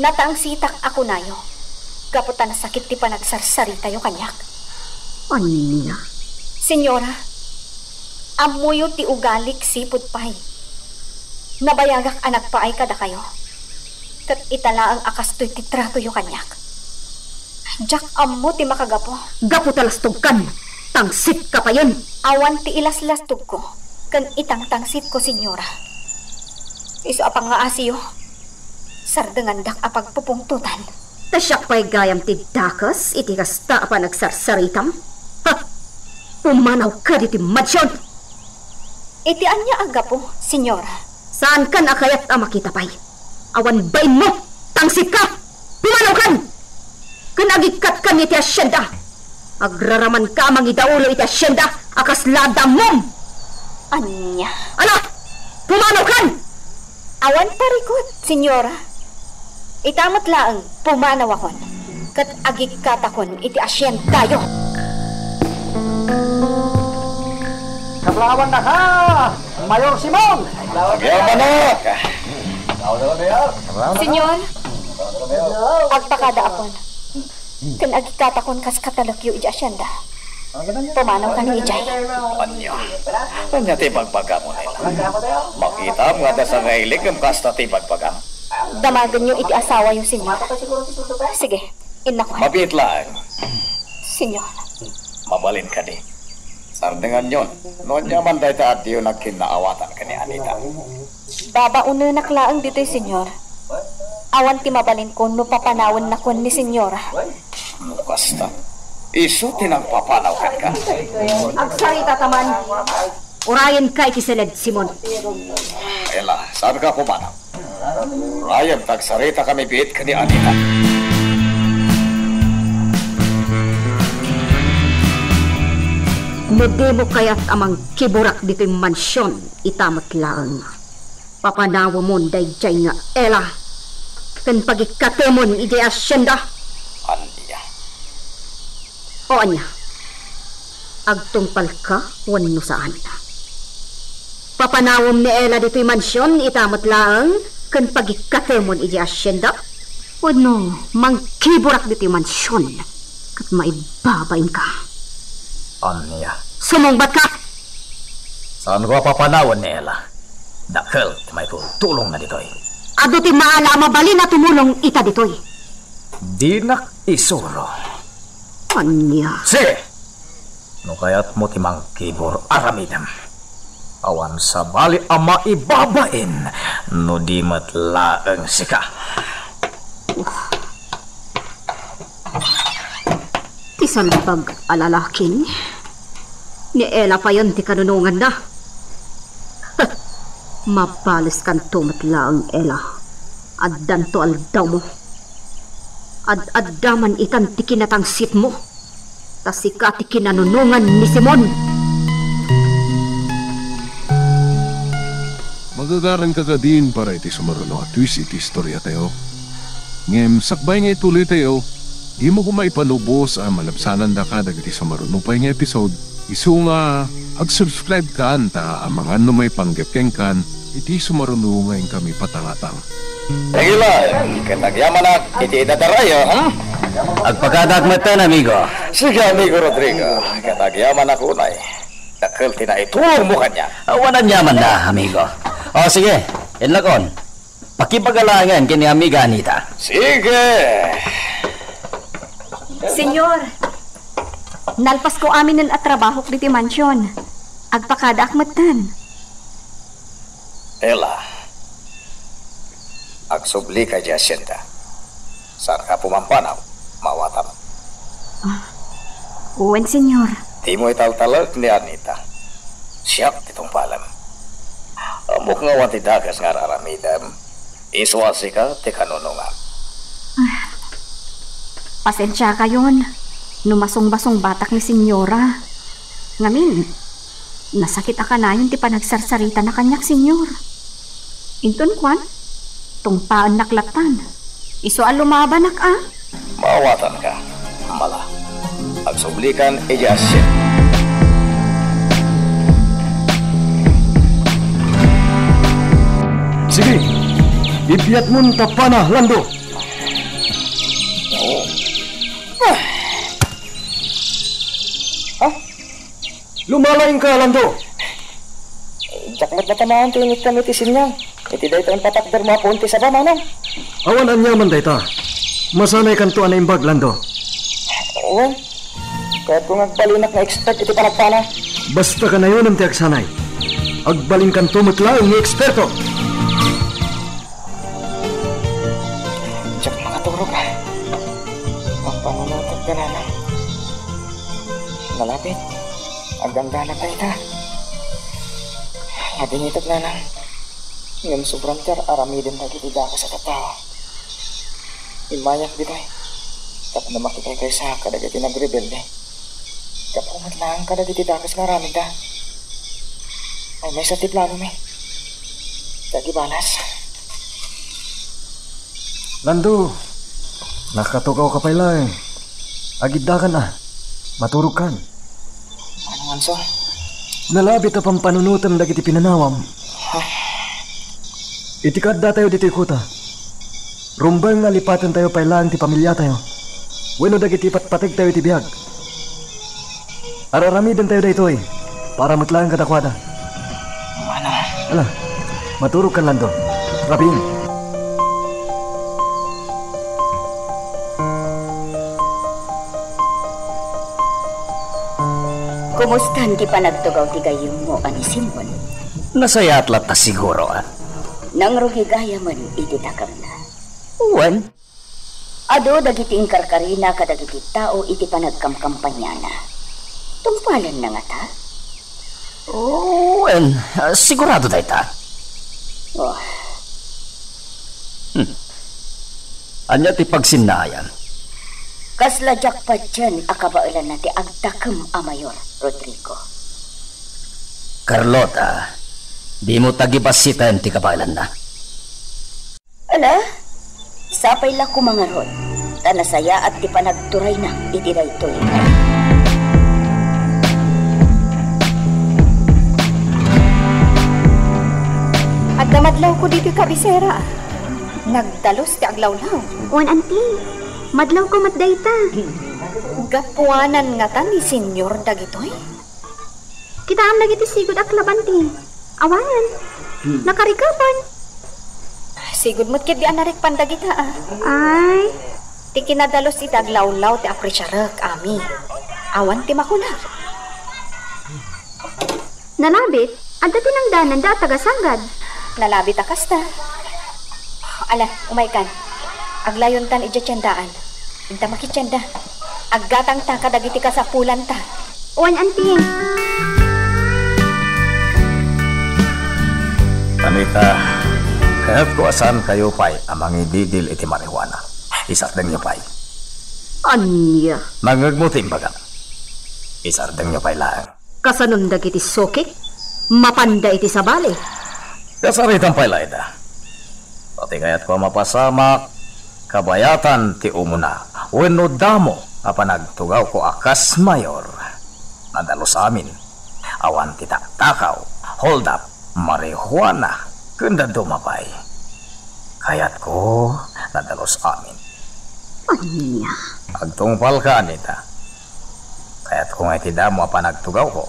Natangsitak a kunayo, gapu ta nasakit ti panagsarsaritayo kaniak. Ania? Señora, ammoyo ti ugalik sipud pay. Nabayagak a nagpaay kadakayo. Ket ita laeng a kastoy ti tratoyo kaniak. Diak ammo ti makagapu. Gapu ta lastogkan, tangsitka payen. Awan ti ilaslastogko ken itangtangsitko, Señora. Isu a pangngaasiyo, sardengandak a pagpupungtotan. Ta siak pay gayam ti dakes iti kasta a panagsarsaritam? Ha! Pumanawka ditoy mansion! Iti ania a gapu, Señora? Saankan a kayat a makita pay. Awan bainmo, tangsitka! Pumanawkan! Ken agikkatka iti asienda. Agraramanka a mangidaulo iti asienda a kasla adda ammom. Ania? Ala, pumanawkan! Awan parikut, Señora. Ita met laeng, pumanawakon, ket agikkatakon iti asiendayo. Kablawannaka, Mayor Simon! Agyamannak! Señor, agpakadaakon. Ken agikkatakon kas katalekyo iti asienda. Pumanawkan idiay. Ania? Ania ti ibagbagam, Nela? Makitam nga adda sangailik ngem kasta ti ibagbagam. Damagenyo iti asawayo, Señor. Sige, innakon. Mabiit laeng. Señor. Mabalin kadi. Sardenganyon, no ania man dayta a diyo nagkinnaawatan ken ni Anita. Babaonenak laeng ditoy, Señor. Awan ti mabalinko no papanawennakon ni Señora. No kasta, isu ti nangpapanaw kenka. Agsaritata man. Urayenka iti siled, Simon. Ela, saanka pumanaw? Urayem ta agsaritakami biit ken ni Anita. No dimo kayat a mangkiburak ditoy mansion, ita met laeng. Papanawemon daydiay nga Ela ken pagikkatemon idiay asienda. Ania? O ania? Agtungpalka wenno saan? Papanawem ni Ela ditoy mansion ita met laeng ken pagikkatemon idiay asienda? Wenno mangkiburak ditoy mansion ket maibabainka? Ania? Sumungbatka! Saanko a papanawen ni Ela. Dakkel ti maitultulongna ditoy. Adu ti maala a mabalin a tumulong ita ditoy. Dinak isuro. Ania? Sige! No kayatmo ti mangkibur, aramidem. Awan sabali a maibabain no di met laeng sika. Ti salbag a lalaki, ni Ella payen ti kanunonganna. Mabaleskanto met laeng, Ella. Addanto aldawmo. Ad-adda man itan ti kinatangsitmo. Ta sika ti kinanunongan ni Simon. Magagaranka kadin para iti sumaruno a twist iti istoriatayo. Ngem sakbay nga ituloytayo, dimo koma ipanubos a malabsanandaka dagiti sumaruno pay nga episode. Isu nga, ag-subscribe kan ta amangan no maipanggep kenkan iti sumaruno nga inkami patangatang. Dagila, ket agyamanak iti idadarayo, hmm? Agpakadak metten, amigo. Sige, amigo Rodrigo, ket agyamanak unay. Dakkel ti naitulongmo kaniak. Awan aniamanna, amigo. O, sige, inlakon. Pakibagalaengen ken ni Amiga Anita. Sige. Senyor, nalpasko aminen a trabahok ditoy mansion. Agpakadaak metten. Ella, agsublika idiay hacienda. Saanka pumampanaw, maawatam. Ah, wen, senyor. Dimo italtalek ni Anita. Siak ti tungpalem. Ammok nga awan ti dakes nga ar-aramidem. Isu a sika ti kanunongam. Ah, pasensiakayon no masungbasungbatak ni senyora. Ngamin, nasakit a kanayon ti panagsarsaritana kaniak, senyor. Inton kuan, tungpaennak lattan. Isu a lumabanak a. Maawatanka. Mala. Agsublikan idiay hacienda. Sige. Ipiatmon tappana, Lando. Oh. Ah. Ah? Lumalaingka, Lando! Diak met natamaan ti inittam iti sinyang. Iti dayta impatakdermo a puon ti saba, manong. Awan aniaman dayta. Masanaykanto a naimbag, Lando. Wen, kayatko nga agbalinak nga expert iti panagpana. Basta kanayonem ti agsanay. Agbalinkanto met laeng nga eksperto. Diak makaturog, a. Pampanunotek da nanang. Nalapit. Agangganak dayta. Nabinitag nanang. Ngem sobran ti ar-aramiden dagiti dakes a tattao. Immayak ditoy tapno makikaykaysaak kadagiti nagrebelde. Gapu met laeng kadagiti dakes nga aramidda. Ay, maysa ti planomi. Dagiti balas. Lando, nakatukawka pay laeng. Agiddakan a. Maturogkan. Ano nganso? Nalabit a pampanunotem dagiti pinanawam. Ha? Iti kaaddatayo ditoy kuta, rumbeng nga lipatentayo pay laeng ti pamiliatayo wenno dagiti patpategtayo iti biag. Ar-aramidentayo daytoy para met laeng kadakuada. Ala, maturogkan, Lando. Rabiin. Kumustan ti panagtugaw ti gayyemmo a ni Simon? Nasayaat latta siguro, a. Nangrugi gayamen iti takemna. Wen. Adu dagiti inkarkarina kadagiti tao iti panagkamkampaniana. Tungpalenna ngata? Wen, a, sigurado dayta. Oh. Hmm. Ania ti pagsinnaayam? Kasla diak patien a kabaelanna ti agtakem a mayor, Rodrigo. Carlota, dimo tagibassiten ti kabaelanna. Ala, sapay la koma ngarud, ta nasayaat ti panagturayna iti daytoy. Adda madlawko ditoy kabisera. Nagdalus ti aglawlaw. Wen, anti, madlawko met dayta. Gapuanan ngata ni Senyor dagitoy? Kitaem dagiti sigud a club, anti. Awanen. Hmm. Nakarikapan. Sigud met ketdi a narikpan dagita, a. Ay. Ti kinadalus iti aglawlaw ti apresiarek, Ami. Awan ti makunak. Nalabit, Ita pinangdananda a taga-Sangad. Nalabi ta kasta. Ala, umaykan. Aglayontan idiay tiendaan. Inta makitienda. Aggatangta kadagiti kasapulanta. Wen, anting. Anita, kayatko a saankayo pay a mangididil iti marijuana. Isardengyo pay. Ania? Nangngegmo ti imbagam. Isardengyo pay laeng. Kasanon dagiti sokik? Mapanda iti sabali. Kasaritam pay la ida. Pati kayatko a mapasamak, kabayatan ti umuna wenno damo a panagtugawko a kas mayor. Nadalus amin. Awan ti taktakaw, hold up, marijuana, ken dadduma pay. Kayatko, nadalus amin. Ania? Agtungpalka, Anita. Kayatko nga iti damo a panagtugawko,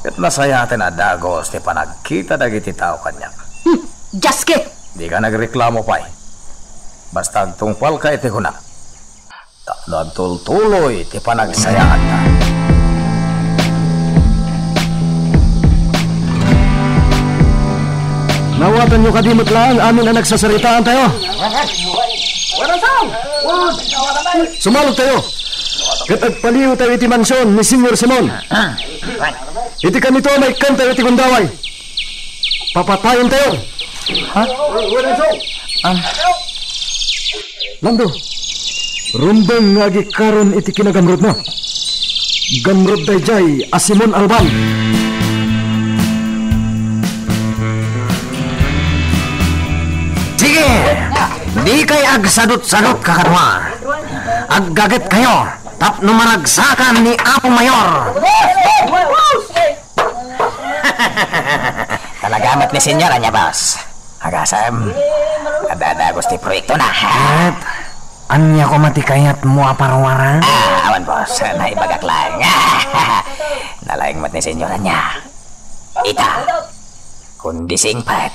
ket nasayaten a dagus ti panagkita dagiti tao kaniak. Hmm, diaske! Dika nagreklamo pay. Basta agtungpalka iti kunak. Tapno agtultuloy ti panagsayaanna. Nawatanyo kadi met laeng amin a nagsasaritaantayo? Sumalogtayo, ket agpaliwtayo iti mansion ni Señor Simon. Iti kanito a maikkantayo iti gundaway, papatayentayo. Ha? Am. Lando, rumbeng nga agikkaron iti kinagamrudna. Gamrud daydiay a Simon Alban. Sige! Dikay agsadut-sadut, kakadua. Aggagetkayo tapno maragsakan ni Apo Mayor. Talaga met ni Senyor, ania, boss? Agasem, adda dagus ti proyektona. Ket ania koma ti kayatmo a paruaran? Ah, awan, boss. Naibagak laeng. Nalaing met ni Senyor, ania? Ita, kundi singpet.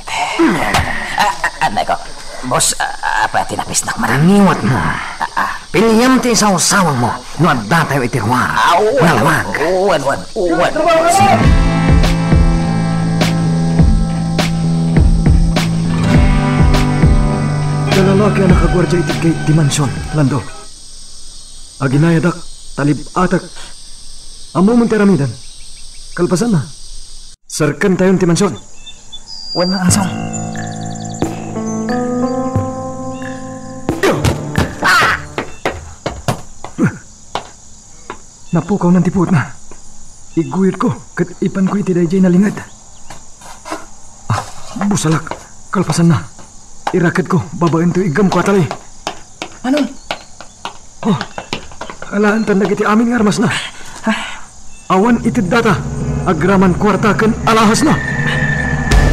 Ah, ah, anay ko. Boss, ah, apa ti napisnak man? Taniwat mo. Ah, ah. Piliam ti isawsawag mo no adda tayo iti ruar. Ah, wen, nalawag. Wen, wen, wen. Lalaki a nakaguardia iti gate ti mansion, Lando. Aginayadak, talib-atak. Ammom ti aramiden. Kalpasanna, serkentayon ti mansion. Wen, Ansong. Napukawnan ti puotna. Iguyodko ket ipanko iti daydiay nalinged. Ah, busalak, kalpasanna. Irakedko babaen toy iggamko a tali. Ano? Oh, alaantan dagiti amin nga armasna. Awan iteddata agraman kuarta ken alahasna.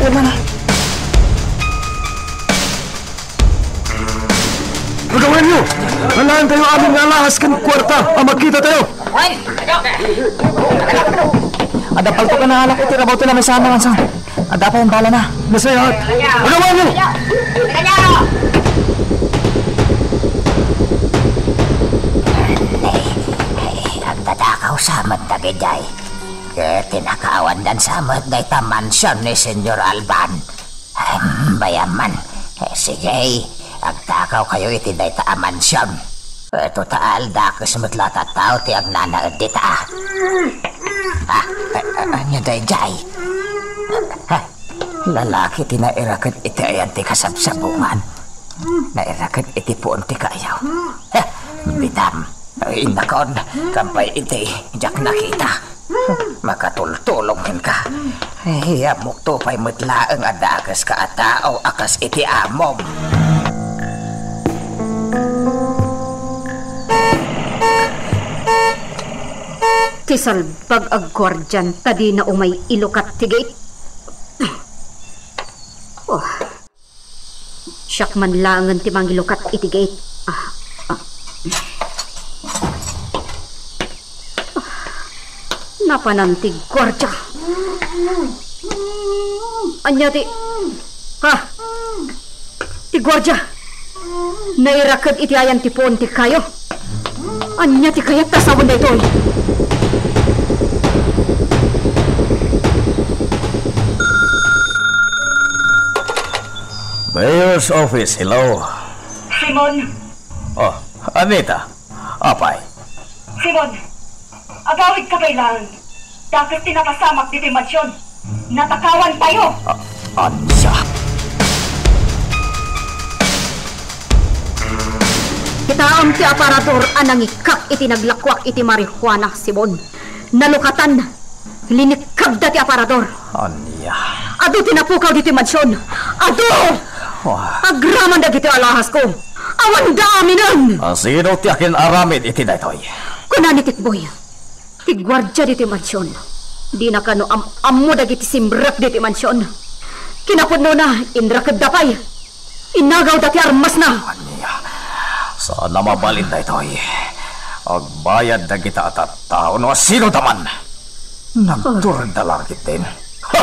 Wala na. Agawenyo! Alaantayo amin nga alahas ken kuarta a makitatayo. Adda palto ken naalak iti rabaw ti lamisaan, Ansong. Adda pay balana. Nasayaat. Agawanyo! Agtatakaw sa met dagijay. Ket tinakawandan sa met dayta mansion ni Senyor Alban. Em, bayaman. Eh, sige, agtakawkayo iti dayta a mansion. Eh, total, dakes met la a tattao ti agnanaed dita. Ah, eh, eh, ania daydiay? Ha? Lalaki ti nairaket iti ayan ti kasabsabungan. Nairaket iti puon ti kayo. Ha? Bitam. Ay, innakon, kampay iti, diak nakita. Makatultulong kenka. Ay, ammokto pay met laeng a dakeska a tao a kas iti amom. Ti salbag a guardian ta dina umay ilukat ti gate. Oh. Siak man laengen ti mangilukat iti gate. Ah, ah. Napanan ti guardia. Ania ti, ha? Ti guardia. Nairaket iti ayan ti puon ti kayo. Ania ti kayat ta sawen daytoy? Mayor's office, hello. Simon. Oh, Anita. Apay? Simon, agawidka pay laeng. Dakes ti napasamak ditoy mansion. Natakawan tayo. A-, ania? Kitaem ti aparador a nangikkat iti naglakuak iti marijuana, Simon. Nalukatan. Linikkabda ti aparador. Ania? Adu ti napukaw ditoy mansion. Adu! Wah. Agraman dagiti alahasko. Awanda aminen! A, sino ti akin-aramid iti daytoy? Kuna ni Tikboy, ti guardia ditoy mansion. Dina kano am-ammo dagiti simrek ditoy mansion. Kinapudnona, inrakebda pay. Inagawda ti armasna. Ania? Saan a mabalin daytoy. Agbayad dagita a tattao no sino da man. Nagturda la ketdin. Ha!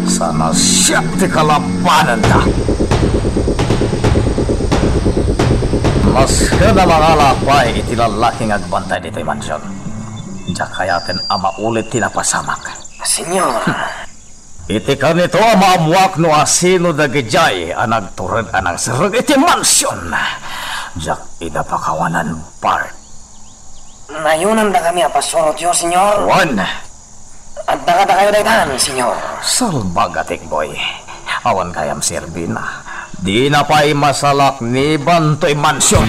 Saan a siak ti kalabananda. Masken a mangala pay iti lallaki nga agbantay ditoy mansion, diak kayaten a maulit ti napasamak. Señor. Iti kanito a maammuak no asino dagidiay a nagtured a nangserrek iti mansion. Diak ida pakawanan, Bart. Nayonandakami a pasurotyo, Señor. Wen. Adda kadakayo daytan, Señor. Salbag a Tikboy. Awan gayam serbina. Dina pay masalakniban toy mansion.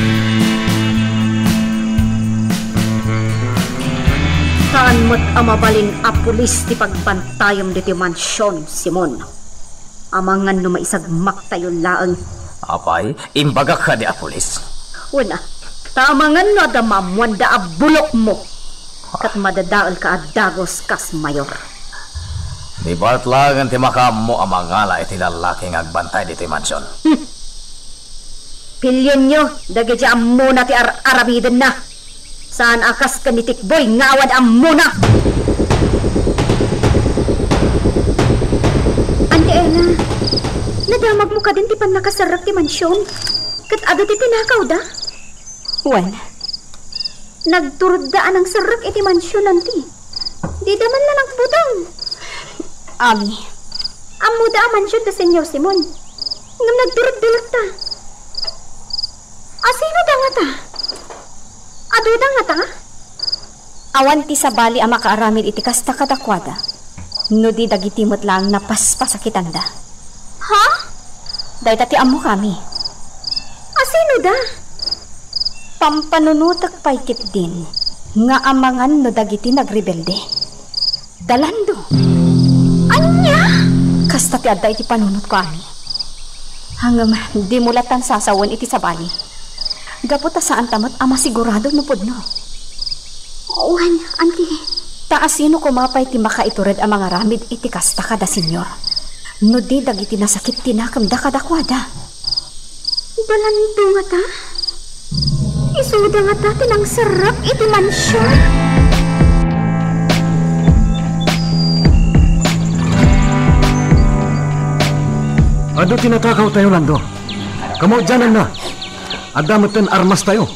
Saan met a mabalin a pulis ti pagbantayem ditoy mansion, Simon. Amangan no maisagmaktayo laeng. Apay, imbagak kadi a pulis? Wen a, ta amangan no adda maammoanda a bulokmo. Ket madadaelka a dagus kas mayor. Ni Bart laengen ti makaammo a mangala iti lallaki nga agbantay ditoy mansion. Hmm. Pilionyo dagiti ammona ti ar-aramidenna. Saan a kas ken ni Tikboy nga awan ammona. Anti Ella, nadamagmo kadin ti pannakaserrek ti mansion? Ket adu ti tinakawda? Wen, nagturda a nangserrek iti mansion, anti. Dida man la nagbutang. Ami. Ammoda a mansion da Señor Simon. Ngem nagturda latta. Asino da ngata? Adu da ngata? Awan ti sabali a makaaramid iti kasta kadakuada, no di dagiti met laeng napaspasakitanda. Ha? Dayta ti ammokami. Asino da? Pampanunotek pay ketdin nga amangan no dagiti nagrebelde. Da Lando. Ania? Kasta ti adda iti panunotko, ami. Ngem, dimo lattan sasawen iti sabali. Gapu ta saanta met a masigurado no pudno. Wen, anti. Ta asino koma pay ti makaitured a mangaramid iti kasta kada señor, no di dagiti nasakit ti nakemda kadakuada? Da Lando ngata? Isuda ngata ti nangserrek iti mansion? Adu ti natakaw tayo, Lando. Kamaudiananna, adda metten armas tayo.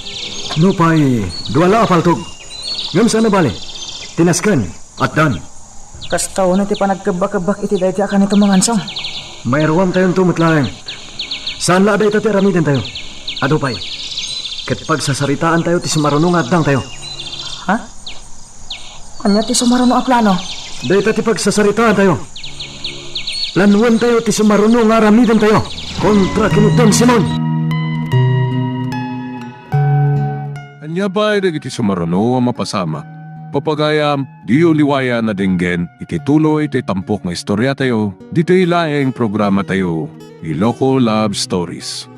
Nupay dua la a paltog. Ngem saan a bali, ti nasken, atdan. Kasta unay ti panagkebba-kebbak iti daytoy a kanito mangansong. Mairuam tayonto met laeng. Saan la a dayta ti aramiden tayo. Adu pay. Ket pagsasaritaan tayo ti sumaruno nga addang tayo. Ha? Ania ti sumaruno a plano? Dayta ti pagsasaritaan tayo. Planoen tayo ti sumaruno nga aramiden tayo kontra ken ni Don Simon. Ania pay dagiti sumaruno a mapasamak? Papagayam, diyo liwayan a denggen iti tuloy ti tampok nga istoriatayo, ditoy laeng programatayo, Iloko Love Stories.